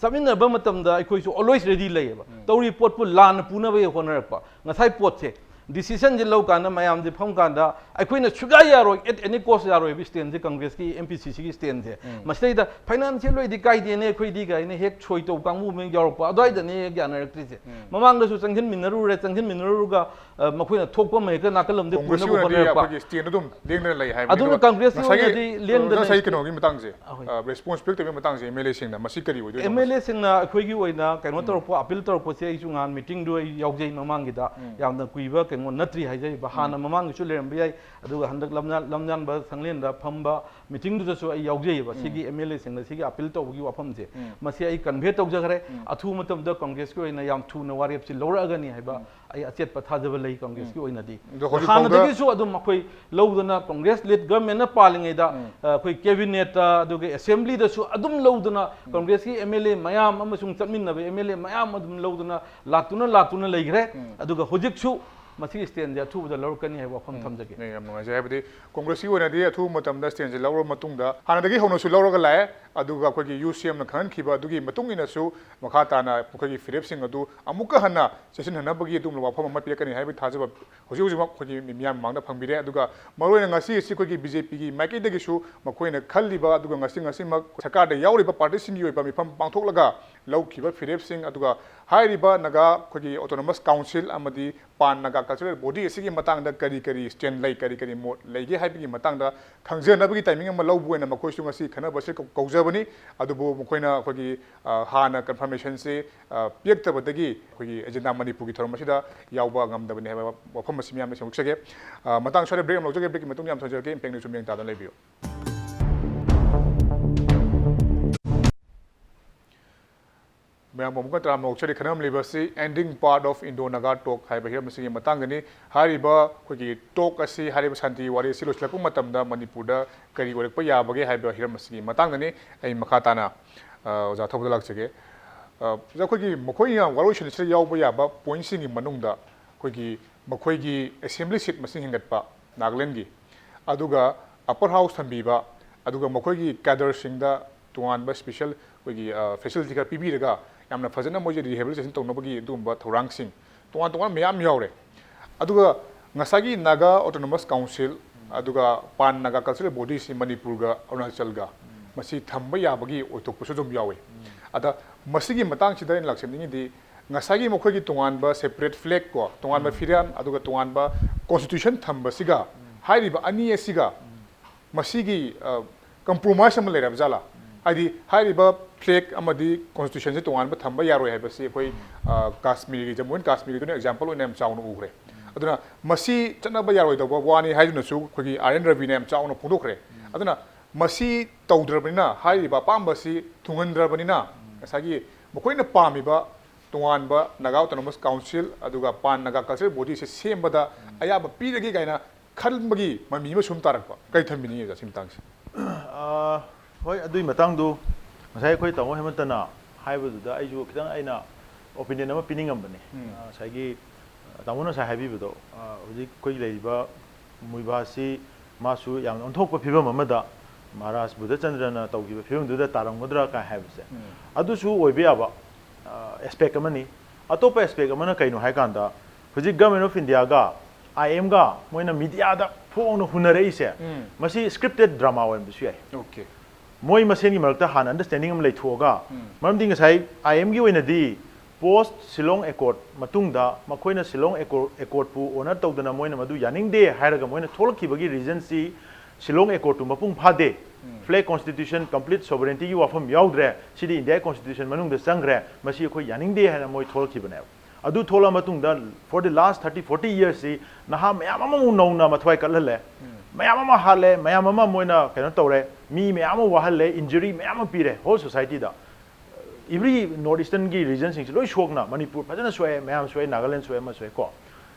ꯆꯠꯃꯤꯟꯅꯕ ꯃꯇꯝꯗ ꯑꯩꯈꯣꯏꯁꯨ always ready ꯂꯩꯌꯦꯕ꯫ ꯎꯝ꯫ ꯇꯧꯔꯤ ꯄꯣꯠꯄꯨ ꯂꯥꯟꯅ ꯄꯨꯅꯕ ꯍꯦꯛ ꯍꯣꯠꯅꯔꯛꯄ꯫ ꯉꯁꯥꯏ ꯄꯣꯠꯁꯦ, decisionꯁꯦ ꯂꯧꯀꯥꯟꯗ, ꯃꯌꯥꯝꯁꯦ ꯐꯝꯀꯥꯟꯗ, ꯑꯩꯈꯣꯏꯅ ꯁꯨꯡꯌꯥ ꯌꯥꯔꯣꯏ, at any cost ꯌꯥꯔꯣꯏꯕ standꯁꯦ, Congressꯀꯤ MPCCꯒꯤ standꯁꯦ꯫ ꯎꯝ꯫ ꯃꯁꯤꯗꯩꯗ financial ꯑꯣꯏꯗꯤ ꯀꯥꯏꯗꯦꯅꯦ ꯑꯩꯈꯣꯏꯗꯤ ꯀꯥꯏꯅ ꯍꯦꯛ ꯁꯣꯏ ꯇꯧ ꯀꯥꯡꯕꯨ ꯑꯃ ꯍꯦꯛ ꯌꯥꯎꯔꯛꯄ, ꯑꯗꯨꯋꯥꯏꯗꯅꯦ ꯍꯦꯛ ꯌꯥꯅꯔꯛꯇ꯭ꯔꯤꯁꯦ꯫ ꯎꯝ꯫ ꯃꯃꯥꯡꯗꯁꯨ ꯆꯪꯁꯤꯟꯃꯤꯟꯅꯔꯨꯔꯦ, ꯆꯪꯁꯤꯟꯃꯤꯟꯅꯔꯨꯔꯒ, ꯑ, ꯃꯈꯣꯏꯅ ꯊꯣꯛꯄ ꯑꯃ ꯍꯦꯛꯇ ꯅꯥꯀꯜ ꯑꯃꯗ ꯀꯣꯡꯒ꯭ꯔꯦꯁꯀꯤ ꯄꯨꯅꯕ ꯑꯣꯏꯅꯗꯤ ꯍꯣꯠꯅꯔꯛꯄ꯫ ꯑꯩꯈꯣꯏꯒꯤ stand ꯑꯗꯨꯝ ꯂꯦꯡꯗꯅ ꯂꯩ ꯍꯥꯏꯕꯅꯤ꯫ ꯑꯗꯨꯝ ꯑꯗꯨꯒ ꯀꯪꯒ꯭ꯔꯦꯁꯀꯤ ꯉꯁꯥꯏꯒꯤ, ꯑꯣꯏꯅꯗꯤ ꯂꯦꯡꯗꯅ ꯉꯁꯥꯏ ꯂꯩ꯫ ꯀꯩꯅꯣꯒꯤ ꯃꯇꯥꯡꯁꯦ, ꯑꯍꯣꯏ꯫ ꯑ, response ꯄꯤꯔꯛꯇꯕꯒꯤ ꯃꯇꯥꯡꯁꯦ MLAꯁꯤꯡꯅ ꯃꯁꯤ ꯀꯔꯤ ꯑꯣꯏꯗꯣꯏꯅꯣ? MLAꯁꯤꯡꯅ ꯑꯩꯈꯣꯏꯒꯤ ꯑꯣꯏꯅ ꯀꯩꯅꯣ ꯎꯝ꯫ ꯇꯧꯔꯛꯄ, appeal ꯇꯧꯔꯛꯄꯁꯦ ꯑꯩꯁꯨ ꯅꯍꯥꯟ meetingꯗꯨ ꯑꯩ ꯌꯥꯎꯖꯩ ꯃꯃꯥꯡꯒꯤꯗ꯫ ꯎꯝ꯫ ꯌꯥꯝꯅ ꯀꯨꯏꯕ ꯀꯩꯅꯣ ꯅꯠꯇ꯭ꯔꯤ ꯍꯥꯏꯖꯔꯤꯕ꯫ ꯍꯥꯟꯅ ꯎꯝ꯫ ꯃꯃꯥꯡꯒꯤꯁꯨ ꯂꯩꯔꯝꯕ ꯌꯥꯏ꯫ ꯑꯗꯨꯒ ꯍꯟꯗꯛ ꯂꯝꯌꯥꯟ-, ꯂꯝꯌꯥꯟꯕ ꯁꯪꯂꯦꯟꯗ ꯐꯝꯕ meetingꯗꯨꯗꯁꯨ ꯑꯩ ꯌꯥꯎꯖꯩꯑꯕ꯫ ꯎꯝ꯫ ꯁꯤꯒꯤ MLAꯁꯤꯡꯅ ꯁꯤꯒꯤ appeal ꯇꯧꯕꯒꯤ ꯋꯥꯐꯝꯁꯦ꯫ ꯎꯝ꯫ ꯃꯁꯤ ꯑꯩ convey ꯇꯧꯖꯈ꯭ꯔꯦ꯫ ꯎꯝ꯫ ꯑꯊꯨꯕ ꯃꯇꯝꯗ ꯀꯪꯒ꯭ꯔꯦꯁꯀꯤ ꯑꯣꯏꯅ ꯌꯥꯝ ꯊꯨꯅ ꯋꯥꯔꯦꯞꯁꯤ ꯂꯧꯔꯛꯑꯒꯅꯤ ꯍꯥꯏꯕ ꯎꯝ꯫ ꯑꯩ ꯑꯆꯦꯠꯄ ꯊꯥꯖꯕ ꯂꯩ ꯀꯪꯒ꯭ꯔꯦꯁꯀꯤ ꯎꯝ꯫ ꯑꯣꯏꯅꯗꯤ꯫ ꯑꯗꯣ ꯍꯧꯖꯤꯛ ꯐꯥꯎꯗ ꯍꯥꯟꯅꯗꯒꯤꯁꯨ ꯑꯗꯨꯝ ꯑꯩꯈꯣꯏ ꯂꯧꯗꯅ, ꯀꯪꯒ꯭ꯔꯦꯁ lead governmentꯅ ꯄꯥꯜꯂꯤꯉꯩꯗ, ꯎꯝ꯫ ꯑ, ꯑꯩꯈꯣꯏ cabinetꯇ, ꯑꯗꯨꯒ assemblyꯗꯁꯨ ꯑꯗꯨꯝ ꯂꯧꯗꯅ, ꯎꯝ꯫ ꯀꯪꯒ꯭ꯔꯦꯁꯀꯤ MLA ꯃꯌꯥꯝ ꯑꯃꯁꯨꯡ ꯆꯠꯃꯤꯟꯅꯕ MLA ꯃꯌꯥꯝ ꯑꯗꯨꯝ ꯂꯧꯗꯅ ꯂꯥꯛꯇꯨꯅ, ꯂꯥꯛꯇꯨꯅ ꯂꯩꯈ꯭ꯔꯦ꯫ ꯎꯝ꯫ ꯑꯗꯨꯒ ꯍꯧꯖꯤꯛꯁꯨ ꯃꯁꯤꯒꯤ standꯁꯦ ꯑꯊꯨꯕꯗ ꯂꯧꯔꯛꯀꯅꯤ ꯍꯥꯏꯕ ꯋꯥꯐꯝ ꯎꯝ꯫ ꯊꯝꯖꯒꯦ꯫ ꯑꯦ, ꯌꯥꯝ ꯅꯨꯡꯉꯥꯏꯖꯩ꯫ ꯍꯥꯏꯕꯗꯤ ꯀꯪꯒ꯭ꯔꯦꯁꯀꯤ ꯑꯣꯏꯅꯗꯤ ꯑꯊꯨꯕ ꯃꯇꯝꯗ standꯁꯦ ꯂꯧꯔꯕ ꯃꯇꯨꯡꯗ, ꯍꯥꯟꯅꯗꯒꯤ ꯍꯧꯅꯁꯨ ꯂꯧꯔꯒ ꯂꯥꯛꯑꯦ, ꯑꯗꯨꯒ ꯑꯩꯈꯣꯏꯒꯤ UCMꯅ ꯈꯪꯍꯟꯈꯤꯕ ꯑꯗꯨꯒꯤ ꯃꯇꯨꯡ ꯏꯟꯅꯁꯨ ꯃꯈꯥ ꯇꯥꯅ ꯑꯩꯈꯣꯏꯒꯤ ꯐꯤꯔꯦꯞꯁꯤꯡ ꯑꯗꯨ ꯑꯃꯨꯛꯀ ꯍꯟꯅ ꯆꯦꯠꯁꯤꯟꯅꯅꯕꯒꯤ ꯑꯗꯨꯒꯨꯝꯂꯕ ꯋꯥꯐꯝ ꯑꯃ ꯄꯤꯔꯛꯀꯅꯤ ꯍꯥꯏꯕꯒꯤ ꯊꯥꯖꯕ ꯍꯧꯖꯤꯛ ꯍꯧꯖꯤꯛꯃꯛ ꯑꯩꯈꯣꯏꯒꯤ ꯃꯤꯌꯥꯝ ꯃꯃꯥꯡꯗ ꯐꯪꯕꯤꯔꯦ꯫ ꯑꯗꯨꯒ ꯃꯔꯨꯑꯣꯏꯅ ꯉꯁꯤ ꯑꯁꯤ ꯑꯩꯈꯣꯏꯒꯤ BJPꯒꯤ ꯃꯥꯏꯀꯩꯗꯒꯤꯁꯨ ꯃꯈꯣꯏꯅ ꯈꯜꯂꯤꯕ, ꯑꯗꯨꯒ ꯉꯁꯤ ꯉꯁꯤꯃꯛ ꯁꯔꯀꯥꯔꯗ ꯌꯥꯎꯔꯤꯕ partyꯁꯤꯡꯒꯤ ꯑꯣꯏꯕ ꯃꯤꯐꯝ ꯄꯥꯡꯊꯣꯛꯂꯒ ꯂꯧꯈꯤꯕ ꯐꯤꯔꯦꯞꯁꯤꯡ, ꯑꯗꯨꯒ ꯍꯥꯏꯔꯤꯕ ꯅꯥꯒꯥ ꯑꯩꯈꯣꯏꯒꯤ autonomous council ꯑꯃꯗꯤ pan Naga cultural body ꯑꯁꯤꯒꯤ ꯃꯇꯥꯡꯗ ꯀꯔꯤ ꯀꯔꯤ stand ꯂꯩ, ꯀꯔꯤ ꯀꯔꯤ ꯃꯣꯠ ꯂꯩꯒꯦ ꯍꯥꯏꯕꯒꯤ ꯃꯇꯥꯡꯗ ꯈꯪꯖꯅꯕꯒꯤ timing ꯑꯃ ꯂꯧꯕ ꯑꯣꯏꯅ ꯃꯈꯣꯏꯁꯨ ꯉꯁꯤ ꯈꯟꯅꯕꯁꯤ ꯀꯧ-, ꯀꯧꯖꯕꯅꯤ꯫ ꯑꯗꯨꯕꯨ ꯃꯈꯣꯏꯅ ꯑꯩꯈꯣꯏꯒꯤ, ꯑ, ꯍꯥꯟꯅ confirmationꯁꯤ, ꯑ, ꯄꯤꯔꯛꯇꯕꯗꯒꯤ ꯑꯩꯈꯣꯏꯒꯤ agenda ꯃꯅꯤꯄꯨꯔꯒꯤ ꯊꯧꯔꯝ ꯑꯁꯤꯗ ꯌꯥꯎꯕ ꯉꯝꯗꯕꯅꯤ ꯍꯥꯏꯕ ꯋꯥꯐꯝ ꯑꯁꯤ ꯃꯤꯌꯥꯝꯗ ꯁꯦꯡꯗꯣꯛꯆꯒꯦ꯫ ꯑ, ꯃꯇꯥꯡ ꯁ꯭ꯋꯥꯏꯗ break ꯑꯃ ꯂꯧꯖꯒꯦ꯫ Breakꯀꯤ ꯃꯇꯨꯡ ꯌꯥꯝ ꯊꯝꯖꯔꯛꯀꯦ꯫ Impact Newsꯁꯨ ꯃꯤꯠꯌꯦꯡ ꯇꯥꯗꯨꯅ ꯂꯩꯕꯤꯌꯨ꯫ ꯃꯌꯥꯝꯕꯨ ꯑꯃꯨꯛꯀ ꯇꯔꯥꯝꯅ ꯑꯣꯛꯆꯔꯤ꯫ ꯈꯟꯅꯔꯝꯂꯤꯕ ꯑꯁꯤ Ending Part of Indo-Naga Talk ꯍꯥꯏꯕ ꯍꯤꯔꯝ ꯑꯁꯤꯒꯤ ꯃꯇꯥꯡꯗꯅꯤ꯫ ꯍꯥꯏꯔꯤꯕ ꯑꯩꯈꯣꯏꯒꯤ talk ꯑꯁꯤ, ꯍꯥꯏꯔꯤꯕ ꯁꯥꯟꯇꯤ ꯋꯥꯔꯤ ꯑꯁꯤ ꯂꯣꯏꯁꯤꯜꯂꯛꯄ ꯃꯇꯝꯗ ꯃꯅꯤꯄꯨꯔꯗ ꯀꯔꯤ ꯑꯣꯏꯔꯛꯄ ꯌꯥꯕꯒꯦ ꯍꯥꯏꯕ ꯍꯤꯔꯝ ꯑꯁꯤꯒꯤ ꯃꯇꯥꯡꯗꯅꯤ꯫ ꯑꯩ ꯃꯈꯥ ꯇꯥꯅ, ꯑ, ꯑꯣꯖꯥ ꯊꯧꯕꯗ ꯂꯥꯛꯆꯒꯦ꯫ ꯑ, ꯑꯣꯖꯥ, ꯑꯩꯈꯣꯏꯒꯤ ꯃꯈꯣꯏꯅ ꯋꯥꯔꯣꯏꯁꯤꯟ ꯑꯁꯤꯗ ꯌꯥꯎꯕ ꯌꯥꯕ pointꯁꯤꯡꯒꯤ ꯃꯅꯨꯡꯗ ꯑꯩꯈꯣꯏꯒꯤ ꯃꯈꯣꯏꯒꯤ assembly seat ꯃꯁꯤꯡ ꯍꯦꯟꯒꯠꯄ ꯅꯥꯒꯥꯂꯦꯟꯒꯤ, ꯑꯗꯨꯒ upper house ꯊꯝꯕꯤꯕ, ꯑꯗꯨꯒ ꯃꯈꯣꯏꯒꯤ cadreꯁꯤꯡꯗ ꯇꯣꯉꯥꯟꯕ special ꯑꯩꯈꯣꯏꯒꯤ, ꯑ, facility ꯈꯔ ꯄꯤꯕꯤꯔꯒ ꯌꯥꯝꯅ ꯐꯖꯅ ꯃꯣꯏꯁꯦ rehabilitation ꯇꯧꯅꯕꯒꯤ ꯑꯗꯨꯒꯨꯝꯕ ꯊꯧꯔꯥꯡꯁꯤꯡ ꯇꯣꯉꯥꯟ ꯇꯣꯉꯥꯟꯕ ꯃꯌꯥꯝ ꯌꯥꯎꯔꯦ꯫ ꯑꯗꯨꯒ ꯉꯁꯥꯏꯒꯤ Naga Autonomous Council, ꯑꯗꯨꯒ pan Naga Cultural Bodyꯁꯤ ꯃꯅꯤꯄꯨꯔꯒ ꯑꯔꯨꯅꯥꯆꯜꯒ ꯃꯁꯤ ꯊꯝꯕ ꯌꯥꯕꯒꯤ ꯑꯣꯏꯊꯣꯛꯄꯁꯨ ꯑꯗꯨꯝ ꯌꯥꯎꯏ꯫ ꯑꯗ ꯃꯁꯤꯒꯤ ꯃꯇꯥꯡꯁꯤꯗ ꯑꯩꯅ ꯂꯥꯛꯆꯅꯤꯡꯉꯤꯗꯤ, ꯉꯁꯥꯏꯒꯤ ꯃꯈꯣꯏꯒꯤ ꯇꯣꯉꯥꯟꯕ separate flag ꯀꯣ, ꯇꯣꯉꯥꯟꯕ ꯐꯤꯔꯦꯟ, ꯑꯗꯨꯒ ꯇꯣꯉꯥꯟꯕ constitution ꯊꯝꯕꯁꯤꯒ ꯍꯥꯏꯔꯤꯕ ꯑꯅꯤ ꯑꯁꯤꯒ ꯃꯁꯤꯒꯤ, ꯑ, compromise ꯑꯃ ꯂꯩꯔꯕ ꯖꯥꯠꯂꯥ? ꯍꯥꯏꯗꯤ ꯍꯥꯏꯔꯤꯕ flag ꯑꯃꯗꯤ constitutionꯁꯦ ꯇꯣꯉꯥꯟꯕ ꯊꯝꯕ ꯌꯥꯔꯣꯏ ꯍꯥꯏꯕꯁꯤ ꯑꯩꯈꯣꯏ, ꯑ, ꯀꯥꯁꯃꯤꯔꯒꯤ, ꯖꯝꯃꯨ ꯑꯦꯟ ꯀꯥꯁꯃꯤꯔꯒꯤꯗꯨꯅ example ꯑꯣꯏꯅ ꯌꯥꯝ ꯆꯥꯎꯅ ꯎꯈ꯭ꯔꯦ꯫ ꯑꯗꯨꯅ ꯃꯁꯤ ꯆꯠꯅꯕ ꯌꯥꯔꯣꯏꯗꯧꯕ ꯋꯥꯅꯤ ꯍꯥꯏꯗꯨꯅꯁꯨ ꯑꯩꯈꯣꯏꯒꯤ R N Raviꯅ ꯌꯥꯝ ꯆꯥꯎꯅ ꯐꯣꯡꯗꯣꯛꯈ꯭ꯔꯦ꯫ ꯑꯗꯨꯅ ꯃꯁꯤ ꯇꯧꯗ꯭ꯔꯕꯅꯤꯅ, ꯍꯥꯏꯔꯤꯕ ꯑꯄꯥꯝꯕꯁꯤ ꯊꯨꯡꯍꯟꯗ꯭ꯔꯕꯅꯤꯅ, ꯉꯁꯥꯏꯒꯤ ꯃꯈꯣꯏꯅ ꯄꯥꯝꯃꯤꯕ ꯇꯣꯉꯥꯟꯕ Naga Autonomous Council ꯑꯗꯨꯒ pan Naga Cultural Bodyꯁꯦ ꯁꯦꯝꯕꯗ ꯑꯌꯥꯕ ꯄꯤꯔꯒꯦ ꯀꯥꯏꯅ ꯈꯟꯕꯒꯤ ꯃꯃꯤ ꯑꯃ ꯁꯨꯝ ꯇꯥꯔꯛꯄ꯫ ꯀꯔꯤ ꯊꯝꯕꯤꯅꯤꯡꯉꯤ, ꯑꯣꯖꯥ, ꯁꯤ ꯃꯇꯥꯡꯁꯦ? ꯑꯥ, ꯍꯣꯏ, ꯑꯗꯨꯒꯤ ꯃꯇꯥꯡꯗꯨ ꯉꯁꯥꯏ ꯑꯩꯈꯣꯏ ꯇꯥꯃꯣ ꯍꯦꯃꯟꯇꯅ ꯍꯥꯏꯕꯗꯨꯗ ꯑꯩꯁꯨ ꯈꯤꯇꯪ ꯑꯩꯅ opinion ꯑꯃ ꯄꯤꯅꯤꯡꯉꯝꯕꯅꯤ꯫ ꯎꯝ꯫ ꯑꯥ, ꯉꯁꯥꯏꯒꯤ, ꯑꯥ, ꯇꯥꯃꯣꯅ ꯉꯁꯥꯏ ꯍꯥꯏꯕꯤꯕꯗꯣ, ꯑꯥ, ꯍꯧꯖꯤꯛ ꯑꯩꯈꯣꯏ ꯂꯩꯔꯤꯕ ꯃꯨꯏꯕꯥꯁꯤ ꯃꯥꯁꯨ ꯌꯥꯝꯅ ꯑꯣꯟꯊꯣꯛꯄ ꯐꯤꯕꯝ ꯑꯃꯗ ꯃꯍꯥꯔꯥꯖ ꯕꯨꯙꯆꯟꯗ꯭ꯔꯅ ꯇꯧꯈꯤꯕ ꯐꯤꯕꯝꯗꯨꯗ ꯇꯥꯔꯝꯒꯗ꯭ꯔꯥ ꯀꯥꯏ ꯍꯥꯏꯕꯁꯦ, ꯎꯝ꯫ ꯑꯗꯨꯁꯨ ꯑꯣꯏꯕ ꯌꯥꯕ, ꯑꯥ, aspect ꯑꯃꯅꯤ꯫ ꯑꯇꯣꯞꯄ aspect ꯑꯃꯅ ꯀꯩꯅꯣ ꯍꯥꯏꯀꯥꯟꯗ, ꯍꯧꯖꯤꯛ Government of Indiaꯒ I M ꯒ ꯃꯣꯏꯅ mediaꯗ ꯐꯣꯡꯅ ꯍꯨꯟꯅꯔꯛꯏꯁꯦ, ꯎꯝ꯫ ꯃꯁꯤ scripted drama ꯑꯣꯏꯔꯝꯕꯁꯨ ꯌꯥꯏ꯫ Okay꯫ ꯃꯣꯏ ꯃꯁꯦꯟꯒꯤ ꯃꯔꯛꯇ ꯍꯥꯟꯅ ꯑꯟꯗꯔꯁ꯭ꯇꯦꯟꯗꯤꯡ ꯑꯃ ꯂꯩꯊꯣꯛꯑꯒ, ꯃꯔꯝꯗꯤ ꯉꯁꯥꯏ ꯑꯥꯏ ꯑꯦꯝꯒꯤ ꯑꯣꯏꯅꯗꯤ ꯄꯣꯁ ꯁꯤꯂꯣꯡ ꯑꯦꯀꯣꯔꯗ ꯃꯇꯨꯡꯗ ꯃꯈꯣꯏꯅ ꯁꯤꯂꯣꯡ ꯑꯦꯀꯣꯔꯗ, ꯑꯦꯀꯣꯔꯗꯄꯨ ꯑꯣꯅꯔ ꯇꯧꯗꯅ ꯃꯣꯏꯅ ꯃꯗꯨ ꯌꯥꯅꯤꯡꯗꯦ ꯍꯥꯏꯔꯒ ꯃꯣꯏꯅ ꯊꯣꯛꯂꯛꯈꯤꯕꯒꯤ ꯔꯤꯖꯟꯁꯤ ꯁꯤꯂꯣꯡ ꯑꯦꯀꯣꯔꯗꯇꯨ ꯃꯄꯨꯡ ꯐꯥꯗꯦ, ꯐ꯭ꯂꯦꯒ ꯀꯣꯟꯁꯇꯤꯇ꯭ꯌꯨꯁꯟ, ꯀꯝꯄ꯭ꯂꯤꯠ ꯁꯣꯚꯔꯦꯟꯇꯤꯒꯤ ꯋꯥꯐꯝ ꯌꯥꯎꯗ꯭ꯔꯦ, ꯁꯤꯗꯤ ꯏꯟꯗꯤꯌꯥꯒꯤ ꯀꯣꯟꯁꯇꯤꯇ꯭ꯌꯨꯁꯟ ꯃꯅꯨꯡꯗ ꯆꯪꯈ꯭ꯔꯦ, ꯃꯁꯤ ꯑꯩꯈꯣꯏ ꯌꯥꯅꯤꯡꯗꯦ ꯍꯥꯏꯅ ꯃꯣꯏ ꯊꯣꯛꯂꯛꯈꯤꯕꯅꯦꯕ꯫ ꯑꯗꯨ ꯊꯣꯛꯂꯛꯑ ꯃꯇꯨꯡꯗ, for the last thirty forty yearsꯁꯤ ꯅꯍꯥ ꯃꯌꯥꯝ ꯑꯃꯃꯨꯛ ꯅꯧꯅ ꯃꯊ꯭ꯋꯥꯏ ꯀꯠꯍꯜꯂꯦ, ꯃꯌꯥꯝ ꯑꯃ ꯍꯥꯠꯂꯦ, ꯃꯌꯥꯝ ꯑꯃ ꯃꯣꯏꯅ ꯀꯩꯅꯣ ꯇꯧꯔꯦ, ꯃꯤ ꯃꯌꯥꯝ ꯑꯃ ꯋꯥꯍꯜꯂꯦ, ꯏꯟꯖꯨꯔꯤ ꯃꯌꯥꯝ ꯑꯃ ꯄꯤꯔꯦ whole societyꯗ꯫ Every North Easternꯒꯤ regionꯁꯤꯡꯁꯦ ꯂꯣꯏ ꯁꯣꯛꯅ, ꯃꯅꯤꯄꯨꯔ ꯐꯖꯅ ꯁꯣꯛꯑꯦ, ꯃꯌꯥꯝ ꯁꯣꯛꯑꯦ, ꯅꯥꯒꯥꯂꯦꯟ ꯁꯣꯛꯑꯦ, ꯑꯃ ꯁꯣꯛꯑꯦ ꯀꯣ꯫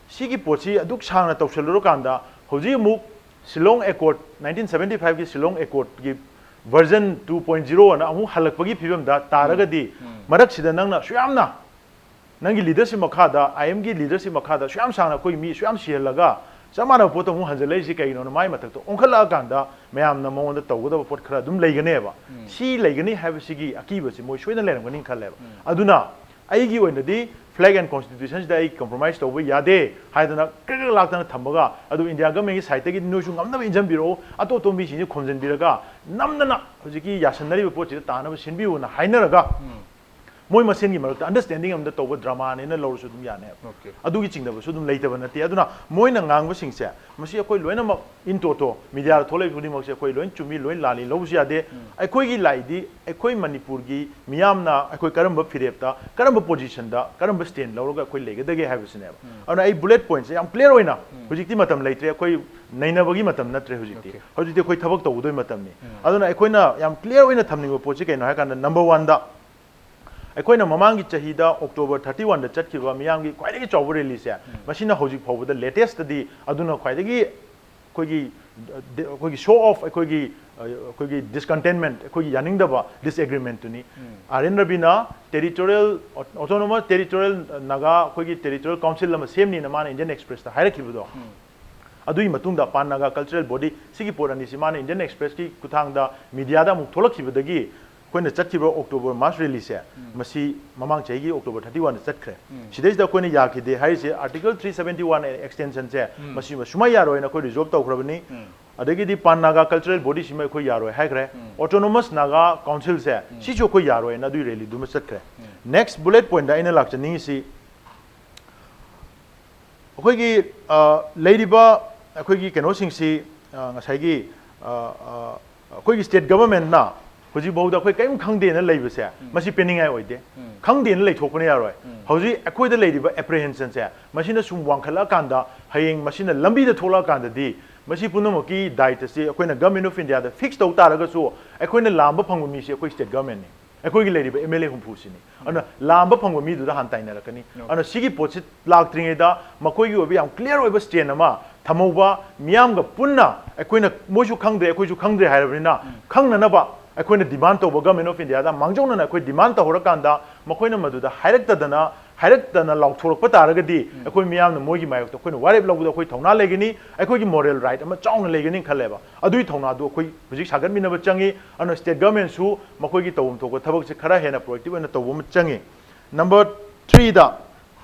ꯁꯤꯒꯤ ꯄꯣꯠꯁꯤ ꯑꯗꯨꯛ ꯁꯥꯡꯅ ꯇꯧꯁꯜꯂꯨꯔꯀꯥꯟꯗ, ꯍꯧꯖꯤꯛ ꯑꯃꯨꯛ Shillong ꯑꯦꯀꯣꯔꯗ, nineteen seventy fiveꯀꯤ Shillong ꯑꯦꯀꯣꯔꯗꯀꯤ version two point zero ꯑꯅ ꯑꯃꯨꯛ ꯍꯜꯂꯛꯄꯒꯤ ꯐꯤꯕꯝꯗ ꯇꯥꯔꯒꯗꯤ, ꯃꯔꯛꯁꯤꯗ ꯅꯪꯅ ꯑꯁꯨꯛ ꯌꯥꯝꯅ ꯅꯪꯒꯤ ꯂꯤꯗꯔꯁꯤꯞ ꯃꯈꯥꯗ, ꯑꯥꯏ ꯑꯦꯝꯒꯤ ꯂꯤꯗꯔꯁꯤꯞ ꯃꯈꯥꯗ ꯑꯁꯨꯛ ꯌꯥꯝ ꯁꯥꯡꯅ ꯑꯩꯈꯣꯏ ꯃꯤ ꯑꯁꯨꯛ ꯌꯥꯝ ꯁꯤꯍꯜꯂꯒ ꯆꯞ ꯃꯥꯟꯅꯕ ꯄꯣꯠꯇꯣ ꯑꯃꯨꯛ ꯍꯟꯖꯜꯂꯛꯏꯁꯤ ꯀꯩꯒꯤꯅꯣꯅ ꯃꯥꯏ ꯃꯊꯛꯇ ꯑꯣꯟꯈꯠꯂꯛꯑꯀꯥꯟꯗ ꯃꯌꯥꯝꯅ ꯃꯉꯣꯟꯗ ꯇꯧꯒꯗꯕ ꯄꯣꯠ ꯈꯔ ꯑꯗꯨꯝ ꯂꯩꯒꯅꯦꯕ꯫ ꯁꯤ ꯂꯩꯒꯅꯤ ꯍꯥꯏꯕꯁꯤꯒꯤ ꯑꯀꯤꯕꯁꯤ ꯃꯣꯏ ꯁꯣꯏꯗꯅ ꯂꯩꯔꯝꯒꯅꯤ ꯈꯜꯂꯦꯕ꯫ ꯑꯗꯨꯅ ꯑꯩꯒꯤ ꯑꯣꯏꯅꯗꯤ flag and constitutionꯁꯤꯗ ꯑꯩ compromise ꯇꯧꯕ ꯌꯥꯗꯦ ꯍꯥꯏꯗꯅ ꯀ꯭ꯔꯤꯛ ꯀ꯭ꯔꯤꯛ ꯂꯥꯛꯇꯅ ꯊꯝꯕꯒ, ꯑꯗꯨ ꯏꯟꯗꯤꯌꯥ ꯒꯚꯔꯟꯃꯦꯟꯒꯤ ꯁꯥꯏꯠꯇꯒꯤ ꯅꯣꯏꯁꯨ ꯉꯝꯅꯕ ꯏꯟꯖꯟꯕꯤꯔꯛꯑꯣ, ꯑꯇꯣꯞ ꯑꯇꯣꯞꯄ ꯃꯤꯁꯤꯡꯁꯦ ꯈꯣꯝꯖꯤꯟꯕꯤꯔꯒ ꯅꯝꯗꯅ ꯍꯧꯖꯤꯛꯀꯤ ꯌꯥꯁꯟꯅꯔꯤꯕ ꯄꯣꯠꯁꯤꯗ ꯇꯥꯅꯕ ꯁꯤꯟꯕꯤꯌꯨꯅ ꯍꯥꯏꯅꯔꯒ, ꯃꯣꯏ ꯃꯁꯦꯟꯒꯤ ꯃꯔꯛꯇ ꯑꯟꯗꯔꯁ꯭ꯇꯦꯟꯗꯤꯡ ꯑꯃꯗ ꯇꯧꯕ ꯗ꯭ꯔꯃꯥꯅꯦꯅ ꯂꯧꯔꯁꯨ ꯑꯗꯨꯝ ꯌꯥꯅꯦꯕ꯫ ꯑꯗꯨꯒꯤ ꯆꯤꯡꯅꯕꯁꯨ ꯑꯗꯨꯝ ꯂꯩꯇꯕ ꯅꯠꯇꯦ꯫ ꯑꯗꯨꯅ ꯃꯣꯏꯅ ꯉꯥꯡꯕꯁꯤꯡꯁꯦ, ꯃꯁꯤ ꯑꯩꯈꯣꯏ ꯂꯣꯏꯅꯃꯛ in toto, ꯃꯤꯗꯤꯌꯥꯗ ꯊꯣꯛꯂꯛꯏꯕ ꯈꯨꯗꯤꯡꯃꯛꯁꯦ ꯑꯩꯈꯣꯏ ꯂꯣꯏ ꯆꯨꯝꯃꯤ, ꯂꯣꯏ ꯂꯥꯜꯂꯤ ꯂꯧꯕꯁꯨ ꯌꯥꯗꯦ꯫ ꯑꯩꯈꯣꯏꯒꯤ ꯂꯥꯏꯗꯤ ꯑꯩꯈꯣꯏ ꯃꯅꯤꯄꯨꯔꯒꯤ ꯃꯤꯌꯥꯝꯅ ꯑꯩꯈꯣꯏ ꯀꯔꯝꯕ ꯐꯤꯔꯦꯞꯇ, ꯀꯔꯝꯕ ꯄꯣꯖꯤꯁꯟꯗ, ꯀꯔꯝꯕ ꯁ꯭ꯇꯦꯟ ꯂꯧꯔꯒ ꯑꯩꯈꯣꯏ ꯂꯩꯒꯗꯒꯦ ꯍꯥꯏꯕꯁꯤꯅꯦꯕ꯫ ꯑꯗꯨꯅ ꯑꯩ ꯕꯨꯂꯦꯠ ꯄꯣꯏꯟꯠꯁꯦ ꯌꯥꯝ ꯀ꯭ꯂꯤꯌꯥꯔ ꯑꯣꯏꯅ, ꯍꯧꯖꯤꯛꯇꯤ ꯃꯇꯝ ꯂꯩꯇ꯭ꯔꯦ, ꯑꯩꯈꯣꯏ ꯅꯩꯅꯕꯒꯤ ꯃꯇꯝ ꯅꯠꯇ꯭ꯔꯦ ꯍꯧꯖꯤꯛꯇꯤ꯫ ꯍꯧꯖꯤꯛꯇꯤ ꯑꯩꯈꯣꯏ ꯊꯕꯛ ꯇꯧꯒꯗꯣꯏ ꯃꯇꯝꯅꯤ꯫ ꯑꯗꯨꯅ ꯑꯩꯈꯣꯏꯅ ꯌꯥꯝ ꯀ꯭ꯂꯤꯌꯥꯔ ꯑꯣꯏꯅ ꯊꯝꯅꯤꯡꯕ ꯄꯣꯠꯁꯤ ꯀꯩꯅꯣ ꯍꯥꯏ ꯀꯥꯟꯗ, ꯅꯝꯕꯔ ꯋꯥꯟꯗ, ꯑꯩꯈꯣꯏꯅ ꯃꯃꯥꯡꯒꯤ ꯆꯍꯤꯗ ꯑꯣꯛꯇꯣꯕꯔ thirty oneꯗ ꯆꯠꯈꯤꯕ ꯃꯤꯌꯥꯝꯒꯤ ꯈ꯭ꯋꯥꯏꯗꯒꯤ ꯆꯥꯎꯕ ꯔꯦꯂꯤꯁꯦ, ꯃꯁꯤꯅ ꯍꯧꯖꯤꯛ ꯐꯥꯎꯕꯗ latestꯇꯗꯤ ꯑꯗꯨꯅ ꯈ꯭ꯋꯥꯏꯗꯒꯤ ꯑꯩꯈꯣꯏꯒꯤ, ꯑꯩꯈꯣꯏꯒꯤ show of, ꯑꯩꯈꯣꯏꯒꯤ, ꯑꯩꯈꯣꯏꯒꯤ discontentment, ꯑꯩꯈꯣꯏꯒꯤ ꯌꯥꯅꯤꯡꯗꯕ, disagreementꯇꯨꯅꯤ꯫ ꯑꯥꯔ ꯑꯦꯟ ꯔꯕꯤꯅ territorial, autonomous territorial Naga ꯑꯩꯈꯣꯏꯒꯤ territorial council ꯑꯃ ꯁꯦꯝꯅꯤꯅ ꯃꯥꯅ Indian Expressꯇ ꯍꯥꯏꯔꯛꯈꯤꯕꯗꯣ, ꯑꯗꯨꯒꯤ ꯃꯇꯨꯡꯗ Pan Naga Cultural Body, ꯁꯤꯒꯤ ꯄꯣꯠ ꯑꯅꯤꯁꯤ ꯃꯥꯅ Indian Expressꯀꯤ ꯈꯨꯠꯊꯥꯡꯗ ꯃꯤꯗꯤꯌꯥꯗ ꯑꯃꯨꯛ ꯊꯣꯛꯂꯛꯈꯤꯕꯗꯒꯤ ꯑꯩꯈꯣꯏꯅ ꯆꯠꯈꯤꯕ October March rally ꯁꯦ, ꯃꯁꯤ ꯃꯃꯥꯡ ꯆꯍꯤꯒꯤ October thirty one ꯗ ꯆꯠꯈ꯭ꯔꯦ꯫ ꯁꯤꯗꯩꯁꯤꯗ ꯑꯩꯈꯣꯏꯅ ꯌꯥꯈꯤꯗꯦ ꯍꯥꯏꯔꯤꯁꯦ Article three seventy one extension ꯁꯦ, ꯃꯁꯤ ꯁꯨꯃꯥꯏ ꯌꯥꯔꯣꯏꯅ ꯑꯩꯈꯣꯏ resolve ꯇꯧꯈ꯭ꯔꯕꯅꯤ꯫ ꯑꯗꯒꯤꯗꯤ Pan Naga Cultural Body ꯁꯤꯃ ꯑꯩꯈꯣꯏ ꯌꯥꯔꯣꯏ ꯍꯥꯏꯈ꯭ꯔꯦ꯫ Autonomous Naga Council ꯁꯦ, ꯁꯤꯁꯨ ꯑꯩꯈꯣꯏ ꯌꯥꯔꯣꯏꯅ ꯑꯗꯨꯒꯤ rally ꯗꯨꯃ ꯆꯠꯈ꯭ꯔꯦ꯫ Next bullet point ꯗ ꯑꯩꯅ ꯂꯥꯛꯆꯅꯤꯡꯉꯤꯁꯤ, ꯑꯩꯈꯣꯏꯒꯤ, ꯑ, ꯂꯩꯔꯤꯕ ꯑꯩꯈꯣꯏꯒꯤ ꯀꯩꯅꯣꯁꯤꯡꯁꯤ, ꯑ, ꯉꯁꯥꯏꯒꯤ, ꯑ, ꯑ, ꯑꯩꯈꯣꯏꯒꯤ state government ꯅ ꯍꯧꯖꯤꯛꯐꯥꯎꯗ ꯑꯩꯈꯣꯏ ꯀꯔꯤꯝ ꯈꯪꯗꯦꯅ ꯂꯩꯕꯁꯦ, ꯃꯁꯤ ꯄꯦꯟꯅꯤꯡꯉꯥꯏ ꯑꯣꯏꯗꯦ꯫ ꯈꯪꯗꯦꯅ ꯂꯩꯊꯣꯛꯄꯅ ꯌꯥꯔꯣꯏ꯫ ꯍꯧꯖꯤꯛ ꯑꯩꯈꯣꯏꯗ ꯂꯩꯔꯤꯕ apprehension ꯁꯦ, ꯃꯁꯤꯅ ꯁꯨꯝ ꯋꯥꯡꯈꯠꯂꯛꯑꯀꯥꯟꯗ, ꯍꯌꯦꯡ ꯃꯁꯤꯅ ꯂꯝꯕꯤꯗ ꯊꯣꯛꯂꯛꯑꯀꯥꯟꯗꯗꯤ, ꯃꯁꯤ ꯄꯨꯝꯅꯃꯛꯀꯤ ꯗꯥꯏꯇꯁꯤ ꯑꯩꯈꯣꯏꯅ Government of India the fix ꯇꯧ ꯇꯥꯔꯒꯁꯨ, ꯑꯩꯈꯣꯏꯅ ꯂꯥꯝꯕ ꯐꯪꯕ ꯃꯤꯁꯤ ꯑꯩꯈꯣꯏ state government ꯅꯤ꯫ ꯑꯩꯈꯣꯏꯒꯤ ꯂꯩꯔꯤꯕ M L A ꯍꯨꯝꯐꯨ ꯁꯤꯅꯤ꯫ ꯑꯗꯨꯅ ꯂꯥꯝꯕ ꯐꯪꯕ ꯃꯤꯗꯨꯗ ꯍꯥꯟꯅ ꯇꯥꯏꯅꯔꯛꯀꯅꯤ꯫ ꯑꯗꯨꯅ ꯁꯤꯒꯤ ꯄꯣꯠꯁꯤ ꯂꯥꯛꯇ꯭ꯔꯤꯉꯩꯗ ꯃꯈꯣꯏꯒꯤ ꯑꯣꯏꯕ ꯌꯥꯝ clear ꯑꯣꯏꯕ stand ꯑꯃ ꯊꯝꯍꯧꯕ, ꯃꯤꯌꯥꯝꯒ ꯄꯨꯟꯅ ꯑꯩꯈꯣꯏꯅ, ꯃꯣꯏꯁꯨ ꯈꯪꯗ꯭ꯔꯦ, ꯑꯩꯈꯣꯏꯁꯨ ꯈꯪꯗ꯭ꯔꯦ ꯍꯥꯏꯔꯕꯅꯤꯅ, ꯈꯪꯅꯅꯕ ꯑꯩꯈꯣꯏꯅ demand ꯇꯧꯕ Government of India ꯗ ꯃꯥꯡꯖꯧꯅꯅ ꯑꯩꯈꯣꯏ demand ꯇꯧꯍꯧꯔꯀꯥꯟꯗ, ꯃꯈꯣꯏꯅ ꯃꯗꯨꯗ ꯍꯥꯏꯔꯛꯇꯗꯅ, ꯍꯥꯏꯔꯛꯇꯅ ꯂꯥꯎꯊꯣꯔꯛꯄ ꯇꯥꯔꯒꯗꯤ, ꯑꯩꯈꯣꯏ ꯃꯤꯌꯥꯝꯅ ꯃꯣꯏꯒꯤ ꯃꯥꯌꯣꯛꯇ ꯑꯩꯈꯣꯏꯅ ꯋꯥꯔꯦꯞ ꯂꯧꯕꯗ ꯑꯩꯈꯣꯏ ꯊꯧꯅꯥ ꯂꯩꯒꯅꯤ, ꯑꯩꯈꯣꯏꯒꯤ moral right ꯑꯃ ꯆꯥꯎꯅ ꯂꯩꯒꯅꯤ ꯈꯜꯂꯦꯕ꯫ ꯑꯗꯨꯒꯤ ꯊꯧꯅꯥꯗꯨ ꯑꯩꯈꯣꯏ ꯍꯧꯖꯤꯛ ꯁꯥꯒꯠꯃꯤꯟꯅꯕ ꯆꯪꯉꯤ꯫ ꯑꯗꯨꯅ state government ꯁꯨ ꯃꯈꯣꯏꯒꯤ ꯇꯧꯐꯝ ꯊꯣꯛꯄ ꯊꯕꯛꯁꯦ ꯈꯔ ꯍꯦꯟꯅ proactive ꯑꯣꯏꯅ ꯇꯧꯕ ꯑꯃ ꯆꯪꯉꯤ꯫ Number three ꯗ,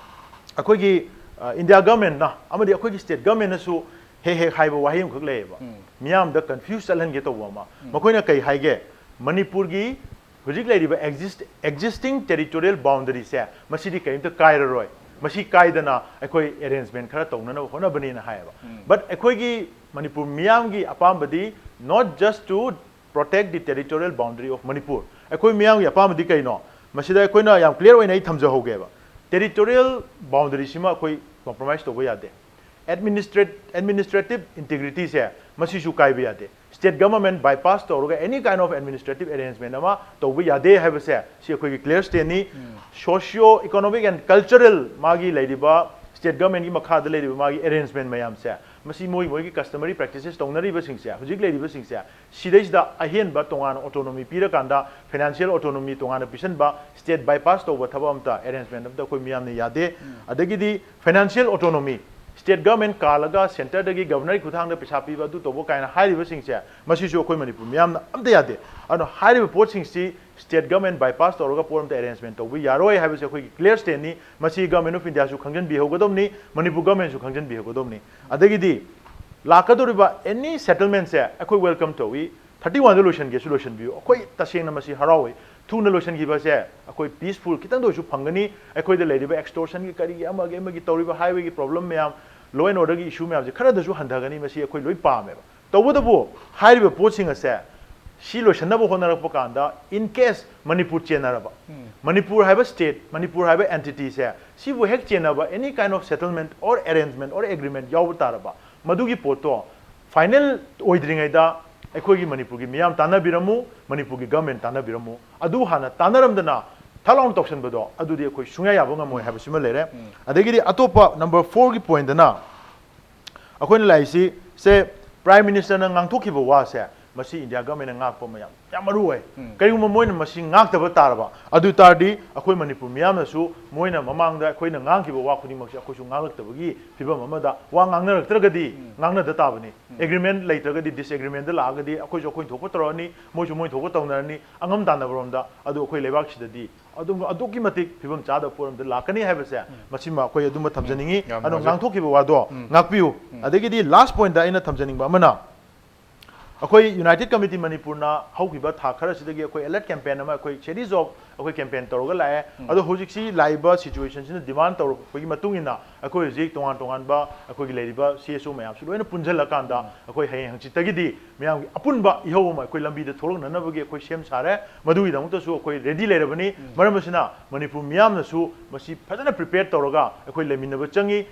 ꯑꯩꯈꯣꯏꯒꯤ, ꯑ, India government ꯅ ꯑꯃꯗꯤ ꯑꯩꯈꯣꯏꯒꯤ state government ꯅꯁꯨ ꯍꯦꯛ ꯍꯦꯛ ꯍꯥꯏꯕ ꯋꯥꯍꯩ ꯑꯃꯈꯛ ꯂꯩꯌꯦꯕ, ꯃꯤꯌꯥꯝꯗ confuse ꯆꯠꯍꯟꯒꯦ ꯇꯧꯕ ꯑꯃ꯫ ꯃꯈꯣꯏꯅ ꯀꯩ ꯍꯥꯏꯒꯦ? ꯃꯅꯤꯄꯨꯔꯒꯤ ꯍꯧꯖꯤꯛ ꯂꯩꯔꯤꯕ exist-, existing territorial boundary ꯁꯦ, ꯃꯁꯤꯗꯤ ꯀꯔꯤꯝꯇ ꯀꯥꯏꯔꯔꯣꯏ, ꯃꯁꯤ ꯀꯥꯏꯗꯅ ꯑꯩꯈꯣꯏ arrangement ꯈꯔ ꯇꯧꯅꯅꯕ ꯍꯣꯠꯅꯕꯅꯦꯅ ꯍꯥꯏꯌꯦꯕ꯫ But ꯑꯩꯈꯣꯏꯒꯤ ꯃꯅꯤꯄꯨꯔ ꯃꯤꯌꯥꯝꯒꯤ ꯑꯄꯥꯝꯕꯗꯤ not just to protect the territorial boundary of Manipur꯫ ꯑꯩꯈꯣꯏ ꯃꯤꯌꯥꯝꯒꯤ ꯑꯄꯥꯝꯕꯗꯤ ꯀꯩꯅꯣ? ꯃꯁꯤꯗ ꯑꯩꯈꯣꯏꯅ ꯌꯥꯝ clear ꯑꯣꯏꯅ ꯑꯩ ꯊꯝꯖꯍꯧꯒꯦꯕ꯫ Territorial boundary ꯁꯤꯃ ꯑꯩꯈꯣꯏ compromise ꯇꯧꯕ ꯌꯥꯗꯦ꯫ Administrat-, administrative integrity ꯁꯦ ꯃꯁꯤꯁꯨ ꯀꯥꯏꯕ ꯌꯥꯗꯦ꯫ State government bypass ꯇꯧꯔꯒ any kind of administrative arrangement ꯑꯃ ꯇꯧꯕ ꯌꯥꯗꯦ ꯍꯥꯏꯕꯁꯦ, ꯁꯤ ꯑꯩꯈꯣꯏꯒꯤ clear stand ꯅꯤ꯫ Socio economic and cultural ꯃꯥꯒꯤ ꯂꯩꯔꯤꯕ state government ꯀꯤ ꯃꯈꯥꯗ ꯂꯩꯔꯤꯕ ꯃꯥꯒꯤ arrangement ꯃꯌꯥꯝꯁꯦ, ꯃꯁꯤ ꯃꯣꯏ ꯃꯣꯏꯒꯤ customary practices ꯇꯧꯅꯔꯤꯕꯁꯤꯡꯁꯦ, ꯍꯧꯖꯤꯛ ꯂꯩꯔꯤꯕꯁꯤꯡꯁꯦ, ꯁꯤꯗꯩꯁꯤꯗ ꯑꯍꯦꯟꯕ ꯇꯣꯉꯥꯟꯅ autonomy ꯄꯤꯔꯀꯥꯟꯗ, financial autonomy ꯇꯣꯉꯥꯟꯅ ꯄꯤꯁꯟꯕ, state bypass ꯇꯧꯕ ꯊꯕꯛ ꯑꯝꯇ, arrangement ꯑꯝꯇ ꯑꯩꯈꯣꯏ ꯃꯤꯌꯥꯝꯅ ꯌꯥꯗꯦ꯫ ꯑꯗꯒꯤꯗꯤ financial autonomy, state government ꯀꯥꯜꯂꯒ centre ꯗꯒꯤ governor ꯒꯤ ꯈꯨꯠꯊꯥꯡꯗ ꯄꯩꯁꯥ ꯄꯤꯕ, ꯑꯗꯨ ꯇꯧꯕ ꯀꯥꯏꯅ ꯍꯥꯏꯔꯤꯕꯁꯤꯡꯁꯦ, ꯃꯁꯤꯁꯨ ꯑꯩꯈꯣꯏ ꯃꯅꯤꯄꯨꯔ ꯃꯤꯌꯥꯝꯅ ꯑꯝꯇ ꯌꯥꯗꯦ꯫ ꯑꯗꯨꯅ ꯍꯥꯏꯔꯤꯕ ꯄꯣꯠꯁꯤꯡꯁꯤ state government bypass ꯇꯧꯔꯒ ꯄꯣꯠ ꯑꯝꯇ arrangement ꯇꯧꯕ ꯌꯥꯔꯣꯏ ꯍꯥꯏꯕꯁꯦ ꯑꯩꯈꯣꯏꯒꯤ clear statement ꯅꯤ꯫ ꯃꯁꯤ Government of India ꯁꯨ ꯈꯪꯖꯤꯟꯕꯤꯍꯧꯒꯗꯕꯅꯤ, ꯃꯅꯤꯄꯨꯔ government ꯁꯨ ꯈꯪꯖꯤꯟꯕꯤꯍꯧꯒꯗꯕꯅꯤ꯫ ꯑꯗꯒꯤꯗꯤ ꯂꯥꯛꯀꯗꯧꯔꯤꯕ any settlement ꯁꯦ ꯑꯩꯈꯣꯏ welcome ꯇꯧꯏ꯫ Thirty one ꯗ ꯂꯣꯏꯁꯤꯟꯒꯦꯁꯨ ꯂꯣꯏꯁꯤꯟꯕꯤꯌꯨ, ꯑꯩꯈꯣꯏ ꯇꯁꯦꯡꯅ ꯃꯁꯤ ꯍꯔꯥꯎꯏ꯫ ꯊꯨꯅ ꯂꯣꯏꯁꯤꯟꯈꯤꯕꯁꯦ ꯑꯩꯈꯣꯏ peaceful ꯈꯤꯇꯪꯗ ꯑꯣꯏꯔꯁꯨ ꯐꯪꯒꯅꯤ꯫ ꯑꯩꯈꯣꯏꯗ ꯂꯩꯔꯤꯕ extortion ꯒꯤ, ꯀꯔꯤꯒꯤ, ꯑꯃꯒꯤ ꯑꯃꯒꯤ ꯇꯧꯔꯤꯕ highway ꯒꯤ problem ꯃꯌꯥꯝ, law and order ꯒꯤ issue ꯃꯌꯥꯝꯁꯦ ꯈꯔꯗꯁꯨ ꯍꯟꯊꯒꯅꯤ, ꯃꯁꯤ ꯑꯩꯈꯣꯏ ꯂꯣꯏ ꯄꯥꯝꯃꯦꯕ꯫ ꯇꯧꯕꯇꯕꯨ ꯍꯥꯏꯔꯤꯕ ꯄꯣꯠꯁꯤꯡ ꯑꯁꯦ ꯁꯤ ꯂꯣꯏꯁꯤꯟꯅꯕ ꯍꯣꯠꯅꯔꯛꯄ ꯀꯥꯟꯗ, in case ꯃꯅꯤꯄꯨꯔ ꯆꯦꯟꯅꯔꯕ, ꯃꯅꯤꯄꯨꯔ ꯍꯥꯏꯕ state, ꯃꯅꯤꯄꯨꯔ ꯍꯥꯏꯕ entity ꯁꯦ ꯁꯤꯕꯨ ꯍꯦꯛ ꯆꯦꯟꯅꯕ, any kind of settlement or arrangement or agreement ꯌꯥꯎꯕ ꯇꯥꯔꯕ, ꯃꯗꯨꯒꯤ ꯄꯣꯠꯇꯣ final ꯑꯣꯏꯗ꯭ꯔꯤꯉꯩꯗ ꯑꯩꯈꯣꯏꯒꯤ ꯃꯅꯤꯄꯨꯔꯒꯤ ꯃꯤꯌꯥꯝ ꯇꯥꯟꯅꯕꯤꯔꯝꯃꯨ, ꯃꯅꯤꯄꯨꯔꯒꯤ government ꯇꯥꯟꯅꯕꯤꯔꯝꯃꯨ꯫ ꯑꯗꯨ ꯍꯥꯟꯅ ꯇꯥꯟꯅꯔꯝꯗꯅ ꯊꯛ ꯂꯥꯎꯅ ꯇꯧꯁꯟꯕꯗ ꯑꯗꯨꯗꯤ ꯑꯩꯈꯣꯏ ꯁꯨꯡꯌꯥ ꯌꯥꯕ ꯉꯝꯃꯣꯏ ꯍꯥꯏꯕꯁꯤꯃ ꯂꯩꯔꯦ꯫ ꯑꯗꯒꯤꯗꯤ ꯑꯇꯣꯞꯄ number four ꯒꯤ point ꯇꯅ ꯑꯩꯈꯣꯏꯅ ꯂꯥꯛꯏꯁꯤ ꯁꯦ, Prime Minister ꯅ ꯉꯥꯡꯊꯣꯛꯈꯤꯕ ꯋꯥꯁꯦ, ꯃꯁꯤ India government ꯅ ꯉꯥꯛꯄ ꯑꯃ ꯌꯥꯝ, ꯌꯥꯝ ꯃꯔꯨ ꯑꯣꯏ꯫ ꯀꯔꯤꯒꯨꯝꯕ ꯃꯣꯏꯅ ꯃꯁꯤ ꯉꯥꯛꯇꯕ ꯇꯥꯔꯕ, ꯑꯗꯨ ꯑꯣꯏ ꯇꯥꯔꯗꯤ ꯑꯩꯈꯣꯏ ꯃꯅꯤꯄꯨꯔ ꯃꯤꯌꯥꯝꯅꯁꯨ ꯃꯣꯏꯅ ꯃꯃꯥꯡꯗ ꯑꯩꯈꯣꯏꯅ ꯉꯥꯡꯈꯤꯕ ꯋꯥ ꯈꯨꯗꯤꯡꯃꯛꯁꯦ ꯑꯩꯈꯣꯏꯁꯨ ꯉꯥꯡꯂꯛꯇꯕꯒꯤ ꯐꯤꯕꯝ ꯑꯃꯗ, ꯋꯥ ꯉꯥꯡꯅꯔꯛꯇ꯭ꯔꯒꯗꯤ ꯉꯥꯡꯅꯗ ꯇꯥꯕꯅꯤ꯫ Agreement ꯂꯩꯇ꯭ꯔꯒꯗꯤ, disagreement ꯗ ꯂꯥꯛꯑꯒꯗꯤ ꯑꯩꯈꯣꯏꯁꯨ ꯑꯩꯈꯣꯏ ꯊꯣꯛꯄ ꯇꯧꯔꯛꯑꯅꯤ, ꯃꯣꯏꯁꯨ ꯃꯣꯏ ꯊꯣꯛꯄ ꯇꯧꯅꯔꯅꯤ꯫ ꯑꯉꯝ ꯇꯥꯟꯅꯕꯔꯣꯝꯗ ꯑꯗꯨ ꯑꯩꯈꯣꯏ ꯂꯩꯕꯥꯛꯁꯤꯗꯗꯤ ꯑꯗꯨꯝ ꯑꯗꯨꯛꯀꯤ ꯃꯇꯤꯛ ꯐꯤꯕꯝ ꯆꯥꯗꯕ ꯄꯣꯠ ꯑꯃꯗ ꯂꯥꯛꯀꯅꯤ ꯍꯥꯏꯕꯁꯦ, ꯃꯁꯤꯃ ꯑꯩꯈꯣꯏ ꯑꯗꯨꯃ ꯊꯝꯖꯅꯤꯡꯉꯤ꯫ ꯌꯥꯝ ꯑꯗꯨꯅ ꯅꯨꯡꯉꯥꯏꯖꯩ꯫ ꯉꯥꯡꯊꯣꯛꯈꯤꯕ ꯋꯥꯗꯣ ꯉꯥꯛꯄꯤꯌꯨ꯫ ꯑꯗꯒꯤꯗꯤ last point ꯗ ꯑꯩꯅ ꯊꯝꯖꯅꯤꯡꯕ ꯑꯃꯅ, ꯑꯩꯈꯣꯏ United Committee ꯃꯅꯤꯄꯨꯔꯅ ꯍꯧꯈꯤꯕ ꯊꯥ ꯈꯔꯁꯤꯗꯒꯤ ꯑꯩꯈꯣꯏ alert campaign ꯑꯃ, ꯑꯩꯈꯣꯏ series of ꯑꯩꯈꯣꯏ campaign ꯇꯧꯔꯒ ꯂꯥꯛꯑꯦ꯫ ꯑꯗꯣ ꯍꯧꯖꯤꯛꯁꯤ ꯂꯥꯛꯏꯕ situation ꯁꯤꯅ demand ꯇꯧꯔꯛꯄꯒꯤ ꯃꯇꯨꯡ ꯏꯟꯅ ꯑꯩꯈꯣꯏ ꯍꯧꯖꯤꯛ ꯇꯣꯉꯥꯟ ꯇꯣꯉꯥꯟꯕ ꯑꯩꯈꯣꯏꯒꯤ ꯂꯩꯔꯤꯕ C S O ꯃꯌꯥꯝꯁꯨ ꯂꯣꯏꯅ ꯄꯨꯟꯁꯤꯜꯂꯀꯥꯟꯗ ꯑꯩꯈꯣꯏ ꯍꯌꯦꯡ ꯍꯪꯆꯤꯠꯇꯒꯤꯗꯤ ꯃꯌꯥꯝꯒꯤ ꯑꯄꯨꯟꯕ ꯏꯍꯧ ꯑꯃ ꯑꯩꯈꯣꯏ ꯂꯝꯕꯤꯗ ꯊꯣꯛꯂꯛꯅꯅꯕꯒꯤ ꯑꯩꯈꯣꯏ ꯁꯦꯝ ꯁꯥꯔꯦ꯫ ꯃꯗꯨꯒꯤꯗꯃꯛꯇꯁꯨ ꯑꯩꯈꯣꯏ ready ꯂꯩꯔꯕꯅꯤ꯫ ꯃꯔꯝ ꯑꯁꯤꯅ ꯃꯅꯤꯄꯨꯔ ꯃꯤꯌꯥꯝꯅꯁꯨ ꯃꯁꯤ ꯐꯖꯅ prepare ꯇꯧꯔꯒ ꯑꯩꯈꯣꯏ ꯂꯩꯃꯤꯟꯅꯕ ꯆꯪꯉꯤ꯫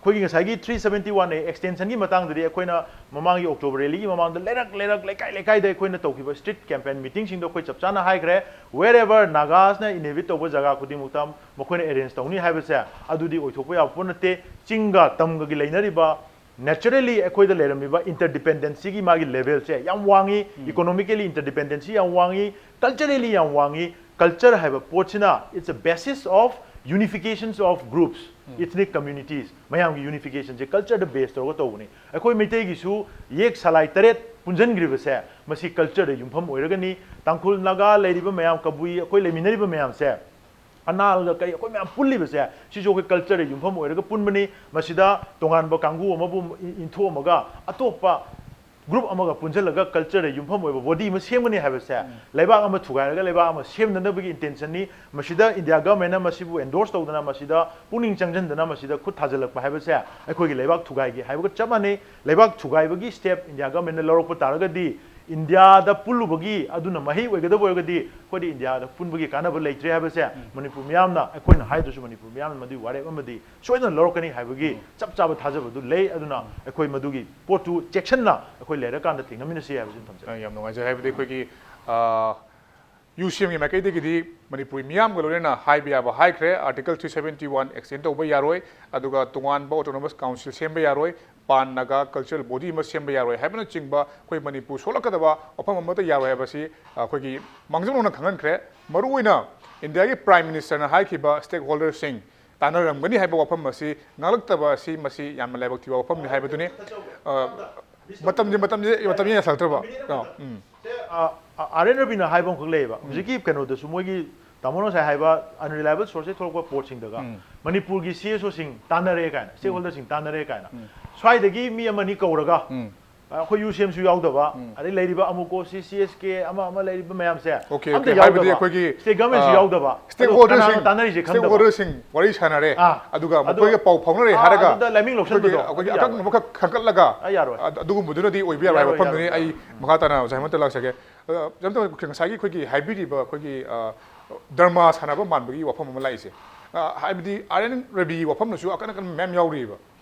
ꯑꯩꯈꯣꯏꯒꯤ ꯉꯁꯥꯏꯒꯤ three seventy one A extension ꯒꯤ ꯃꯇꯥꯡꯗꯗꯤ ꯑꯩꯈꯣꯏꯅ ꯃꯃꯥꯡꯒꯤ October rally ꯒꯤ ꯃꯃꯥꯡꯗ ꯂꯩꯔꯛ ꯂꯩꯔꯛ, ꯂꯩꯀꯥꯏ ꯂꯩꯀꯥꯏꯗ ꯑꯩꯈꯣꯏꯅ ꯇꯧꯈꯤꯕ street campaign meeting ꯁꯤꯡꯗꯣ ꯑꯩꯈꯣꯏ ꯆꯞ ꯆꯥꯅ ꯍꯥꯏꯈ꯭ꯔꯦ꯫ Wherever Nagas ꯅ inhabit ꯇꯧꯕ ꯖꯒꯥ ꯈꯨꯗꯤꯡꯃꯛꯇ ꯃꯈꯣꯏꯅ arrange ꯇꯧꯅꯤ ꯍꯥꯏꯕꯁꯦ, ꯑꯗꯨꯗꯤ ꯑꯣꯏꯊꯣꯛꯄ ꯌꯥꯕ ꯄꯣꯠ ꯅꯠꯇꯦ꯫ ꯆꯤꯡꯒ ꯇꯝꯒꯒꯤ ꯂꯩꯅꯔꯤꯕ naturally ꯑꯩꯈꯣꯏꯗ ꯂꯩꯔꯝꯃꯤꯕ interdependency ꯒꯤ ꯃꯥꯒꯤ level ꯁꯦ ꯌꯥꯝ ꯋꯥꯡꯉꯤ, economically interdependency ꯌꯥꯝ ꯋꯥꯡꯉꯤ, culturally ꯌꯥꯝ ꯋꯥꯡꯉꯤ꯫ Culture ꯍꯥꯏꯕ ꯄꯣꯠꯁꯤꯅ, it's a basis of unifications of groups, ethnic communities, ꯃꯌꯥꯝꯒꯤ unification ꯁꯦ culture ꯗ base ꯇꯧꯔꯒ ꯇꯧꯕꯅꯤ꯫ ꯑꯩꯈꯣꯏ ꯃꯩꯇꯩꯒꯤꯁꯨ ꯌꯦꯛ ꯁꯂꯥꯏ ꯇꯔꯦꯠ ꯄꯨꯟꯁꯤꯟꯈ꯭ꯔꯤꯕꯁꯦ ꯃꯁꯤ cultureꯗ ꯌꯨꯝꯐꯝ ꯑꯣꯏꯔꯒꯅꯤ꯫ ꯇꯥꯡꯈꯨꯜ, ꯅꯥꯒꯥ ꯂꯩꯔꯤꯕ ꯃꯌꯥꯝ, ꯀꯕꯨꯏ, ꯑꯩꯈꯣꯏ ꯂꯩꯃꯤꯟꯅꯔꯤꯕ ꯃꯌꯥꯝꯁꯦ, ꯑꯅꯥꯜꯒ ꯀꯩ, ꯑꯩꯈꯣꯏ ꯃꯌꯥꯝ ꯄꯨꯜꯂꯤꯕꯁꯦ ꯁꯤꯁꯨ ꯑꯩꯈꯣꯏ cultureꯗ ꯌꯨꯝꯐꯝ ꯑꯣꯏꯔꯒ ꯄꯨꯟꯕꯅꯤ꯫ ꯃꯁꯤꯗ ꯇꯣꯉꯥꯟꯕ ꯀꯥꯡꯕꯨ ꯑꯃꯕꯨ ꯏꯟꯊꯣꯛꯑꯝꯃꯒ ꯑꯇꯣꯞꯄ group ꯑꯃꯒ ꯄꯨꯟꯁꯤꯜꯂꯒ cultureꯗ ꯌꯨꯝꯐꯝ ꯑꯣꯏꯕ body ꯑꯃ ꯁꯦꯝꯒꯅꯤ ꯍꯥꯏꯕꯁꯦ, ꯂꯩꯕꯥꯛ ꯑꯃ ꯊꯨꯒꯥꯏꯔꯒ ꯂꯩꯕꯥꯛ ꯑꯃ ꯁꯦꯝꯅꯅꯕꯒꯤ intentionꯅꯤ꯫ ꯃꯁꯤꯗ India governmentꯅ ꯃꯁꯤꯕꯨ endorse ꯇꯧꯗꯅ, ꯃꯁꯤꯗ ꯄꯨꯛꯅꯤꯡ ꯆꯪꯁꯤꯟꯗꯅ ꯃꯁꯤꯗ ꯈꯨꯠ ꯊꯥꯖꯤꯜꯂꯛꯄ ꯍꯥꯏꯕꯁꯦ ꯑꯩꯈꯣꯏꯒꯤ ꯂꯩꯕꯥꯛ ꯊꯨꯒꯥꯏꯒꯦ ꯍꯥꯏꯕꯒ ꯆꯞ ꯃꯥꯟꯅꯩ꯫ ꯂꯩꯕꯥꯛ ꯊꯨꯒꯥꯏꯕꯒꯤ step India governmentꯅ ꯂꯧꯔꯛꯄ ꯇꯥꯔꯒꯗꯤ, Indiaꯗ ꯄꯨꯜꯂꯨꯕꯒꯤ ꯑꯗꯨꯅ ꯃꯍꯩ ꯑꯣꯏꯒꯗꯕ ꯑꯣꯏꯔꯒꯗꯤ, ꯑꯩꯈꯣꯏꯗꯤ Indiaꯗ ꯄꯨꯟꯕꯒꯤ ꯀꯥꯟꯅꯕ ꯂꯩꯇ꯭ꯔꯦ ꯍꯥꯏꯕꯁꯦ ꯃꯅꯤꯄꯨꯔ ꯃꯤꯌꯥꯝꯅ, ꯑꯩꯈꯣꯏꯅ ꯍꯥꯏꯗ꯭ꯔꯁꯨ ꯃꯅꯤꯄꯨꯔ ꯃꯤꯌꯥꯝꯅ ꯃꯗꯨꯒꯤ ꯋꯥꯔꯦꯞ ꯑꯃꯗꯤ ꯁꯣꯏꯗꯅ ꯂꯧꯔꯛꯀꯅꯤ ꯍꯥꯏꯕꯒꯤ ꯆꯞ ꯆꯥꯕ ꯊꯥꯖꯕꯗꯨ ꯂꯩ꯫ ꯑꯗꯨꯅ ꯑꯩꯈꯣꯏ ꯃꯗꯨꯒꯤ ꯄꯣꯠꯇꯨ ꯆꯦꯛꯁꯤꯟꯅ ꯑꯩꯈꯣꯏ ꯂꯩꯔꯀꯥꯟꯗ ꯊꯦꯡꯅꯃꯤꯟꯅꯁꯤ ꯍꯥꯏꯕꯁꯤ ꯊꯝꯖꯒꯦ꯫ ꯑ, ꯌꯥꯝ ꯅꯨꯡꯉꯥꯏꯖꯩ꯫ ꯍꯥꯏꯕꯗꯤ ꯑꯩꯈꯣꯏꯒꯤ, ꯑ, UCMꯒꯤ ꯃꯥꯏꯀꯩꯗꯒꯤꯗꯤ ꯃꯅꯤꯄꯨꯔꯤ ꯃꯤꯌꯥꯝꯒ ꯂꯣꯏꯅꯅ ꯍꯥꯏꯕ ꯌꯥꯕ ꯍꯥꯏꯈ꯭ꯔꯦ, Article three seventy one extend ꯇꯧꯕ ꯌꯥꯔꯣꯏ, ꯑꯗꯨꯒ ꯇꯣꯉꯥꯟꯕ autonomous council ꯁꯦꯝꯕ ꯌꯥꯔꯣꯏ, Pan Naga cultural body ꯑꯃ ꯁꯦꯝꯕ ꯌꯥꯔꯣꯏ ꯍꯥꯏꯕꯅꯆꯤꯡꯕ ꯑꯩꯈꯣꯏ ꯃꯅꯤꯄꯨꯔ ꯁꯣꯛꯂꯛꯀꯗꯕ ꯋꯥꯐꯝ ꯑꯃꯠꯇ ꯌꯥꯔꯣꯏ ꯍꯥꯏꯕꯁꯤ ꯑꯩꯈꯣꯏꯒꯤ ꯃꯥꯡꯖꯧꯅꯅ ꯈꯪꯍꯟꯈ꯭ꯔꯦ꯫ ꯃꯔꯨꯑꯣꯏꯅ Indiaꯒꯤ Prime Ministerꯅ ꯍꯥꯏꯈꯤꯕ stakeholderꯁꯤꯡ ꯇꯥꯟꯅꯔꯝꯒꯅꯤ ꯍꯥꯏꯕ ꯋꯥꯐꯝ ꯑꯁꯤ ꯉꯥꯡꯂꯛꯇꯕ ꯑꯁꯤ, ꯃꯁꯤ ꯌꯥꯝꯅ ꯂꯥꯏꯕꯛ ꯊꯤꯕ ꯋꯥꯐꯝꯅꯤ ꯍꯥꯏꯕꯗꯨꯅꯤ꯫ ꯑ, ꯃꯇꯝꯁꯦ, ꯃꯇꯝꯁꯦ, ꯃꯇꯝꯁꯦ ꯌꯥꯁꯜꯂꯛꯇ꯭ꯔꯕ? ꯑꯥ, ꯎꯝ꯫ ꯁꯦ, ꯑ, ꯑ, RN ꯔꯕꯤꯅ ꯍꯥꯏꯕ ꯑꯃꯈꯛ ꯂꯩꯌꯦꯕ꯫ ꯎꯝ꯫ ꯍꯧꯖꯤꯛꯀꯤ ꯀꯩꯅꯣꯗꯁꯨ ꯃꯣꯏꯒꯤ ꯇꯥꯃꯣꯅ ꯉꯁꯥꯏ ꯍꯥꯏꯕ unreliable sourceꯇꯒꯤ ꯊꯣꯛꯂꯛꯄ ꯄꯣꯠꯁꯤꯡꯗꯒ ꯎꯝ꯫ ꯃꯅꯤꯄꯨꯔꯒꯤ CSOꯁꯤꯡ ꯇꯥꯟꯅꯔꯦ ꯀꯥꯏꯅ, stakeholderꯁꯤꯡ ꯇꯥꯟꯅꯔꯦ ꯀꯥꯏꯅ꯫ ꯎꯝ꯫ ꯁ꯭ꯋꯥꯏꯗꯒꯤ ꯃꯤ ꯑꯃꯅꯤ ꯀꯧꯔꯒ, ꯎꯝ꯫ ꯑꯩꯈꯣꯏ UCMꯁꯨ ꯌꯥꯎꯗꯕ, ꯎꯝ꯫ ꯑꯗꯩ ꯂꯩꯔꯤꯕ ꯑꯃꯨꯛꯀꯣ ꯁꯤ CSK ꯑꯃ ꯑꯃ ꯂꯩꯔꯤꯕ ꯃꯌꯥꯝꯁꯦ, OK, ꯑꯝꯇ OK, ꯌꯥꯎꯗꯕ꯫ ꯍꯥꯏꯕꯗꯤ ꯑꯩꯈꯣꯏꯒꯤ, State governmentꯁꯨ ꯑ, ꯌꯥꯎꯗꯕ꯫ ꯑꯗꯣ stakeholderꯁꯤꯡ, ꯀꯅꯥꯅꯣ ꯇꯥꯟꯅꯔꯤꯁꯦ ꯈꯪꯗꯕ꯫ Stakeholderꯁꯤꯡ ꯋꯥꯔꯤ ꯁꯥꯟꯅꯔꯦ, ꯑꯥ꯫ ꯑꯗꯨꯒ ꯑꯗꯣ, ꯃꯈꯣꯏꯒ ꯄꯥꯎ ꯐꯥꯎꯅꯔꯦ ꯑꯥ, ꯍꯥꯏꯔꯒ ꯑꯗꯨꯗ ꯂꯥꯏꯃꯤꯡ ꯑꯩꯈꯣꯏꯒꯤ, ꯂꯧꯁꯟꯕꯗꯣ, ꯑꯩꯈꯣꯏꯒꯤ ꯑꯗꯨ ꯌꯥꯔꯣꯏ꯫ ꯑꯀꯛꯅꯕ ꯈꯛ ꯈꯟꯒꯠꯂꯒ, ꯑꯥ, ꯌꯥꯔꯣꯏ꯫ ꯑ-, ꯑꯗꯨꯒꯨꯝꯕꯗꯨꯅꯗꯤ ꯑꯣꯏꯕ ꯌꯥꯔꯣꯏ ꯌꯥꯔꯣꯏ, ꯍꯥꯏꯕ ꯋꯥꯐꯝꯗꯨꯅꯤ꯫ ꯌꯥꯔꯣꯏ, ꯑꯩ ꯌꯥꯔꯣꯏ꯫ ꯃꯈꯥ ꯇꯥꯅ ꯑꯣꯖꯥ ꯍꯦꯃꯟꯇ ꯂꯥꯛꯆꯒꯦ꯫ ꯑ, ꯉꯁꯥꯏꯒꯤ ꯑꯩꯈꯣꯏꯒꯤ ꯍꯥꯏꯕꯤꯔꯤꯕ ꯑꯩꯈꯣꯏꯒꯤ, ꯑ, ꯗ꯭ꯔꯃꯥ ꯁꯥꯟꯅꯕ ꯃꯥꯟꯕꯒꯤ ꯋꯥꯐꯝ ꯑꯃ ꯂꯥꯛꯏꯁꯦ꯫ ꯑ, ꯍꯥꯏꯕꯗꯤ RN ꯔꯕꯤꯒꯤ ꯋꯥꯐꯝꯅꯁꯨ ꯑꯀꯟ ꯑꯀꯟꯕ ꯃꯌꯥꯝ ꯌꯥꯎꯔꯤꯑꯕ꯫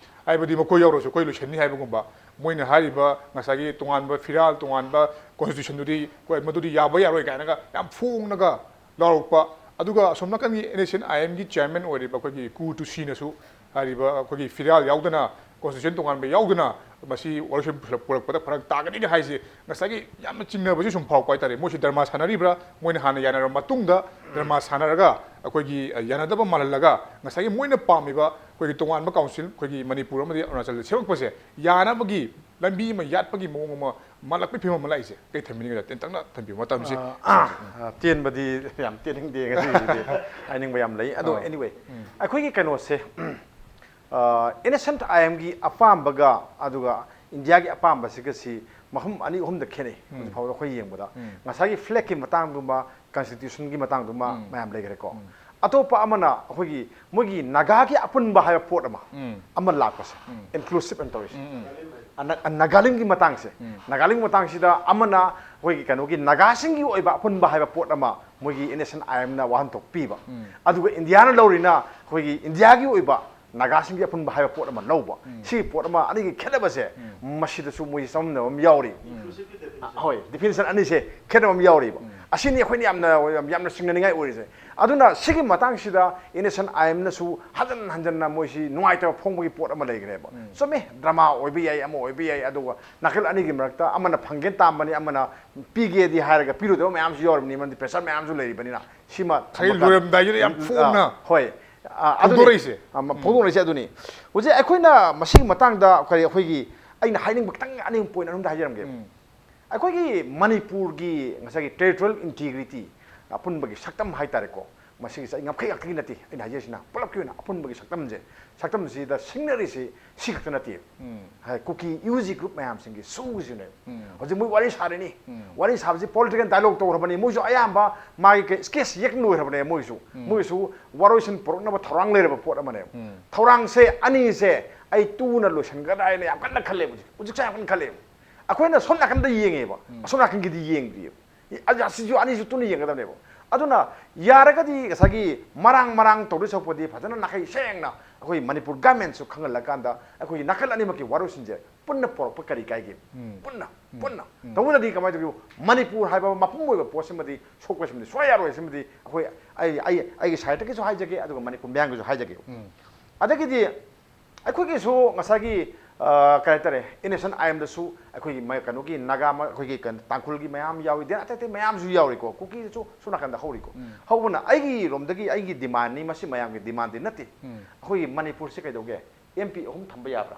ꯍꯥꯏꯕꯗꯤ ꯃꯈꯣꯏ ꯌꯥꯎꯔꯁꯨ ꯑꯩꯈꯣꯏ ꯂꯣꯏꯁꯟꯅꯤ ꯍꯥꯏꯕꯒꯨꯝꯕ, ꯃꯣꯏꯅ ꯍꯥꯏꯔꯤꯕ ꯉꯁꯥꯏꯒꯤ ꯇꯣꯉꯥꯟꯕ ꯐꯤꯔꯥꯜ, ꯇꯣꯉꯥꯟꯕ constitutionꯗꯨꯗꯤ, ꯍꯣꯏ, ꯃꯗꯨꯗꯤ ꯌꯥꯕ ꯌꯥꯔꯣꯏ ꯀꯥꯏꯅꯒ ꯌꯥꯝ ꯐꯣꯡꯅꯒ ꯂꯥꯎꯔꯛꯄ, ꯑꯗꯨꯒ ꯑꯁꯣꯝ ꯅꯥꯀꯟꯒꯤ NSCN-IMꯒꯤ chairman ꯑꯣꯏꯔꯤꯕ ꯑꯩꯈꯣꯏꯒꯤ ꯀꯨ ꯇꯨꯁꯤꯅꯁꯨ ꯍꯥꯏꯔꯤꯕ ꯑꯩꯈꯣꯏꯒꯤ ꯐꯤꯔꯥꯜ ꯌꯥꯎꯗꯅ, constitution ꯇꯣꯉꯥꯟꯕ ꯌꯥꯎꯗꯅ ꯃꯁꯤ ꯋꯥꯔꯣꯏꯁꯤꯟ ꯄꯨꯔꯛꯄꯗ ꯐꯔꯛ ꯇꯥꯒꯅꯤꯒ ꯍꯥꯏꯁꯦ ꯉꯁꯥꯏꯒꯤ ꯌꯥꯝꯅ ꯆꯤꯡꯅꯕꯁꯨ ꯁꯨꯝ ꯐꯥꯎꯔꯛꯄ ꯍꯥꯏꯇꯥꯔꯦ꯫ ꯃꯣꯏꯁꯤ ꯗ꯭ꯔꯃꯥ ꯁꯥꯟꯅꯔꯤꯕ꯭ꯔꯥ, ꯃꯣꯏꯅ ꯍꯥꯟꯅ ꯌꯥꯅꯔꯕ ꯃꯇꯨꯡꯗ ꯗ꯭ꯔꯃꯥ ꯁꯥꯟꯅꯔꯒ ꯑꯩꯈꯣꯏꯒꯤ, ꯑ, ꯌꯥꯅꯗꯕ ꯃꯥꯜꯍꯜꯂꯒ ꯉꯁꯥꯏꯒꯤ ꯃꯣꯏꯅ ꯄꯥꯝꯃꯤꯕ ꯑꯩꯈꯣꯏꯒꯤ ꯇꯣꯉꯥꯟꯕ ꯀꯥꯎꯟꯁꯤꯜ, ꯑꯩꯈꯣꯏꯒꯤ ꯃꯅꯤꯄꯨꯔ ꯑꯃꯗꯤ ꯑꯔꯨꯅꯥꯆꯜꯗ ꯁꯦꯝꯃꯛꯄꯁꯦ ꯌꯥꯅꯕꯒꯤ ꯂꯝꯕꯤ ꯑꯃ ꯌꯥꯠꯄꯒꯤ ꯃꯑꯣꯡ ꯑꯃ ꯃꯥꯜꯂꯛꯄꯒꯤ ꯐꯤꯕꯝ ꯑꯃ ꯂꯥꯛꯏꯁꯦ ꯀꯩ ꯊꯝꯕꯤꯅꯤꯡꯒꯦ? ꯇꯦꯟꯇꯛꯅ ꯊꯝꯕꯤꯌꯨ, ꯃꯇꯝꯁꯤ꯫ ꯑ, ꯑ, ꯇꯦꯟꯕꯗꯤ ꯌꯥꯝ ꯇꯦꯟꯅꯤꯡꯗꯦ ꯉꯁꯤꯒꯤꯗꯤ꯫ ꯍꯥꯏꯅꯤꯡꯕ ꯌꯥꯝ ꯂꯩ꯫ ꯑꯗꯣ ꯑꯥ꯫ Anyway, ꯑꯩꯈꯣꯏꯒꯤ ꯀꯩꯅꯣꯁꯦ, ꯑ, Innocent I M ꯒꯤ ꯑꯄꯥꯝꯕꯒ ꯑꯗꯨꯒ ꯏꯟꯗꯤꯌꯥꯒꯤ ꯑꯄꯥꯝꯕꯁꯤꯒꯁꯤ ꯃꯐꯝ ꯑꯅꯤ ꯑꯍꯨꯝꯗ ꯈꯦꯠꯅꯩ꯫ ꯍꯧꯖꯤꯛ ꯐꯥꯎꯕꯗ ꯑꯩꯈꯣꯏ ꯌꯦꯡꯕꯗ ꯉꯁꯥꯏꯒꯤ flag ꯀꯤ ꯃꯇꯥꯡꯗꯨꯃ, constitution ꯒꯤ ꯃꯇꯥꯡꯗꯨꯃ ꯃꯌꯥꯝ ꯂꯩꯈ꯭ꯔꯦꯀꯣ꯫ ꯑꯇꯣꯞꯄ ꯑꯃꯅ ꯑꯩꯈꯣꯏꯒꯤ ꯃꯣꯏꯒꯤ ꯅꯥꯒꯥꯒꯤ ꯑꯄꯨꯟꯕ ꯍꯥꯏꯕ ꯄꯣꯠ ꯑꯃ, ꯑꯃ ꯂꯥꯛꯄꯁꯦ, inclusive ꯑꯅ ꯇꯧꯔꯤꯁꯦ꯫ ꯑ, ꯅꯥ-, ꯑ, ꯅꯥꯒꯥꯂꯦꯟꯒꯤ ꯃꯇꯥꯡꯁꯦ, ꯅꯥꯒꯥꯂꯦꯟꯒꯤ ꯃꯇꯥꯡꯁꯤꯗ ꯑꯃꯅ ꯑꯩꯈꯣꯏꯒꯤ ꯀꯩꯅꯣꯒꯤ ꯅꯥꯒꯥꯁꯤꯡꯒꯤ ꯑꯣꯏꯕ ꯑꯄꯨꯟꯕ ꯍꯥꯏꯕ ꯄꯣꯠ ꯑꯃ ꯃꯣꯏꯒꯤ Innocent I M ꯅ ꯋꯥꯍꯟꯊꯣꯛ ꯄꯤꯕ, ꯑꯗꯨꯒ ꯏꯟꯗꯤꯌꯥꯅ ꯂꯧꯔꯤꯅ ꯑꯩꯈꯣꯏꯒꯤ ꯏꯟꯗꯤꯌꯥꯒꯤ ꯑꯣꯏꯕ ꯅꯥꯒꯥꯁꯤꯡꯒꯤ ꯑꯄꯨꯟꯕ ꯍꯥꯏꯕ ꯄꯣꯠ ꯑꯃ ꯂꯧꯕ꯫ ꯁꯤꯒꯤ ꯄꯣꯠ ꯑꯃ ꯑꯅꯤꯒꯤ ꯈꯦꯠꯅꯕꯁꯦ, ꯃꯁꯤꯗꯁꯨ ꯃꯣꯏ ꯆꯃꯝꯅꯕ ꯑꯃ ꯌꯥꯎꯔꯤ꯫ ꯑ, ꯍꯣꯏ, definition ꯑꯅꯤꯁꯦ ꯈꯦꯠꯅꯕ ꯑꯃ ꯌꯥꯎꯔꯤꯕ꯫ ꯑꯁꯤꯅꯤ ꯑꯩꯈꯣꯏꯅ ꯌꯥꯝꯅ, ꯌꯥꯝ, ꯌꯥꯝꯅ ꯆꯤꯡꯅꯅꯤꯡꯉꯥꯏ ꯑꯣꯏꯔꯤꯁꯦ꯫ ꯑꯗꯨꯅ ꯁꯤꯒꯤ ꯃꯇꯥꯡꯁꯤꯗ Innocent I M ꯅꯁꯨ ꯍꯟꯖꯟ ꯍꯟꯖꯟꯅ ꯃꯣꯏꯁꯤ ꯅꯨꯡꯉꯥꯏꯇꯕ ꯐꯣꯡꯕꯒꯤ ꯄꯣꯠ ꯑꯃ ꯂꯩꯈ꯭ꯔꯦꯕ꯫ ꯆꯨꯝꯃꯤ, drama ꯑꯣꯏꯕ ꯌꯥꯏ, ꯑꯃ ꯑꯣꯏꯕ ꯌꯥꯏ, ꯑꯗꯨꯒ ꯅꯥꯀꯜ ꯑꯅꯤꯒꯤ ꯃꯔꯛꯇ ꯑꯃꯅ ꯐꯪꯒꯦꯅ ꯇꯥꯝꯕꯅꯤ, ꯑꯃꯅ ꯄꯤꯒꯦꯗꯤ ꯍꯥꯏꯔꯒ ꯄꯤꯔꯣꯏꯗꯕ ꯃꯌꯥꯝꯁꯨ ꯌꯥꯎꯔꯤꯕꯅꯤ, ꯃꯔꯝꯗꯤ pressure ꯃꯌꯥꯝꯁꯨ ꯂꯩꯔꯤꯕꯅꯤꯅ꯫ ꯁꯤꯃ ꯉꯁꯥꯏ ꯂꯣꯏꯔꯝꯗꯥꯏꯗꯨꯗ ꯌꯥꯝ ꯐꯣꯡꯅ ꯍꯣꯏ꯫ ꯑ, ꯑꯗꯨꯅꯤ꯫ ꯐꯣꯡꯗꯣꯔꯛꯏꯁꯦ꯫ ꯑ, ꯐꯣꯡꯗꯣꯔꯛꯏꯁꯦ ꯑꯗꯨꯅꯤ꯫ ꯍꯧꯖꯤꯛ ꯑꯩꯈꯣꯏꯅ ꯃꯁꯤꯒꯤ ꯃꯇꯥꯡꯗ ꯀꯔꯤ, ꯑꯩꯈꯣꯏꯒꯤ, ꯑꯩꯅ ꯍꯥꯏꯅꯤꯡꯕ ꯈꯤꯇꯪ ꯑꯅꯤꯒꯨꯝꯕ point ꯑꯅꯤ ꯑꯍꯨꯝꯗ ꯍꯥꯏꯖꯔꯝꯒꯦ꯫ ꯑꯩꯈꯣꯏꯒꯤ ꯃꯅꯤꯄꯨꯔꯒꯤ ꯉꯁꯥꯏꯒꯤ territorial integrity, ꯑꯄꯨꯟꯕꯒꯤ ꯁꯛꯇꯝ ꯍꯥꯏꯇꯥꯔꯦꯀꯣ, ꯃꯁꯤꯒꯤꯁꯦ ꯑꯩ ꯉꯝꯈꯩ ꯉꯥꯛꯇꯒꯤ ꯅꯠꯇꯦ ꯑꯩꯅ ꯍꯥꯏꯖꯔꯤꯁꯤꯅ, ꯄꯨꯂꯞꯀꯤ ꯑꯣꯏꯅ ꯑꯄꯨꯟꯕꯒꯤ ꯁꯛꯇꯝꯁꯦ, ꯁꯛꯇꯝꯁꯤꯗ ꯁꯤꯡꯅꯔꯤꯁꯤ ꯁꯤ ꯈꯛꯇ ꯅꯠꯇꯦ꯫ ꯍꯥꯏ, ꯀꯨꯀꯤ UG group ꯃꯌꯥꯝꯁꯤꯡꯒꯤ ꯁꯨꯒꯤꯁꯤꯅꯦ꯫ ꯍꯧꯖꯤꯛ ꯃꯣꯏ ꯋꯥꯔꯤ ꯁꯥꯔꯤꯅꯤ꯫ ꯋꯥꯔꯤ ꯁꯥꯕꯁꯤ political dialogue ꯇꯧꯈ꯭ꯔꯕꯅꯤ꯫ ꯃꯣꯏꯁꯨ ꯑꯌꯥꯝꯕ ꯃꯥꯒꯤ ꯀꯩ-, sketch ꯌꯦꯛ ꯂꯣꯏꯈ꯭ꯔꯕꯅꯦ ꯃꯣꯏꯁꯨ꯫ ꯃꯣꯏꯁꯨ ꯋꯥꯔꯣꯏꯁꯤꯟ ꯄꯨꯔꯛꯅꯕ ꯊꯧꯔꯥꯡ ꯂꯩꯔꯕ ꯄꯣꯠ ꯑꯃꯅꯦ꯫ ꯊꯧꯔꯥꯡꯁꯦ ꯑꯅꯤꯁꯦ ꯑꯩ ꯇꯨꯅ ꯂꯣꯏꯁꯤꯟꯒꯗ꯭ꯔꯥ ꯍꯥꯏꯅ ꯌꯥꯝ ꯀꯟꯅ ꯈꯜꯂꯦꯕ ꯍꯧꯖꯤꯛ꯫ ꯍꯧꯖꯤꯛꯁꯦ ꯌꯥꯝ ꯀꯟꯅ ꯈꯜꯂꯦꯕ꯫ ꯑꯩꯈꯣꯏꯅ ꯁꯣꯝ ꯅꯥꯀꯟꯗ ꯌꯦꯡꯉꯦꯕ, ꯑꯁꯣꯝ ꯅꯥꯀꯟꯒꯤꯗꯤ ꯌꯦꯡꯗ꯭ꯔꯤꯕ꯫ ꯑꯁꯤꯁꯨ ꯑꯅꯤꯁꯨ ꯇꯨꯅ ꯌꯦꯡꯒꯗꯕꯅꯦꯕ꯫ ꯑꯗꯨꯅ ꯌꯥꯔꯒꯗꯤ ꯉꯁꯥꯏꯒꯤ ꯃꯔꯥꯡ ꯃꯔꯥꯡ ꯇꯧꯗꯣꯏ ꯁꯔꯨꯛꯄꯨꯗꯤ ꯐꯖꯅ ꯅꯥꯈꯩ ꯁꯦꯡꯅ ꯑꯩꯈꯣꯏ ꯃꯅꯤꯄꯨꯔ government ꯁꯨ ꯈꯪꯍꯜꯂꯀꯥꯟꯗ ꯑꯩꯈꯣꯏꯒꯤ ꯅꯥꯀꯜ ꯑꯅꯤꯃꯛꯀꯤ ꯋꯥꯔꯣꯏꯁꯤꯟꯁꯦ ꯄꯨꯟꯅ ꯄꯣꯔꯛꯄ ꯀꯔꯤ ꯀꯥꯏꯒꯦ? ꯄꯨꯟꯅ, ꯄꯨꯟꯅ꯫ ꯇꯧꯕꯅꯗꯤ ꯀꯃꯥꯏꯅ ꯇꯧꯒꯦ? ꯃꯅꯤꯄꯨꯔ ꯍꯥꯏꯕ ꯃꯄꯨꯝ ꯑꯣꯏꯕ ꯄꯣꯠꯁꯤꯃꯗꯤ ꯁꯣꯛꯄꯁꯤꯃꯗꯤ ꯁꯨꯡꯌꯥ ꯌꯥꯔꯣꯏ꯫ ꯁꯤꯃꯗꯤ ꯑꯩꯈꯣꯏ, ꯑꯩ, ꯑꯩ, ꯑꯩꯒꯤ side ꯇꯒꯤꯁꯨ ꯍꯥꯏꯖꯒꯦ, ꯑꯗꯨꯒ ꯃꯅꯤꯄꯨꯔ ꯃꯌꯥꯝꯒꯤꯁꯨ ꯍꯥꯏꯖꯒꯦ꯫ ꯑꯗꯒꯤꯗꯤ ꯑꯩꯈꯣꯏꯒꯤꯁꯨ ꯉꯁꯥꯏꯒꯤ ꯑ, ꯀꯩ ꯍꯥꯏꯇꯥꯔꯦ, ꯑꯦꯟ ꯑꯦꯁ ꯑꯦꯟ ꯑꯥꯏ ꯑꯦꯝꯗꯁꯨ ꯑꯩꯈꯣꯏꯒꯤ ꯃ-, ꯀꯩꯅꯣꯒꯤ ꯅꯥꯒꯥ ꯃ-, ꯑꯩꯈꯣꯏꯒꯤ ꯀꯩꯅꯣ, ꯇꯥꯡꯈꯨꯜꯒꯤ ꯃꯌꯥꯝ ꯌꯥꯎꯏ, then ꯑꯇꯩ ꯑꯇꯩ ꯃꯌꯥꯝꯁꯨ ꯌꯥꯎꯔꯤꯀꯣ, ꯀꯨꯀꯤꯗꯁꯨ ꯁꯣꯝ ꯅꯥꯀꯟꯗ ꯍꯧꯔꯤꯀꯣ꯫ ꯍꯧꯕꯅ ꯑꯩꯒꯤ ꯔꯣꯝꯗꯒꯤ ꯑꯩꯒꯤ ꯗꯤꯃꯥꯟꯅꯤ, ꯃꯁꯤ ꯃꯌꯥꯝꯒꯤ ꯗꯤꯃꯥꯟꯗꯤ ꯅꯠꯇꯦ꯫ ꯑꯩꯈꯣꯏꯒꯤ ꯃꯅꯤꯄꯨꯔꯁꯤ ꯀꯩꯗꯧꯒꯦ, ꯑꯦꯝ ꯄꯤ ꯑꯍꯨꯝ ꯊꯝꯕ ꯌꯥꯕ꯭ꯔꯥ?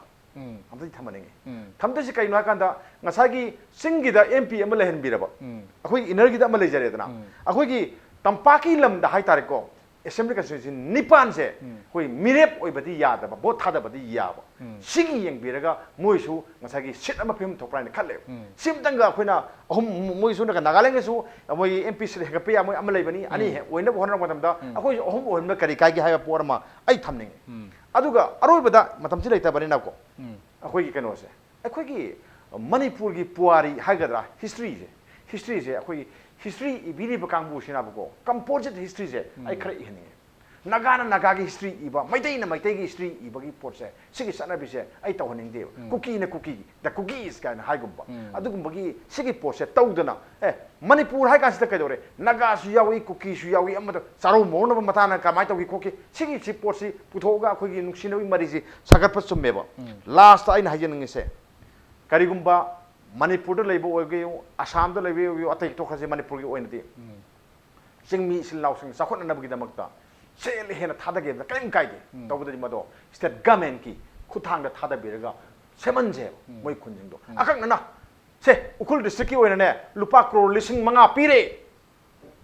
ꯑꯝꯇꯗꯤ ꯊꯝꯍꯟꯅꯤꯡꯉꯤ꯫ ꯊꯝꯗꯣꯏꯁꯤ ꯀꯩꯅꯣ ꯍꯥꯏꯀꯥꯟꯗ, ꯉꯁꯥꯏꯒꯤ ꯆꯤꯡꯒꯤꯗ ꯑꯦꯝ ꯄꯤ ꯑꯃ ꯂꯩꯍꯟꯕꯤꯔꯕ, ꯑꯩꯈꯣꯏꯒꯤ ꯏꯅꯔꯒꯤꯗ ꯑꯃ ꯂꯩꯖꯔꯦꯗꯅ, ꯑꯩꯈꯣꯏꯒꯤ ꯇꯝꯄꯥꯛꯀꯤ ꯂꯝꯗ ꯍꯥꯏꯇꯥꯔꯦꯀꯣ, ꯑꯦꯁꯦꯝꯕ꯭ꯂꯤ ꯀꯟꯁꯇꯤꯇ꯭ꯌꯨꯟꯁꯤ ꯅꯤꯄꯥꯟꯁꯦ ꯑꯩꯈꯣꯏ ꯃꯤꯔꯦꯞ ꯑꯣꯏꯕꯗꯤ ꯌꯥꯗꯕ, ꯚꯣꯠ ꯊꯥꯗꯕꯗꯤ ꯌꯥꯕ, ꯁꯤꯒꯤ ꯌꯦꯡꯕꯤꯔꯒ ꯃꯣꯏꯁꯨ ꯉꯁꯥꯏꯒꯤ ꯁꯤꯠ ꯑꯃ ꯄꯤꯐꯝ ꯊꯣꯛꯄ꯭ꯔꯥ ꯍꯥꯏꯅ ꯈꯜꯂꯦꯕ꯫ ꯁꯤꯝꯇꯪꯒ ꯑꯩꯈꯣꯏꯅ ꯑꯍꯨꯝ, ꯃꯣꯏꯁꯨ ꯅꯥꯒꯥꯂꯦꯟꯒꯤꯁꯨ ꯃꯣꯏꯒꯤ ꯑꯦꯝ ꯄꯤ ꯁꯤꯠ ꯍꯦꯟꯒꯠꯄ ꯌꯥ, ꯃꯣꯏ ꯑꯃ ꯂꯩꯕꯅꯤ, ꯑꯅꯤ ꯍꯦꯛ ꯑꯣꯏꯅꯕ ꯍꯣꯠꯅꯔꯛꯄ ꯃꯇꯝꯗ ꯑꯩꯈꯣꯏꯁꯨ ꯑꯍꯨꯝ ꯑꯣꯏꯍꯟꯕ ꯀꯔꯤ ꯀꯥꯏꯒꯦ ꯍꯥꯏꯕ ꯄꯣꯠ ꯑꯃ ꯑꯩ ꯊꯝꯅꯤꯡꯉꯤ꯫ ꯑꯗꯨꯒ ꯑꯔꯣꯏꯕꯗ ꯃꯇꯝꯁꯤ ꯂꯩꯇꯕꯅꯤꯅꯀꯣ, ꯑꯩꯈꯣꯏꯒꯤ ꯀꯩꯅꯣꯁꯦ, ꯑꯩꯈꯣꯏꯒꯤ ꯃꯅꯤꯄꯨꯔꯒꯤ ꯄꯨꯋꯥꯔꯤ ꯍꯥꯏꯒꯗ꯭ꯔꯥ, ꯍꯤꯁꯇ꯭ꯔꯤꯁꯦ, ꯍꯤꯁꯇ꯭ꯔꯤꯁꯦ ꯑꯩꯈꯣꯏꯒꯤ ꯍꯤꯁꯇ꯭ꯔꯤ ꯏꯕꯤꯔꯤꯕ ꯀꯥꯡꯕꯨꯁꯤꯅꯕꯀꯣ, ꯀꯝꯄꯣꯖꯤꯠ ꯍꯤꯁꯇ꯭ꯔꯤꯁꯦ ꯑꯩ ꯈꯔ ꯏꯍꯟꯅꯤꯡꯉꯦ꯫ ꯅꯥꯒꯥꯅ ꯅꯥꯒꯥꯒꯤ ꯍꯤꯁꯇ꯭ꯔꯤ ꯏꯕ, ꯃꯩꯇꯩꯅ ꯃꯩꯇꯩꯒꯤ ꯍꯤꯁꯇ꯭ꯔꯤ ꯏꯕꯒꯤ ꯄꯣꯠꯁꯦ, ꯁꯤꯒꯤ ꯆꯠꯅꯕꯤꯁꯦ ꯑꯩ ꯇꯧꯍꯟꯅꯤꯡꯗꯦꯕ꯫ ꯀꯨꯀꯤꯅ ꯀꯨꯀꯤ, the Kukis ꯀꯥꯏꯅ ꯍꯥꯏꯒꯨꯝꯕ, ꯑꯗꯨꯒꯨꯝꯕꯒꯤ ꯁꯤꯒꯤ ꯄꯣꯠꯁꯦ ꯇꯧꯗꯅ, ꯑꯦ, ꯃꯅꯤꯄꯨꯔ ꯍꯥꯏ ꯀꯥꯟꯁꯤꯗ ꯀꯩꯗꯧꯔꯦ? ꯅꯥꯒꯥꯁꯨ ꯌꯥꯎꯏ, ꯀꯨꯀꯤꯁꯨ ꯌꯥꯎꯏ, ꯑꯃꯗ ꯆꯥꯔꯧ ꯃꯧꯔꯧꯅꯕ ꯃꯇꯥꯡꯅ ꯀꯃꯥꯏꯅ ꯇꯧꯈꯤ ꯈꯣꯠꯈꯤ? ꯁꯤꯒꯤ ꯁꯤ ꯄꯣꯠꯁꯤ ꯄꯨꯊꯣꯛꯑꯒ ꯑꯩꯈꯣꯏꯒꯤ ꯅꯨꯡꯁꯤꯅꯕꯒꯤ ꯃꯔꯤꯁꯤ ꯁꯥꯒꯠꯄ ꯆꯨꯝꯃꯦꯕ꯫ ꯂꯥꯁꯇ ꯑꯩꯅ ꯍꯥꯏꯖꯅꯤꯡꯉꯤꯁꯦ, ꯀꯔꯤꯒꯨꯝꯕ ꯃꯅꯤꯄꯨꯔꯗ ꯂꯩꯕ ꯑꯣꯏꯒꯦꯌꯨ, ꯑꯁꯥꯝꯗ ꯂꯩꯕ ꯑꯣꯏꯒꯦꯌꯨ, ꯑꯇꯩ ꯇꯣꯛꯈ꯭ꯔꯁꯦ, ꯃꯅꯤꯄꯨꯔꯒꯤ ꯑꯣꯏꯅꯗꯤ ꯆꯤꯡꯃꯤ ꯏꯆꯤꯜ ꯏꯅꯥꯎꯁꯤꯡ ꯆꯥꯎꯈꯠꯅꯅꯕꯒꯤꯗꯃꯛꯇ ꯁꯦꯜ ꯍꯦꯟꯅ ꯊꯥꯗꯒꯦꯗꯅ ꯀꯔꯤꯝ ꯀꯥꯏꯗꯦ꯫ ꯇꯧꯕꯗꯗꯤ ꯃꯗꯣ ꯁ꯭ꯇꯦꯠ ꯒꯃꯦꯟꯀꯤ ꯈꯨꯠꯊꯥꯡꯗ ꯊꯥꯗꯕꯤꯔꯒ ꯁꯦꯝꯍꯟꯁꯦꯕ ꯃꯣꯏ ꯈꯨꯟꯁꯤꯡꯗꯣ꯫ ꯑꯀꯛꯅꯅ ꯁꯦ, ꯎꯈ꯭ꯔꯨꯜ ꯗꯤꯁꯇ꯭ꯔꯤꯛꯀꯤ ꯑꯣꯏꯅꯅꯦ ꯂꯨꯄꯥ ꯀ꯭ꯔꯣꯔ ꯂꯤꯁꯤꯡ ꯃꯉꯥ ꯄꯤꯔꯦ,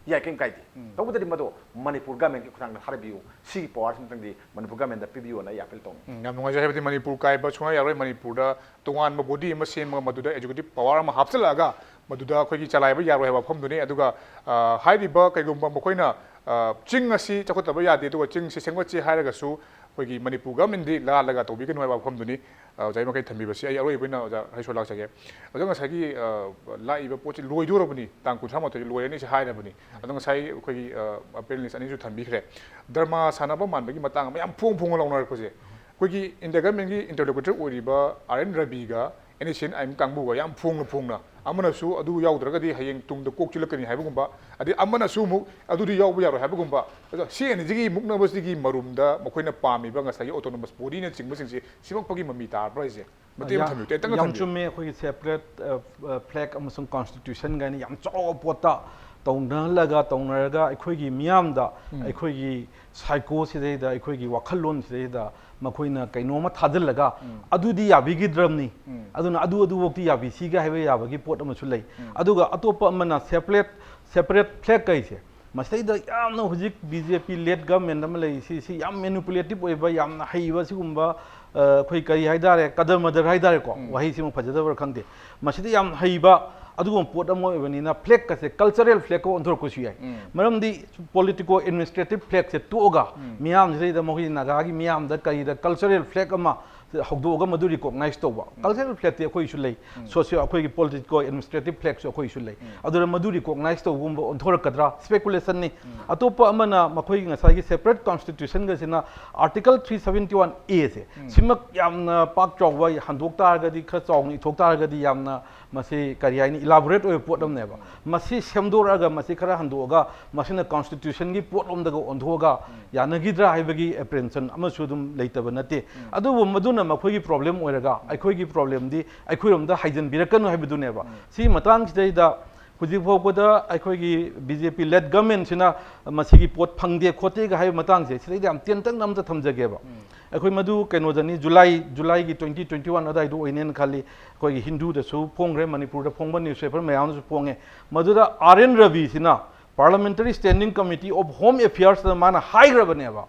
ꯌꯥꯏ, ꯀꯔꯤꯝ ꯀꯥꯏꯗꯦ꯫ ꯇꯧꯕꯗꯗꯤ ꯃꯗꯣ ꯃꯅꯤꯄꯨꯔ ꯒꯃꯦꯟꯀꯤ ꯈꯨꯠꯊꯥꯡꯗ ꯊꯥꯗꯕꯤꯌꯨ, ꯁꯤꯒꯤ ꯄꯋꯥꯔꯁꯤꯃꯇꯪꯗꯤ ꯃꯅꯤꯄꯨꯔ ꯒꯃꯦꯟꯗ ꯄꯤꯕꯤꯌꯨꯅ ꯑꯩ ꯑꯄꯤꯜ ꯇꯧꯅꯤꯡꯉꯤ꯫ ꯎꯝ, ꯌꯥꯝ ꯅꯨꯡꯉꯥꯏꯖꯩ꯫ ꯍꯥꯏꯕꯗꯤ ꯃꯅꯤꯄꯨꯔ ꯀꯥꯏꯕ ꯁꯨꯡꯌꯥ ꯌꯥꯔꯣꯏ꯫ ꯃꯅꯤꯄꯨꯔꯗ ꯇꯣꯉꯥꯟꯕ ꯕꯣꯗꯤ ꯑꯃ ꯁꯦꯝꯃꯒ ꯃꯗꯨꯗ ꯑꯦꯛꯖꯤꯀ꯭ꯌꯨꯇꯤꯚ ꯄꯋꯥꯔ ꯑꯃ ꯍꯥꯞꯆꯤꯜꯂꯛꯑꯒ ꯃꯗꯨꯗ ꯑꯩꯈꯣꯏꯒꯤ ꯆꯂꯥꯏꯕ ꯌꯥꯔꯣꯏ ꯍꯥꯏꯕ ꯋꯥꯐꯝꯗꯨꯅꯤ꯫ ꯑꯗꯨꯒ, ꯑ, ꯍꯥꯏꯔꯤꯕ ꯀꯩꯒꯨꯝꯕ ꯃꯈꯣꯏꯅ, ꯑ, ꯆꯤꯡ ꯑꯁꯤ ꯆꯥꯎꯈꯠꯇꯕ ꯌꯥꯗꯦ, ꯑꯗꯨꯒ ꯆꯤꯡꯁꯤ ꯁꯦꯝꯒꯠꯁꯤ ꯍꯥꯏꯔꯒꯁꯨ ꯑꯩꯈꯣꯏꯒꯤ ꯃꯅꯤꯄꯨꯔ ꯒꯃꯦꯟꯗꯤ ꯂꯥꯜꯂꯒ ꯇꯧꯕꯤꯒꯅꯨ ꯍꯥꯏꯕ ꯋꯥꯐꯝꯗꯨꯅꯤ꯫ ꯑ, ꯑꯣꯖꯥꯒꯤ ꯃꯥꯏꯀꯩ ꯊꯝꯕꯤꯕꯁꯤ ꯑꯩ ꯑꯔꯣꯏꯕ ꯑꯣꯏꯅ ꯑꯣꯖꯥ ꯍꯩꯁꯣ ꯂꯥꯛꯆꯒꯦ꯫ ꯑꯣꯖꯥ, ꯉꯁꯥꯏꯒꯤ, ꯑ, ꯂꯥꯛꯏꯕ ꯄꯣꯠꯁꯤ ꯂꯣꯏꯗꯣꯔꯕꯅꯤ, ꯇꯥꯡ ꯀꯨꯟꯊ꯭ꯔꯥ ꯃꯥꯊꯣꯏ ꯂꯣꯏꯔꯅꯤꯁꯤ ꯍꯥꯏꯔꯕꯅꯤ꯫ ꯑꯗꯣ ꯉꯁꯥꯏ ꯑꯩꯈꯣꯏꯒꯤ, ꯑ, ꯄꯦꯅꯦꯂꯤꯁ ꯑꯅꯤꯁꯨ ꯊꯝꯕꯤꯈ꯭ꯔꯦ꯫ ꯗ꯭ꯔꯃꯥ ꯁꯥꯟꯅꯕ ꯃꯥꯟꯕꯒꯤ ꯃꯇꯥꯡ ꯑꯃ ꯌꯥꯝ ꯐꯣꯡ ꯐꯣꯡꯅ ꯂꯥꯎꯅꯔꯛꯄꯁꯦ, ꯑꯩꯈꯣꯏꯒꯤ ꯏꯟꯗꯤꯌꯥ ꯒꯃꯦꯟꯒꯤ ꯏꯟꯇꯔꯂꯣꯀꯨꯇꯔ ꯑꯣꯏꯔꯤꯕ ꯑꯥꯔ ꯑꯦꯟ ꯔꯕꯤꯒ N S N I M ꯀꯥꯡꯕꯨꯒ ꯌꯥꯝ ꯐꯣꯡꯅ ꯐꯣꯡꯅ ꯑꯃꯅꯁꯨ ꯑꯗꯨ ꯌꯥꯎꯗ꯭ꯔꯒꯗꯤ ꯍꯌꯦꯡ ꯇꯨꯡꯗ ꯀꯣꯛ ꯆꯤꯜꯂꯛꯀꯅꯤ ꯍꯥꯏꯕꯒꯨꯝꯕ, ꯑꯗꯩ ꯑꯃꯅꯁꯨ ꯑꯃꯨꯛ ꯑꯗꯨꯗꯤ ꯌꯥꯎꯕ ꯌꯥꯔꯣꯏ ꯍꯥꯏꯕꯒꯨꯝꯕ, ꯑꯗꯣ ꯁꯤ ꯑꯅꯤꯁꯤꯒꯤ ꯃꯨꯛꯅꯕꯁꯤꯒꯤ ꯃꯔꯨꯝꯗ ꯃꯈꯣꯏꯅ ꯄꯥꯝꯃꯤꯕ ꯉꯁꯥꯏꯒꯤ autonomous bodyꯅꯆꯤꯡꯕꯁꯤꯡꯁꯦ ꯁꯤꯃꯛꯄꯒꯤ ꯃꯃꯤ ꯇꯥꯔꯕ꯭ꯔꯥ ꯍꯥꯏꯁꯦ? ꯃꯇꯦꯛ ꯑꯃ ꯊꯝꯕꯤꯌꯨ, ꯇꯦꯟꯇꯛꯅ ꯌꯥꯝ ꯊꯝꯕꯤꯌꯨ꯫ ꯆꯨꯝꯃꯦ꯫ ꯑꯩꯈꯣꯏꯒꯤ separate, ꯑ, ꯑ, flag ꯑꯃꯁꯨꯡ constitution ꯀꯥꯏꯅ ꯌꯥꯝ ꯆꯥꯎꯕ ꯄꯣꯠꯇ ꯇꯧꯅꯍꯜꯂꯒ, ꯇꯧꯅꯔꯒ ꯑꯩꯈꯣꯏꯒꯤ ꯃꯤꯌꯥꯝꯗ, ꯎꯝ꯫ ꯑꯩꯈꯣꯏꯒꯤ psycho ꯁꯤꯗꯩꯗ, ꯑꯩꯈꯣꯏꯒꯤ ꯋꯥꯈꯜꯂꯣꯟ ꯁꯤꯗꯩꯗ ꯃꯈꯣꯏꯅ ꯀꯩꯅꯣꯝꯃ ꯊꯥꯖꯤꯜꯂꯒ, ꯎꯝ꯫ ꯑꯗꯨꯗꯤ ꯌꯥꯕꯤꯈꯤꯗ꯭ꯔꯕꯅꯤ, ꯎꯝ꯫ ꯑꯗꯨꯅ ꯑꯗꯨ ꯑꯗꯨꯐꯧꯗꯤ ꯌꯥꯕꯤꯁꯤꯒ ꯍꯥꯏꯕ ꯌꯥꯕꯒꯤ ꯄꯣꯠ ꯑꯃꯁꯨ ꯂꯩ꯫ ꯎꯝ꯫ ꯑꯗꯨꯒ ꯑꯇꯣꯞꯄ ꯑꯃꯅ separate, separate flag ꯀꯩꯁꯦ, ꯃꯁꯤꯗꯩꯗ ꯌꯥꯝꯅ ꯍꯧꯖꯤꯛ B J P led government ꯑꯃ ꯂꯩ, ꯁꯤ, ꯁꯤ ꯌꯥꯝ manipulative ꯑꯣꯏꯕ, ꯌꯥꯝꯅ ꯍꯩꯕ ꯁꯤꯒꯨꯝꯕ, ꯑ, ꯑꯩꯈꯣꯏ ꯀꯔꯤ ꯍꯥꯏꯇꯥꯔꯦ, ꯀꯗꯔ ꯃꯗꯔ ꯍꯥꯏꯇꯥꯔꯦꯀꯣ, ꯎꯝ꯫ ꯋꯥꯍꯩꯁꯤꯃ ꯐꯖꯗꯕ꯭ꯔꯥ ꯈꯪꯗꯦ꯫ ꯃꯁꯤꯗ ꯌꯥꯝ ꯍꯩꯕ ꯑꯗꯨꯒꯨꯝꯕ ꯄꯣꯠ ꯑꯃ ꯑꯣꯏꯕꯅꯤꯅ flag ꯀꯁꯦ cultural flag ꯀ ꯑꯣꯟꯊꯣꯔꯛꯄꯁꯨ ꯌꯥꯏ꯫ ꯎꯝ꯫ ꯃꯔꯝꯗꯤ political administrative flag ꯁꯦ ꯇꯣꯛꯑꯒ ꯎꯝ꯫ ꯃꯤꯌꯥꯝꯁꯤꯗꯩꯗ ꯃꯈꯣꯏ ꯅꯥꯒꯥꯒꯤ ꯃꯤꯌꯥꯝꯗ ꯀꯔꯤꯗ cultural flag ꯑꯃ ꯍꯧꯗꯣꯛꯑꯒ ꯃꯗꯨ recognize ꯇꯧꯕ꯫ ꯎꯝ꯫ Cultural flag ꯇꯤ ꯑꯩꯈꯣꯏꯁꯨ ꯂꯩ, ꯎꯝ꯫ Socio ꯑꯩꯈꯣꯏꯒꯤ political administrative flag ꯁꯨ ꯑꯩꯈꯣꯏꯁꯨ ꯂꯩ꯫ ꯎꯝ꯫ ꯑꯗꯨꯅ ꯃꯗꯨ recognize ꯇꯧꯕꯒꯨꯝꯕ ꯑꯣꯟꯊꯣꯔꯛꯀꯗ꯭ꯔꯥ, speculation ꯅꯤ꯫ ꯎꯝ꯫ ꯑꯇꯣꯞꯄ ꯑꯃꯅ ꯃꯈꯣꯏꯒꯤ ꯉꯁꯥꯏꯒꯤ separate constitution ꯒꯁꯤꯅ article three seventy one A ꯁꯦ, ꯎꯝ꯫ ꯁꯤꯃꯛ ꯌꯥꯝꯅ ꯄꯥꯛ ꯆꯥꯎꯕ ꯍꯟꯗꯣꯛ ꯇꯥꯔꯒꯗꯤ, ꯈꯔ ꯆꯥꯎꯅ ꯏꯊꯣꯛ ꯇꯥꯔꯒꯗꯤ ꯌꯥꯝꯅ ꯃꯁꯤ ꯀꯔꯤ ꯍꯥꯏꯅꯤ, elaborate ꯑꯣꯏꯕ ꯄꯣꯠ ꯑꯃꯅꯦꯕ꯫ ꯎꯝ꯫ ꯃꯁꯤ ꯁꯦꯝꯗꯣꯔꯛꯑꯒ, ꯃꯁꯤ ꯈꯔ ꯍꯟꯗꯣꯛꯑꯒ, ꯃꯁꯤꯅ constitution ꯒꯤ ꯄꯣꯠꯂꯣꯝꯗꯒ ꯑꯣꯟꯊꯣꯛꯑꯒ ꯎꯝ꯫ ꯌꯥꯅꯈꯤꯗ꯭ꯔꯥ ꯍꯥꯏꯕꯒꯤ apprehension ꯑꯃꯁꯨ ꯑꯗꯨꯝ ꯂꯩꯇꯕ ꯅꯠꯇꯦ꯫ ꯎꯝ꯫ ꯑꯗꯨꯕꯨ ꯃꯗꯨꯅ ꯃꯈꯣꯏꯒꯤ problem ꯑꯣꯏꯔꯒ, ꯎꯝ꯫ ꯑꯩꯈꯣꯏꯒꯤ problem ꯗꯤ ꯑꯩꯈꯣꯏꯔꯣꯝꯗ ꯍꯥꯏꯖꯤꯟꯕꯤꯔꯛꯀꯅꯨ ꯍꯥꯏꯕꯗꯨꯅꯦꯕ꯫ ꯎꯝ꯫ ꯁꯤꯒꯤ ꯃꯇꯥꯡꯁꯤꯗꯩꯗ ꯍꯧꯖꯤꯛ ꯐꯥꯎꯕꯗ ꯑꯩꯈꯣꯏꯒꯤ B J P led government ꯁꯤꯅ ꯃꯁꯤꯒꯤ ꯄꯣꯠ ꯐꯪꯗꯦ ꯈꯣꯠꯇꯦꯒ ꯍꯥꯏꯕ ꯃꯇꯥꯡꯁꯦ, ꯁꯤꯗꯩꯗ ꯌꯥꯝ ꯇꯦꯟꯇꯛꯅ ꯑꯝꯇ ꯊꯝꯖꯒꯦꯕ꯫ ꯎꯝ꯫ ꯑꯩꯈꯣꯏ ꯃꯗꯨ ꯀꯩꯅꯣꯗꯅꯤ, July, July ꯒꯤ twenty twenty one ꯑꯗꯨꯋꯥꯏꯗ ꯑꯣꯏꯅꯦꯅ ꯈꯜꯂꯤ꯫ ꯑꯩꯈꯣꯏꯒꯤ ꯍꯤꯟꯗꯨꯗꯁꯨ ꯐꯣꯡꯈ꯭ꯔꯦ, ꯃꯅꯤꯄꯨꯔꯗ ꯐꯣꯡꯕ newspaper ꯃꯌꯥꯝꯗꯁꯨ ꯐꯣꯡꯉꯦ꯫ ꯃꯗꯨꯗ R N Ravi ꯁꯤꯅ Parliamentary Standing Committee of Home Affairs ꯇ ꯃꯥꯅ ꯍꯥꯏꯈ꯭ꯔꯕꯅꯦꯕ,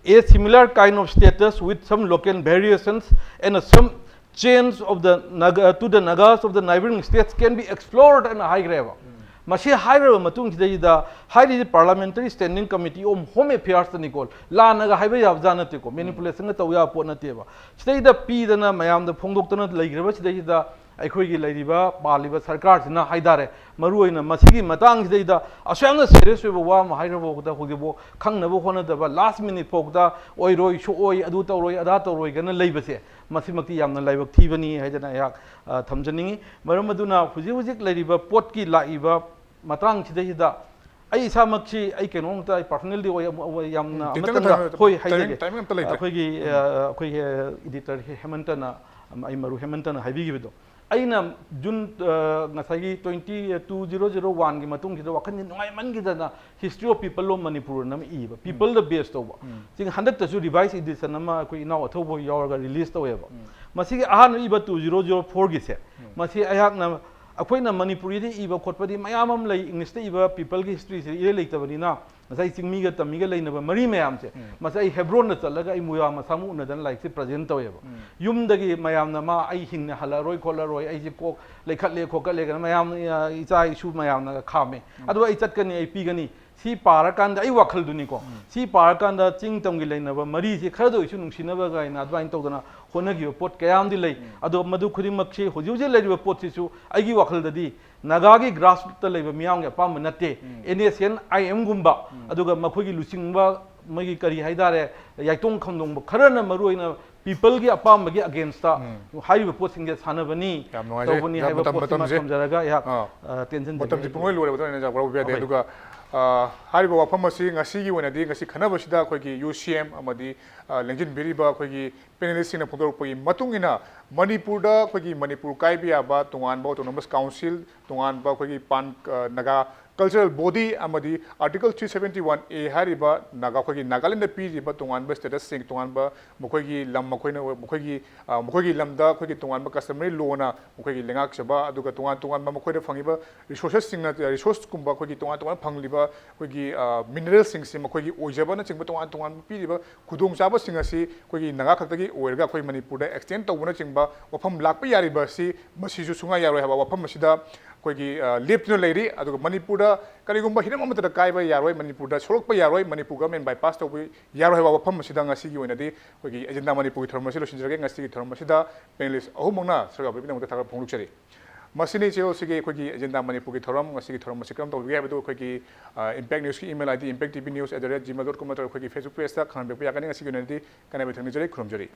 "A similar kind of status with some local variations and some change of the Naga, to the Nagas of the neighboring states can be explored" ꯍꯥꯏꯅ ꯍꯥꯏꯈ꯭ꯔꯦꯕ꯫ ꯃꯁꯤ ꯍꯥꯏꯔꯕ ꯃꯇꯨꯡꯁꯤꯗꯩꯗ ꯍꯥꯏꯔꯤꯁꯤ Parliamentary Standing Committee on Home Affairs ꯇꯅꯤꯀꯣ, ꯂꯥꯟꯅꯒ ꯍꯥꯏꯕ ꯌꯥꯕ ꯖꯥꯠ ꯅꯠꯇꯦꯀꯣ, manipulation ꯒ ꯇꯧ ꯌꯥꯕ ꯄꯣꯠ ꯅꯠꯇꯦꯕ꯫ ꯁꯤꯗꯩꯗ ꯄꯤꯗꯅ ꯃꯌꯥꯝꯗ ꯐꯣꯡꯗꯣꯛꯇꯅ ꯂꯩꯈ꯭ꯔꯕ ꯁꯤꯗꯩꯁꯤꯗ ꯑꯩꯈꯣꯏꯒꯤ ꯂꯩꯔꯤꯕ ꯄꯥꯜꯂꯤꯕ ꯁꯔꯀꯥꯔꯁꯤꯅ ꯍꯥꯏꯇꯥꯔꯦ, ꯃꯔꯨꯑꯣꯏꯅ ꯃꯁꯤꯒꯤ ꯃꯇꯥꯡꯁꯤꯗꯩꯗ ꯑꯁꯨꯛ ꯌꯥꯝꯅ serious ꯑꯣꯏꯕ ꯋꯥ ꯑꯃ ꯍꯥꯏꯔꯐꯥꯎꯗ ꯍꯧꯖꯤꯛꯐꯥꯎ ꯈꯪꯅꯕ ꯍꯣꯠꯅꯗꯕ, last minute ꯐꯥꯎꯗ ꯑꯣꯏꯔꯣꯏ, ꯁꯣꯛꯑꯣꯏ, ꯑꯗꯨ ꯇꯧꯔꯣꯏ, ꯑꯗꯥ ꯇꯧꯔꯣꯏꯒꯅ ꯂꯩꯕꯁꯦ, ꯃꯁꯤꯃꯛꯇꯤ ꯌꯥꯝꯅ ꯂꯥꯏꯕꯛ ꯊꯤꯕꯅꯤ ꯍꯥꯏꯗꯅ ꯑꯩꯍꯥꯛ, ꯑ, ꯊꯝꯖꯅꯤꯡꯉꯤ꯫ ꯃꯔꯝ ꯑꯗꯨꯅ ꯍꯧꯖꯤꯛ ꯍꯧꯖꯤꯛ ꯂꯩꯔꯤꯕ ꯄꯣꯠꯀꯤ ꯂꯥꯛꯏꯕ ꯃꯇꯥꯡꯁꯤꯗꯩꯁꯤꯗ ꯑꯩ ꯏꯁꯥꯃꯛꯁꯤ ꯑꯩ ꯀꯩꯅꯣꯝꯇ ꯑꯩ personally ꯑꯣꯏ, ꯑꯃ-, ꯑꯣꯏ ꯌꯥꯝꯅ ꯎꯝ, ꯈꯤꯇꯪ ꯑꯃꯇꯪꯒ ꯊꯝꯕꯤꯌꯨ, ꯍꯣꯏ timing, ꯍꯥꯏꯖꯒꯦ꯫ Timing ꯑꯝꯇ ꯂꯩꯇ꯭ꯔꯦ꯫ ꯑꯩꯈꯣꯏꯒꯤ, ꯎꯝ꯫ ꯑ, ꯑꯩꯈꯣꯏꯒꯤ editor ꯍꯦꯃꯟꯇꯅ, ꯑꯩ ꯃꯔꯨ ꯍꯦꯃꯟꯇꯅ ꯍꯥꯏꯕꯤꯈꯤꯕꯗꯣ, ꯑꯩꯅ June, ꯑ, ꯉꯁꯥꯏꯒꯤ twenty, two zero zero one ꯒꯤ ꯃꯇꯨꯡꯁꯤꯗ ꯋꯥꯈꯜꯁꯦ ꯅꯨꯡꯉꯥꯏꯃꯟꯈꯤꯗꯅ History of People of Manipur ꯑꯅ ꯑꯃ ꯏꯕ, People ꯗ base ꯇꯧꯕ꯫ ꯎꯝ꯫ ꯆꯤꯡ ꯍꯟꯗꯛꯇꯁꯨ revise edition ꯑꯃ ꯑꯩꯈꯣꯏ ꯏꯅꯥꯎ ꯑꯊꯧꯕ ꯌꯥꯎꯔꯒ release ꯇꯧꯋꯦꯕ꯫ ꯎꯝ꯫ ꯃꯁꯤꯒꯤ ꯑꯍꯥꯟꯕ ꯏꯕ two zero zero four ꯒꯤꯁꯦ, ꯎꯝ꯫ ꯃꯁꯤ ꯑꯩꯍꯥꯛꯅ, ꯑꯩꯈꯣꯏꯅ ꯃꯅꯤꯄꯨꯔꯤꯗ ꯏꯕ ꯈꯣꯠꯄꯗꯤ ꯃꯌꯥꯝ ꯑꯃ ꯂꯩ, English ꯇ ꯏꯕ people ꯒꯤ history ꯁꯦ ꯏꯔꯩ ꯂꯩꯇꯕꯅꯤꯅ, ꯉꯁꯥꯏ ꯆꯤꯡꯃꯤꯒ ꯇꯝꯃꯤꯒ ꯂꯩꯅꯕ ꯃꯔꯤ ꯃꯌꯥꯝꯁꯦ, ꯎꯝ꯫ ꯃꯁꯤ ꯑꯩ ꯍꯦꯕ꯭ꯔꯣꯟꯗ ꯆꯠꯂꯒ ꯑꯩ ꯃꯣꯌꯥ ꯃꯁꯥꯃꯛ ꯎꯅꯗꯅ ꯂꯥꯏꯔꯤꯛꯁꯦ present ꯇꯧꯋꯦꯕ꯫ ꯎꯝ꯫ ꯌꯨꯝꯗꯒꯤ ꯃꯌꯥꯝꯅ ꯃꯥ ꯑꯩ ꯍꯤꯡꯅ ꯍꯜꯂꯛꯑꯔꯣꯏ ꯈꯣꯠꯂꯔꯣꯏ, ꯑꯩꯁꯦ ꯀꯣꯛ ꯂꯩꯈꯠꯂꯦ ꯈꯣꯠꯀꯠꯂꯦ ꯀꯅ ꯃꯌꯥꯝ, ꯑ, ꯏꯆꯥ ꯏꯁꯨ ꯃꯌꯥꯝꯅꯒ ꯈꯥꯝꯃꯦ꯫ ꯎꯝ꯫ ꯑꯗꯨ ꯑꯩ ꯆꯠꯀꯅꯤ, ꯑꯩ ꯄꯤꯒꯅꯤ꯫ ꯁꯤ ꯄꯥꯔꯀꯥꯟꯗ ꯑꯩ ꯋꯥꯈꯜꯗꯨꯅꯤꯀꯣ, ꯎꯝ꯫ ꯁꯤ ꯄꯥꯔꯀꯥꯟꯗ ꯆꯤꯡ ꯇꯝꯒꯤ ꯂꯩꯅꯕ ꯃꯔꯤꯁꯤ ꯈꯔꯗ ꯑꯣꯏꯁꯨ ꯅꯨꯡꯁꯤꯅꯕ ꯀꯥꯏꯅ ꯑꯗꯨꯃꯥꯏꯅ ꯇꯧꯗꯅ ꯍꯣꯠꯅꯈꯤꯕ ꯄꯣꯠ ꯀꯌꯥ ꯑꯃꯗꯤ ꯂꯩ꯫ ꯎꯝ꯫ ꯑꯗꯣ ꯃꯗꯨ ꯈꯨꯗꯤꯡꯃꯛꯁꯤ ꯍꯧꯖꯤꯛ ꯍꯧꯖꯤꯛ ꯂꯩꯔꯤꯕ ꯄꯣꯠꯁꯤꯁꯨ ꯑꯩꯒꯤ ꯋꯥꯈꯜꯗꯗꯤ ꯅꯥꯒꯥꯒꯤ grass root ꯇ ꯂꯩꯕ ꯃꯤꯌꯥꯝꯒꯤ ꯑꯄꯥꯝꯕ ꯅꯠꯇꯦ꯫ ꯎꯝ꯫ N S C N I M ꯒꯨꯝꯕ, ꯎꯝ꯫ ꯑꯗꯨꯒ ꯃꯈꯣꯏꯒꯤ ꯂꯨꯆꯤꯡꯕ, ꯃꯣꯏꯒꯤ ꯀꯔꯤ ꯍꯥꯏꯇꯥꯔꯦ, ꯌꯥꯏꯇꯣꯡ ꯈꯝꯗꯣꯡꯕ ꯈꯔꯅ ꯃꯔꯨꯑꯣꯏꯅ people ꯒꯤ ꯑꯄꯥꯝꯕꯒꯤ against ꯇ ꯎꯝ꯫ ꯍꯥꯏꯔꯤꯕ ꯄꯣꯠꯁꯤꯡꯁꯦ ꯁꯥꯟꯅꯕꯅꯤ, ꯌꯥꯝ ꯅꯨꯡꯉꯥꯏꯖꯩ꯫ ꯇꯧꯕꯅꯤ ꯌꯥꯝ ꯍꯥꯏꯕ ꯃꯇꯝ, ꯄꯣꯠꯁꯤꯃ ꯃꯇꯝꯁꯦ, ꯊꯝꯖꯔꯒ ꯑꯩꯍꯥꯛ, ꯑꯥ, ꯑ, ꯇꯦꯟꯁꯤꯟꯖꯒꯦ꯫ ꯃꯇꯝꯁꯦ ꯄꯨꯡꯂꯣꯏ ꯂꯣꯏꯔꯕ ꯑꯗꯨꯅ ꯑꯩꯅ ꯋꯥꯔꯧꯕ ꯌꯥꯗꯦ꯫ ꯑꯍꯣꯏ꯫ ꯑꯗꯨꯒ, ꯑ, ꯍꯥꯏꯔꯤꯕ ꯋꯥꯐꯝ ꯑꯁꯤ ꯉꯁꯤꯒꯤ ꯑꯣꯏꯅꯗꯤ ꯉꯁꯤ ꯈꯟꯅꯕꯁꯤꯗ ꯑꯩꯈꯣꯏꯒꯤ U C M ꯑꯃꯗꯤ, ꯑ, ꯂꯦꯡꯁꯤꯟꯕꯤꯔꯤꯕ ꯑꯩꯈꯣꯏꯒꯤ panelist ꯁꯤꯡꯅ ꯐꯣꯡꯗꯣꯔꯛꯄꯒꯤ ꯃꯇꯨꯡ ꯏꯟꯅ ꯃꯅꯤꯄꯨꯔꯗ ꯑꯩꯈꯣꯏꯒꯤ ꯃꯅꯤꯄꯨꯔ ꯀꯥꯏꯕ ꯌꯥꯕ ꯇꯣꯉꯥꯟꯕ autonomous council, ꯇꯣꯉꯥꯟꯕ ꯑꯩꯈꯣꯏꯒꯤ pan, ꯑ, Naga cultural body ꯑꯃꯗꯤ Article three seventy one A ꯍꯥꯏꯔꯤꯕ ꯅꯥꯒꯥ, ꯑꯩꯈꯣꯏꯒꯤ ꯅꯥꯒꯥꯂꯦꯟꯗ ꯄꯤꯔꯤꯕ ꯇꯣꯉꯥꯟꯕ status ꯁꯤꯡ, ꯇꯣꯉꯥꯟꯕ ꯃꯈꯣꯏꯒꯤ ꯂꯝ, ꯃꯈꯣꯏꯅ, ꯃꯈꯣꯏꯒꯤ, ꯑ, ꯃꯈꯣꯏꯒꯤ ꯂꯝꯗ ꯑꯩꯈꯣꯏꯒꯤ ꯇꯣꯉꯥꯟꯕ customary law ꯅ ꯃꯈꯣꯏꯒꯤ ꯂꯩꯉꯥꯛꯆꯕ, ꯑꯗꯨꯒ ꯇꯣꯉꯥꯟ ꯇꯣꯉꯥꯟꯕ ꯃꯈꯣꯏꯗ ꯐꯪꯉꯤꯕ resources ꯁꯤꯡꯅ, resource ꯀꯨꯝꯕ ꯑꯩꯈꯣꯏꯒꯤ ꯇꯣꯉꯥꯟ ꯇꯣꯉꯥꯟ ꯐꯪꯂꯤꯕ ꯑꯩꯈꯣꯏꯒꯤ, ꯑ, mineral ꯁꯤꯡꯁꯤ ꯃꯈꯣꯏꯒꯤ ꯑꯣꯏꯖꯕꯅꯆꯤꯡꯕ ꯇꯣꯉꯥꯟ ꯇꯣꯉꯥꯟꯕ ꯄꯤꯔꯤꯕ ꯈꯨꯗꯣꯡꯆꯥꯕꯁꯤꯡ ꯑꯁꯤ ꯑꯩꯈꯣꯏꯒꯤ ꯅꯥꯒꯥ ꯈꯛꯇꯒꯤ ꯑꯣꯏꯔꯒ ꯑꯩꯈꯣꯏ ꯃꯅꯤꯄꯨꯔꯗ extend ꯇꯧꯕꯅꯆꯤꯡꯕ ꯋꯥꯐꯝ ꯂꯥꯛꯄ ꯌꯥꯔꯤꯕ ꯑꯁꯤ ꯃꯁꯤꯁꯨ ꯁꯨꯡꯌꯥ ꯌꯥꯔꯣꯏ ꯍꯥꯏꯕ ꯋꯥꯐꯝ ꯑꯁꯤꯗ ꯑꯩꯈꯣꯏꯒꯤ ꯑ, ꯂꯦꯞꯇꯨꯅ ꯂꯩꯔꯤ꯫ ꯑꯗꯨꯒ ꯃꯅꯤꯄꯨꯔꯗ ꯀꯔꯤꯒꯨꯝꯕ ꯍꯤꯔꯝ ꯑꯃꯠꯇꯗ ꯀꯥꯏꯕ ꯌꯥꯔꯣꯏ, ꯃꯅꯤꯄꯨꯔꯗ ꯁꯣꯛꯂꯛꯄ ꯌꯥꯔꯣꯏ, ꯃꯅꯤꯄꯨꯔ ꯒꯚꯔꯟꯃꯦꯟ ꯕꯥꯏꯄꯥꯁ ꯇꯧꯕ ꯌꯥꯔꯣꯏ ꯍꯥꯏꯕ ꯋꯥꯐꯝ ꯑꯁꯤꯗ ꯉꯁꯤꯒꯤ ꯑꯣꯏꯅꯗꯤ ꯑꯩꯈꯣꯏꯒꯤ ꯑꯦꯖꯦꯟꯗꯥ ꯃꯅꯤꯄꯨꯔꯒꯤ ꯊꯧꯔꯝ ꯑꯁꯤ ꯂꯣꯏꯁꯤꯟꯖꯔꯒꯦ꯫ ꯉꯁꯤꯒꯤ ꯊꯧꯔꯝ ꯑꯁꯤꯗ ꯄꯦꯅꯦꯂꯤꯁ ꯑꯍꯨꯝꯃꯛꯅ ꯁꯔꯨꯛ ꯌꯥꯕꯤꯕꯒꯤꯗꯃꯛꯇ ꯊꯥꯒꯠꯄ ꯐꯣꯡꯗꯣꯛꯆꯔꯤ꯫ ꯃꯁꯤꯅꯤ ꯆꯦꯌꯣꯜꯁꯤꯒꯤ ꯑꯩꯈꯣꯏꯒꯤ ꯑꯦꯖꯦꯟꯗꯥ ꯃꯅꯤꯄꯨꯔꯒꯤ ꯊꯧꯔꯝ꯫ ꯉꯁꯤꯒꯤ ꯊꯧꯔꯝ ꯑꯁꯤ ꯀꯔꯝ ꯇꯧꯕꯤꯒꯦ ꯍꯥꯏꯕꯗꯨ ꯑꯩꯈꯣꯏꯒꯤ impact ꯅ꯭ꯌꯨꯁꯀꯤ email ID, impact T V news at the rate gmail dot com ꯅꯠꯇ꯭ꯔꯒ ꯑꯩꯈꯣꯏꯒꯤ Facebook pageꯇ ꯈꯪꯍꯟꯕꯤꯔꯛꯄ ꯌꯥꯒꯅꯤ꯫ ꯉꯁꯤꯒꯤ ꯑꯣꯏꯅꯗꯤ ꯀꯥꯏꯅꯕ ꯊꯛꯅꯤꯖꯔꯤ, ꯈꯨꯔꯨꯝꯖꯔꯤ꯫